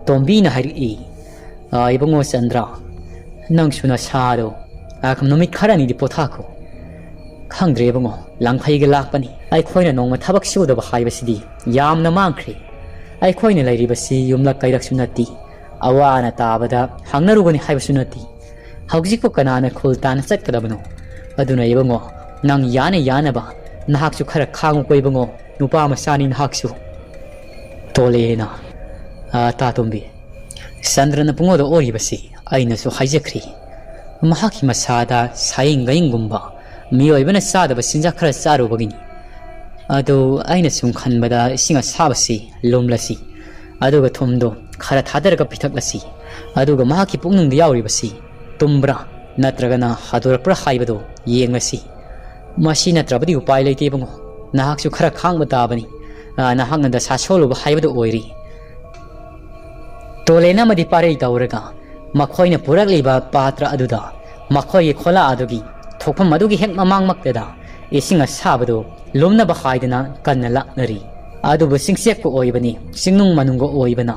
ꯇꯣꯝꯕꯤꯅ ꯍꯥꯏꯔꯛꯏ, "ꯑ, ꯏꯕꯨꯡꯉꯣ ꯆꯟꯗ꯭ꯔ, ꯅꯪꯁꯨ ꯅꯁꯥꯗꯣ, ꯑ, ꯅꯨꯃꯤꯠ ꯈꯔꯅꯤꯗꯤ ꯄꯣꯊꯥꯈꯣ꯫ ꯈꯪꯗ꯭ꯔꯦ ꯏꯕꯨꯡꯉꯣ, ꯂꯥꯡꯐꯩꯒ ꯂꯥꯛꯄꯅꯤ꯫ ꯑꯩꯈꯣꯏꯅ ꯅꯣꯡꯃ ꯊꯕꯛ ꯁꯨꯗꯕ ꯍꯥꯏꯕꯁꯤꯗꯤ ꯌꯥꯝꯅ ꯃꯥꯡꯈ꯭ꯔꯦ꯫ ꯑꯩꯈꯣꯏꯅ ꯂꯩꯔꯤꯕꯁꯤ ꯌꯨꯝꯂꯛ ꯀꯩꯔꯛꯁꯨ ꯅꯠꯇꯦ, ꯑꯋꯥ ꯑꯅꯥ ꯇꯥꯕꯗ ꯍꯪꯅꯔꯨꯒꯅꯤ ꯍꯥꯏꯕꯁꯨ ꯅꯠꯇꯦ꯫ ꯍꯧꯖꯤꯛꯄꯨ ꯀꯅꯥꯅ ꯈꯨꯜ ꯇꯥꯟꯅ ꯆꯠꯀꯗꯕꯅꯣ? ꯑꯗꯨꯅ ꯏꯕꯨꯡꯉꯣ, ꯅꯪ ꯌꯥꯅ ꯌꯥꯅꯕ ꯅꯍꯥꯛꯁꯨ ꯈꯔ ꯈꯥꯡꯉꯨꯀꯣ ꯏꯕꯨꯡꯉꯣ, ꯅꯨꯄꯥ ꯃꯆꯥꯅꯤ ꯅꯍꯥꯛꯁꯨ꯫" ꯇꯣꯂꯦꯅ, "ꯑ, ꯇꯥ ꯇꯣꯝꯕꯤ, ꯆꯟꯗ꯭ꯔꯅ ꯄꯨꯡꯑꯣꯗ ꯑꯣꯔꯤꯕꯁꯤ ꯑꯩꯅꯁꯨ ꯍꯥꯏꯖꯈ꯭ꯔꯤ꯫ ꯃꯍꯥꯛꯀꯤ ꯃꯁꯥꯗ ꯁꯥꯌꯤꯡ ꯒꯌꯤꯡꯒꯨꯝꯕ ꯃꯤꯑꯣꯏꯕꯅ ꯆꯥꯗꯕ ꯆꯤꯟꯖꯥꯛ ꯈꯔ ꯆꯥꯔꯨꯕꯒꯤꯅꯤ꯫ ꯑꯗꯨ ꯑꯩꯅ ꯁꯨꯝ ꯈꯟꯕꯗ ꯏꯁꯤꯡ ꯑꯁꯥꯕꯁꯤ ꯂꯨꯝꯂꯁꯤ, ꯑꯗꯨꯒ ꯊꯨꯝꯗꯣ ꯈꯔ ꯊꯥꯗꯔꯒ ꯄꯤꯊꯛꯂꯁꯤ, ꯑꯗꯨꯒ ꯃꯍꯥꯛꯀꯤ ꯄꯨꯛꯅꯨꯡꯗ ꯌꯥꯎꯔꯤꯕꯁꯤ ꯇꯨꯝꯕ꯭ꯔꯥ ꯅꯠꯇ꯭ꯔꯒꯅ ꯍꯥꯗꯣꯔꯛꯄ꯭ꯔꯥ ꯍꯥꯏꯕꯗꯨ ꯌꯦꯡꯂꯁꯤ꯫ ꯃꯁꯤ ꯅꯠꯇ꯭ꯔꯕꯗꯤ ꯎꯄꯥꯏ ꯂꯩꯇꯦ ꯏꯕꯨꯡꯉꯣ꯫ ꯅꯍꯥꯛꯁꯨ ꯈꯔ ꯈꯥꯡꯕ ꯇꯥꯕꯅꯤ꯫ ꯑ, ꯅꯍꯥꯛꯅ ꯗꯁꯥ ꯁꯣꯜꯂꯨꯕ ꯍꯥꯏꯕꯗꯨ ꯑꯣꯏꯔꯤ꯫" ꯇꯣꯂꯦꯟ ꯑꯃꯗꯤ ꯄꯥꯔꯩ ꯇꯧꯔꯒ ꯃꯈꯣꯏꯅ ꯄꯨꯔꯛꯂꯤꯕ ꯄꯥꯇ꯭ꯔ ꯑꯗꯨꯗ ꯃꯈꯣꯏꯒꯤ ꯈꯣꯂꯥ ꯑꯗꯨꯒꯤ ꯊꯣꯛꯐꯝ ꯑꯗꯨꯒꯤ ꯍꯦꯛ ꯃꯃꯥꯡꯃꯛꯇꯗ ꯏꯁꯤꯡ ꯑꯁꯥꯕꯗꯨ ꯂꯨꯝꯅꯕ ꯍꯥꯏꯗꯅ ꯀꯟꯅ ꯂꯥꯛꯅꯔꯤ꯫ ꯑꯗꯨꯕꯨ ꯆꯤꯡꯆꯦꯛꯄ ꯑꯣꯏꯕꯅꯤ, ꯆꯤꯡꯅꯨꯡ ꯃꯅꯨꯡꯒ ꯑꯣꯏꯕꯅ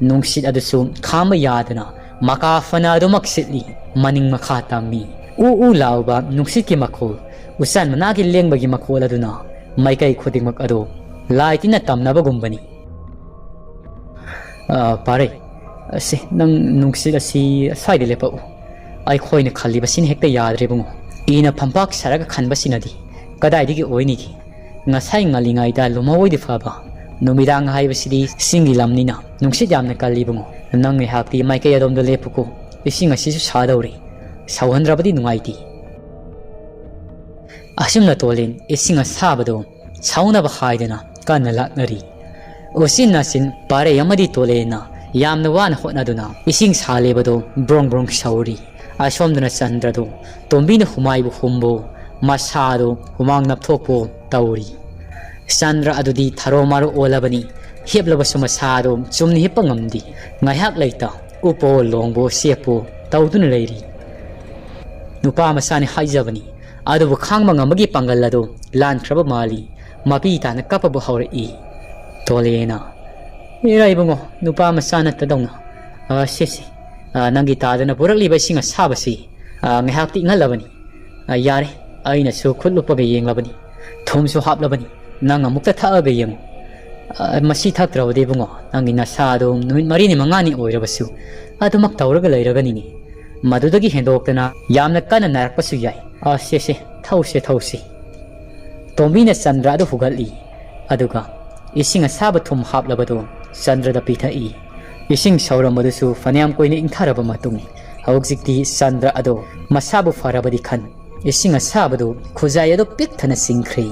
ꯅꯨꯡꯁꯤꯠ ꯑꯗꯨꯁꯨ ꯈꯥꯝꯕ ꯌꯥꯗꯅ ꯃꯀꯥ ꯐꯅ ꯑꯗꯨꯃꯛ ꯁꯤꯠꯂꯤ, ꯃꯅꯤꯡ ꯃꯈꯥ ꯇꯝꯃꯤ꯫ ꯎ ꯎ ꯂꯥꯎꯕ ꯅꯨꯡꯁꯤꯠꯀꯤ ꯃꯈꯣꯜ, ꯎꯆꯥꯟ ꯃꯅꯥꯒꯤ ꯂꯦꯡꯕꯒꯤ ꯃꯈꯣꯜ ꯑꯗꯨꯅ ꯃꯥꯏꯀꯩ ꯈꯨꯗꯤꯡꯃꯛ ꯑꯗꯨ ꯂꯥꯏ ꯇꯤꯟꯅ ꯇꯝꯅꯕꯒꯨꯝꯕꯅꯤ꯫ "ꯑ, ꯄꯥꯔꯩ, ꯑꯁꯤ, ꯅꯪ ꯅꯨꯡꯁꯤꯠ ꯑꯁꯤ ꯁ꯭ꯋꯥꯏꯗ ꯂꯦꯞꯄꯛꯎ꯫ ꯑꯩꯈꯣꯏꯅ ꯈꯜꯂꯤꯕꯁꯤꯅ ꯍꯦꯛꯇ ꯌꯥꯗ꯭ꯔꯦ ꯏꯕꯨꯡꯉꯣ꯫ ꯏꯅ ꯐꯝꯄꯥꯛ ꯁꯥꯔꯒ ꯈꯟꯕꯁꯤꯅꯗꯤ ꯀꯗꯥꯏꯗꯒꯤ ꯑꯣꯏꯅꯤꯒꯦ? ꯉꯁꯥꯏ ꯉꯜꯂꯤꯉꯩꯗ ꯂꯨꯝꯍꯧꯑꯣꯏꯗꯤ ꯐꯕ꯫ ꯅꯨꯃꯤꯗꯥꯡ ꯍꯥꯏꯕꯁꯤꯗꯤ ꯆꯤꯡꯒꯤ ꯂꯝꯅꯤꯅ ꯅꯨꯡꯁꯤꯠ ꯌꯥꯝꯅ ꯀꯜꯂꯤ ꯏꯕꯨꯡꯉꯣ꯫ ꯅꯪ ꯉꯥꯏꯍꯥꯛꯇꯤ ꯃꯥꯏꯀꯩ ꯑꯗꯣꯝꯗ ꯂꯦꯞꯄꯨꯀꯣ꯫ ꯏꯁꯤꯡ ꯑꯁꯤꯁꯨ ꯁꯥꯗꯧꯔꯤ꯫ ꯁꯧꯍꯟꯗ꯭ꯔꯕꯗꯤ ꯅꯨꯡꯉꯥꯏꯇꯦ꯫" ꯑꯁꯨꯝꯅ ꯇꯣꯂꯦꯟ ꯏꯁꯤꯡ ꯑꯁꯥꯕꯗꯨ ꯁꯧꯅꯕ ꯍꯥꯏꯗꯨꯅ ꯀꯟꯅ ꯂꯥꯛꯅꯔꯤ꯫ ꯎꯆꯤꯟ ꯅꯥꯆꯤꯟ ꯄꯥꯔꯩ ꯑꯃꯗꯤ ꯇꯣꯂꯦꯟꯅ ꯌꯥꯝꯅ ꯋꯥꯅ ꯍꯣꯠꯅꯗꯨꯅ ꯏꯁꯤꯡ ꯁꯥꯜꯂꯤꯕꯗꯨ ꯕ꯭ꯔꯣꯡ ꯕ꯭ꯔꯣꯡ ꯁꯧꯔꯤ꯫ ꯑꯁꯣꯝꯗꯅ ꯆꯟꯗ꯭ꯔꯗꯨ ꯇꯣꯝꯕꯤꯅ ꯍꯨꯃꯥꯏꯕꯨ ꯍꯨꯝꯕꯨ, ꯃꯁꯥꯗꯨ ꯍꯨꯃꯥꯡ ꯅꯞꯊꯣꯛꯄꯨ ꯇꯧꯔꯤ꯫ ꯆꯟꯗ꯭ꯔ ꯑꯗꯨꯗꯤ ꯊꯔꯣ ꯃꯥꯔꯣ ꯑꯣꯜꯂꯕꯅꯤ꯫ ꯍꯤꯞꯂꯕꯁꯨ ꯃꯁꯥꯗꯨ ꯆꯨꯝꯅ ꯍꯤꯞꯄ ꯉꯝꯗꯦ꯫ ꯉꯥꯏꯍꯥꯛ ꯂꯩꯇ ꯎꯞꯄꯣ ꯂꯣꯡꯕꯣ ꯆꯦꯞꯄꯣ ꯇꯧꯗꯨꯅ ꯂꯩꯔꯤ꯫ ꯅꯨꯄꯥ ꯃꯆꯥꯅꯤ ꯍꯥꯏꯖꯕꯅꯤ, ꯑꯗꯨꯕꯨ ꯈꯥꯡꯕ ꯉꯝꯕꯒꯤ ꯄꯥꯡꯒꯜ ꯑꯗꯨ ꯂꯥꯟꯈ꯭ꯔꯕ ꯃꯥꯜꯂꯤ꯫ ꯃꯄꯤ ꯇꯥꯅ ꯀꯞꯄꯕꯨ ꯍꯧꯔꯛꯏ꯫ ꯇꯣꯂꯦꯅ, "ꯏꯔꯥ ꯏꯕꯨꯡꯉꯣ, ꯅꯨꯄꯥ ꯃꯆꯥ ꯅꯠꯇꯗꯧꯅ꯫ ꯑ, ꯁꯦ, ꯁꯦ, ꯑ, ꯅꯪꯒꯤ ꯇꯥꯗꯅ ꯄꯨꯔꯛꯂꯤꯕ ꯏꯁꯤꯡ ꯑꯁꯥꯕꯁꯤ, ꯑ, ꯉꯥꯏꯍꯥꯛꯇꯤ ꯏꯪꯍꯜꯂꯕꯅꯤ꯫ ꯑ, ꯌꯥꯔꯦ, ꯑꯩꯅꯁꯨ ꯈꯨꯠ ꯂꯨꯞꯄꯒ ꯌꯦꯡꯂꯕꯅꯤ꯫ ꯊꯨꯝꯁꯨ ꯍꯥꯞꯂꯕꯅꯤ꯫ ꯅꯪ ꯑꯃꯨꯛꯇ ꯊꯛꯑꯒ ꯌꯦꯡꯉꯨ꯫ ꯑ, ꯃꯁꯤ ꯊꯛꯇ꯭ꯔꯕꯗꯤ ꯏꯕꯨꯡꯉꯣ, ꯅꯪꯒꯤ ꯅꯁꯥꯗꯨ ꯅꯨꯃꯤꯠ ꯃꯔꯤꯅꯤ ꯃꯉꯥꯅꯤ ꯑꯣꯏꯔꯕꯁꯨ ꯑꯗꯨꯃꯛ ꯇꯧꯔꯒ ꯂꯩꯔꯒꯅꯤꯅꯦ꯫ ꯃꯗꯨꯗꯒꯤ ꯍꯦꯟꯗꯣꯛꯇꯅ ꯌꯥꯝꯅ ꯀꯟꯅ ꯅꯥꯔꯛꯄꯁꯨ ꯌꯥꯏ꯫ ꯑ, ꯁꯦ, ꯁꯦ, ꯊꯧꯁꯦ, ꯊꯧꯁꯦ꯫" ꯇꯣꯝꯕꯤꯅ ꯆꯟꯗ꯭ꯔ ꯑꯗꯨ ꯍꯨꯒꯠꯂꯤ, ꯑꯗꯨꯒ ꯏꯁꯤꯡ ꯑꯁꯥꯕ ꯊꯨꯝ ꯍꯥꯞꯂꯕꯗꯨ ꯆꯟꯗ꯭ꯔꯗ ꯄꯤꯊꯛꯏ꯫ ꯏꯁꯤꯡ ꯁꯧꯔꯝꯕꯗꯨꯁꯨ ꯐꯅꯌꯥꯝ ꯀꯨꯏꯅ ꯏꯪꯊꯔꯕ ꯃꯇꯨꯡ, ꯍꯧꯖꯤꯛꯇꯤ ꯆꯟꯗ꯭ꯔ ꯑꯗꯨ ꯃꯁꯥꯕꯨ ꯐꯔꯕꯗꯤ ꯈꯟ, ꯏꯁꯤꯡ ꯑꯁꯥꯕꯗꯨ ꯈꯨꯖꯥꯏ ꯑꯗꯨ ꯄꯤꯛ ꯊꯟꯅ ꯆꯤꯡꯈ꯭ꯔꯦ꯫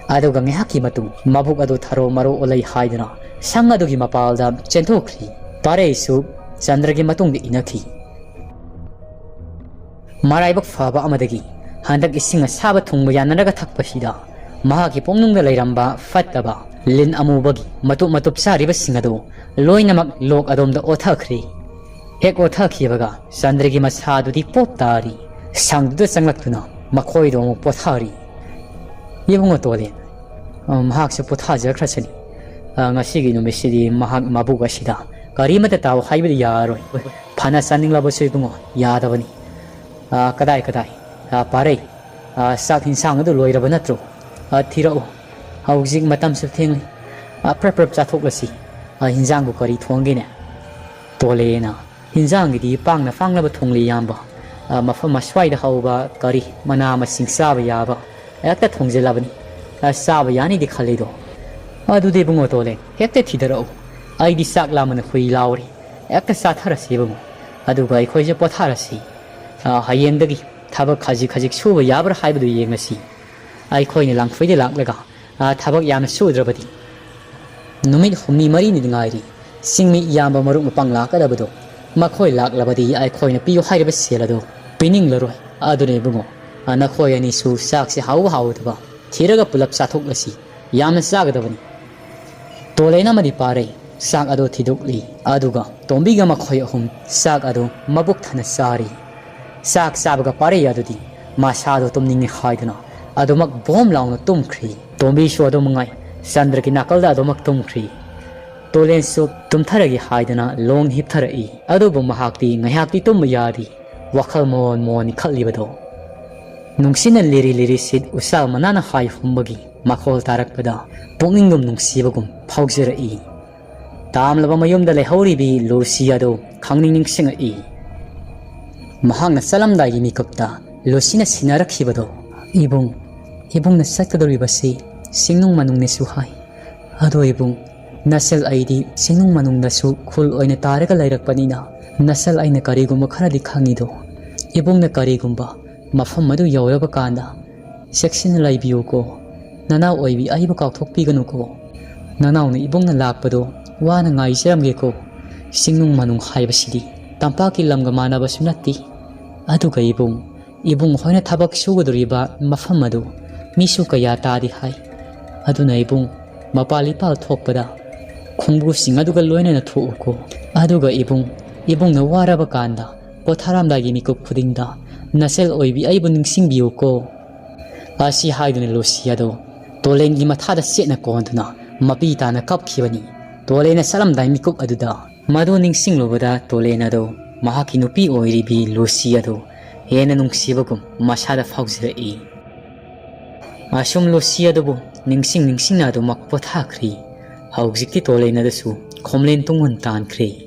ꯑꯗꯨꯒ ꯉꯥꯏꯍꯥꯛꯀꯤ ꯃꯇꯨꯡ ꯃꯕꯨꯛ ꯑꯗꯨ ꯊꯔꯣ ꯃꯔꯣ ꯑꯣꯜꯂꯩ ꯍꯥꯏꯗꯨꯅ ꯁꯪ ꯑꯗꯨꯒꯤ ꯃꯄꯥꯜꯗ ꯆꯦꯟꯊꯣꯛꯈ꯭ꯔꯤ꯫ ꯄꯥꯔꯩꯁꯨ ꯆꯟꯗ꯭ꯔꯒꯤ ꯃꯇꯨꯡꯗ ꯏꯟꯅꯈꯤ꯫ ꯃꯔꯥꯏꯕꯛ ꯐꯕ ꯑꯃꯗꯒꯤ ꯍꯟꯗꯛ ꯏꯁꯤꯡ ꯑꯁꯥꯕ ꯊꯨꯝꯒ ꯌꯥꯅꯔꯒ ꯊꯛꯄꯁꯤꯗ ꯃꯍꯥꯛꯀꯤ ꯄꯨꯛꯅꯨꯡꯗ ꯂꯩꯔꯝꯕ ꯐꯠꯇꯕ ꯂꯤꯟ ꯑꯃꯨꯕꯒꯤ ꯃꯇꯨꯞ ꯃꯇꯨꯞ ꯆꯥꯔꯤꯕꯁꯤꯡ ꯑꯗꯨ ꯂꯣꯏꯅꯃꯛ ꯂꯣꯛ ꯑꯗꯣꯝꯗ ꯑꯣꯊꯈ꯭ꯔꯦ꯫ ꯍꯦꯛ ꯑꯣꯊꯈꯤꯕꯒ ꯆꯟꯗ꯭ꯔꯒꯤ ꯃꯁꯥꯗꯨꯗꯤ ꯄꯣꯞ ꯇꯥꯔꯤ꯫ ꯁꯪꯗꯨꯗ ꯆꯪꯂꯛꯇꯨꯅ ꯃꯈꯣꯏꯗꯣ ꯑꯃꯨꯛ ꯄꯣꯊꯥꯔꯤ꯫ "ꯏꯕꯨꯡꯉꯣ ꯇꯣꯂꯦꯟ, ꯑ, ꯃꯍꯥꯛꯁꯨ ꯄꯣꯊꯥꯖꯈ꯭ꯔꯁꯅꯤ꯫ ꯑ, ꯉꯁꯤꯒꯤ ꯅꯨꯃꯤꯠꯁꯤꯗꯤ ꯃꯍꯥꯛ ꯃꯕꯨꯛ ꯑꯁꯤꯗ ꯀꯔꯤꯃꯠꯇ ꯇꯥꯎ ꯍꯥꯏꯕꯗꯤ ꯌꯥꯔꯔꯣꯏ꯫ ꯐꯅ ꯆꯥꯅꯤꯡꯂꯕꯁꯨ ꯏꯕꯨꯡꯉꯣ, ꯌꯥꯗꯕꯅꯤ꯫ ꯑ, ꯀꯗꯥꯏ, ꯀꯗꯥꯏ? ꯑ, ꯄꯥꯔꯩ, ꯑ, ꯆꯥꯛ ꯍꯤꯟꯁꯥꯡ ꯑꯗꯨ ꯂꯣꯏꯔꯕ ꯅꯠꯇ꯭ꯔꯣ? ꯑ, ꯊꯤꯔꯛꯎ꯫ ꯍꯧꯖꯤꯛ ꯃꯇꯝꯁꯨ ꯊꯦꯡꯂꯤ꯫ ꯑ, ꯄ꯭ꯔꯞ ꯄ꯭ꯔꯞ ꯆꯥꯊꯣꯛꯂꯁꯤ꯫ ꯑ, ꯍꯤꯟꯖꯥꯡꯕꯨ ꯀꯔꯤ ꯊꯣꯡꯒꯦꯅꯦ?" ꯇꯣꯂꯦꯅ, "ꯍꯤꯟꯖꯥꯡꯒꯤꯗꯤ ꯄꯥꯡꯅ ꯄꯥꯡꯅꯕ ꯊꯣꯡꯂꯤ, ꯏꯌꯥꯝꯕ꯫ ꯑ, ꯃꯐꯝ ꯑꯁ꯭ꯋꯥꯏꯗ ꯍꯧꯕ ꯀꯔꯤ ꯃꯅꯥ ꯃꯁꯤꯡ ꯆꯥꯕ ꯌꯥꯕ ꯍꯦꯛꯇ ꯊꯣꯡꯖꯤꯜꯂꯕꯅꯤ꯫ ꯑ, ꯆꯥꯕ ꯌꯥꯅꯤꯗꯤ ꯈꯜꯂꯤꯗꯣ꯫ ꯑꯗꯨꯗꯤ ꯏꯕꯨꯡꯉꯣ ꯇꯣꯂꯦ, ꯍꯦꯛꯇ ꯊꯤꯗꯔꯛꯎ꯫ ꯑꯩꯗꯤ ꯆꯥꯛ ꯂꯥꯝꯕꯅ ꯍꯨꯏ ꯂꯥꯎꯔꯤ꯫ ꯍꯦꯛꯇ ꯆꯥꯊꯔꯁꯤ ꯏꯕꯨꯡꯉꯣ꯫ ꯑꯗꯨꯒ ꯑꯩꯈꯣꯏꯁꯨ ꯄꯣꯊꯥꯔꯁꯤ꯫ ꯑ, ꯍꯌꯦꯡꯗꯒꯤ ꯊꯕꯛ ꯈꯖꯤꯛ ꯈꯖꯤꯛ ꯁꯨꯕ ꯌꯥꯕ꯭ꯔꯥ ꯍꯥꯏꯕꯗꯨ ꯌꯦꯡꯉꯁꯤ꯫ ꯑꯩꯈꯣꯏꯅ ꯂꯥꯡꯐꯩꯗ ꯂꯥꯛꯂꯒ, ꯑ, ꯊꯕꯛ ꯌꯥꯝꯅ ꯁꯨꯗ꯭ꯔꯕꯗꯤ ꯅꯨꯃꯤꯠ ꯍꯨꯝꯅꯤ ꯃꯔꯤꯅꯤꯗꯤ ꯉꯥꯏꯔꯤ꯫ ꯆꯤꯡꯃꯤ ꯏꯌꯥꯝꯕ ꯃꯔꯨꯞ ꯃꯄꯥꯡ ꯂꯥꯛꯀꯗꯕꯗꯣ, ꯃꯈꯣꯏ ꯂꯥꯛꯂꯕꯗꯤ ꯑꯩꯈꯣꯏꯅ ꯄꯤꯌꯨ ꯍꯥꯏꯔꯤꯕ ꯁꯦꯜ ꯑꯗꯣ ꯄꯤꯅꯤꯡꯂꯔꯣꯏ꯫ ꯑꯗꯨꯅ ꯏꯕꯨꯡꯉꯣ, ꯅꯈꯣꯏ ꯑꯅꯤꯁꯨ ꯆꯥꯛꯁꯦ ꯍꯥꯎꯕ ꯍꯥꯎꯗꯕ ꯊꯤꯔꯒ ꯄꯨꯂꯞ ꯆꯥꯊꯣꯛꯂꯁꯤ꯫ ꯌꯥꯝꯅ ꯆꯥꯒꯗꯕꯅꯤ꯫ ꯇꯣꯂꯦꯟ ꯑꯃꯗꯤ ꯄꯥꯔꯩ ꯆꯥꯛ ꯑꯗꯨ ꯊꯤꯗꯣꯛꯂꯤ꯫ ꯑꯗꯨꯒ ꯇꯣꯝꯕꯤꯒ ꯃꯈꯣꯏ ꯑꯍꯨꯝ ꯆꯥꯛ ꯑꯗꯨ ꯃꯕꯨꯛ ꯊꯟꯅ ꯆꯥꯔꯤ꯫ ꯆꯥꯛ ꯆꯥꯕꯒ ꯄꯥꯔꯩ ꯑꯗꯨꯗꯤ ꯃꯁꯥꯗꯣ ꯇꯨꯝꯅꯤꯡꯉꯦ ꯍꯥꯏꯗꯨꯅ ꯑꯗꯨꯃꯛ ꯕꯣꯝ ꯂꯥꯎꯅ ꯇꯨꯝꯈ꯭ꯔꯤ꯫ ꯇꯣꯝꯕꯤꯁꯨ ꯑꯗꯨꯃꯉꯥꯏ ꯆꯟꯗ꯭ꯔꯒꯤ ꯅꯥꯀꯜꯗ ꯑꯗꯨꯃꯛ ꯇꯨꯝꯈ꯭ꯔꯤ꯫ ꯇꯣꯂꯦꯟꯁꯨ ꯇꯨꯝꯊꯔꯒꯦ ꯍꯥꯏꯗꯅ ꯂꯣꯡ ꯍꯤꯞꯊꯔꯛꯏ꯫ ꯑꯗꯨꯕꯨ ꯃꯍꯥꯛꯇꯤ ꯉꯥꯏꯍꯥꯛꯇꯤ ꯇꯨꯝꯕ ꯌꯥꯗꯦ꯫ ꯋꯥꯈꯜ ꯃꯣꯟ ꯃꯣꯟ ꯈꯜꯂꯤꯕꯗꯣ꯫ ꯅꯨꯡꯁꯤꯠꯅ ꯂꯤꯔꯤ ꯂꯤꯔꯤ ꯁꯤꯠ ꯎꯆꯥꯜ ꯃꯅꯥꯅ ꯍꯥꯏ ꯍꯨꯝꯕꯒꯤ ꯃꯈꯣꯜ ꯇꯥꯔꯛꯄꯗ ꯄꯨꯛꯅꯤꯡꯗꯨꯝ ꯅꯨꯡꯁꯤꯕꯒꯨꯝ ꯐꯥꯎꯖꯔꯛꯏ꯫ ꯇꯥꯝꯂꯕ ꯃꯌꯨꯝꯗ ꯂꯩꯍꯧꯔꯤꯕꯤ ꯂꯨꯁꯤ ꯑꯗꯨ ꯈꯪꯅꯤꯡ ꯅꯤꯡꯁꯤꯡꯉꯛꯏ꯫ ꯃꯍꯥꯛꯅ ꯆꯠꯂꯝꯗꯥꯏꯒꯤ ꯃꯤꯀꯨꯞꯇ ꯂꯨꯁꯤꯅ ꯁꯤꯟꯅꯔꯛꯈꯤꯕꯗꯣ꯫ "ꯏꯕꯨꯡ, ꯏꯕꯨꯡꯅ ꯆꯠꯀꯗꯧꯔꯤꯕꯁꯤ ꯆꯤꯡꯅꯨꯡ ꯃꯅꯨꯡꯅꯦꯁꯨ ꯍꯥꯏ꯫ ꯑꯗꯣ ꯏꯕꯨꯡ, ꯅꯆꯜ ꯑꯩꯗꯤ ꯆꯤꯡꯅꯨꯡ ꯃꯅꯨꯡꯗꯁꯨ ꯈꯨꯜ ꯑꯣꯏꯅ ꯇꯥꯔꯒ ꯂꯩꯔꯛꯄꯅꯤꯅ ꯅꯆꯜ ꯑꯩꯅ ꯀꯔꯤꯒꯨꯝꯕ ꯈꯔꯗꯤ ꯈꯪꯉꯤꯗꯣ꯫ ꯏꯕꯨꯡꯅ ꯀꯔꯤꯒꯨꯝꯕ ꯃꯐꯝ ꯑꯗꯨ ꯌꯧꯔꯕ ꯀꯥꯟꯗ ꯆꯦꯛꯁꯤꯟꯅ ꯂꯩꯕꯤꯌꯨꯀꯣ꯫ ꯅꯅꯥꯎ ꯑꯣꯏꯕꯤ ꯑꯩꯕꯨ ꯀꯥꯎꯊꯣꯛꯄꯤꯒꯅꯨꯀꯣ꯫ ꯅꯅꯥꯎꯅ ꯏꯕꯨꯡꯅ ꯂꯥꯛꯄꯗꯣ ꯋꯥꯅ ꯉꯥꯏꯖꯔꯝꯒꯦꯀꯣ꯫ ꯆꯤꯡꯅꯨꯡ ꯃꯅꯨꯡ ꯍꯥꯏꯕꯁꯤꯗꯤ ꯇꯝꯄꯥꯛꯀꯤ ꯂꯝꯒ ꯃꯥꯟꯅꯕꯁꯨ ꯅꯠꯇꯦ꯫ ꯑꯗꯨꯒ ꯏꯕꯨꯡ, ꯏꯕꯨꯡ ꯍꯣꯏꯅ ꯊꯕꯛ ꯁꯨꯒꯗꯧꯔꯤꯕ ꯃꯐꯝ ꯑꯗꯨ ꯃꯤꯁꯨ ꯀꯌꯥ ꯇꯥꯗꯦ ꯍꯥꯏ꯫ ꯑꯗꯨꯅ ꯏꯕꯨꯡ, ꯃꯄꯥꯜ ꯏꯄꯥꯜ ꯊꯣꯛꯄꯗ ꯈꯣꯡꯕꯨꯁꯤꯡ ꯑꯗꯨꯒ ꯂꯣꯏꯅꯅ ꯊꯣꯛꯎꯀꯣ꯫ ꯑꯗꯨꯒ ꯏꯕꯨꯡ, ꯏꯕꯨꯡꯅ ꯋꯥꯔꯕ ꯀꯥꯟꯗ ꯄꯣꯊꯥꯔꯝꯗꯥꯏꯒꯤ ꯃꯤꯀꯨꯞ ꯈꯨꯗꯤꯡꯗ ꯅꯆꯜ ꯑꯣꯏꯕꯤ ꯑꯩꯕꯨ ꯅꯤꯡꯁꯤꯡꯕꯤꯌꯨꯀꯣ"꯫ ꯑꯁꯤ ꯍꯥꯏꯗꯨꯅ ꯂꯨꯁꯤ ꯑꯗꯨ ꯇꯣꯂꯦꯟꯒꯤ ꯃꯊꯥꯗ ꯆꯦꯠꯅ ꯀꯣꯟꯗꯨꯅ ꯃꯄꯤ ꯇꯥꯅ ꯀꯞꯈꯤꯕꯅꯤ꯫ ꯇꯣꯂꯦꯟꯅ ꯆꯠꯂꯝꯗꯥꯏ ꯃꯤꯀꯨꯞ ꯑꯗꯨꯗ ꯃꯗꯨ ꯅꯤꯡꯁꯤꯡꯂꯨꯕꯗ ꯇꯣꯂꯦꯟ ꯑꯗꯨ ꯃꯍꯥꯛꯀꯤ ꯅꯨꯄꯤ ꯑꯣꯏꯔꯤꯕꯤ ꯂꯨꯁꯤ ꯑꯗꯨ ꯍꯦꯟꯅ ꯅꯨꯡꯁꯤꯕꯒꯨꯝ ꯃꯁꯥꯗ ꯐꯥꯎꯖꯔꯛꯏ꯫ ꯑꯁꯨꯝ ꯂꯨꯁꯤ ꯑꯗꯨꯕꯨ ꯅꯤꯡꯁꯤꯡ ꯅꯤꯡꯁꯤꯡꯅ ꯑꯗꯨꯃꯛ ꯄꯣꯊꯥꯈ꯭ꯔꯤ꯫ ꯍꯧꯖꯤꯛꯇꯤ ꯇꯣꯂꯦꯟ ꯑꯗꯨꯁꯨ ꯈꯣꯝꯂꯦꯟ ꯇꯨꯡ ꯍꯨꯟ ꯇꯥꯟꯈ꯭ꯔꯦ꯫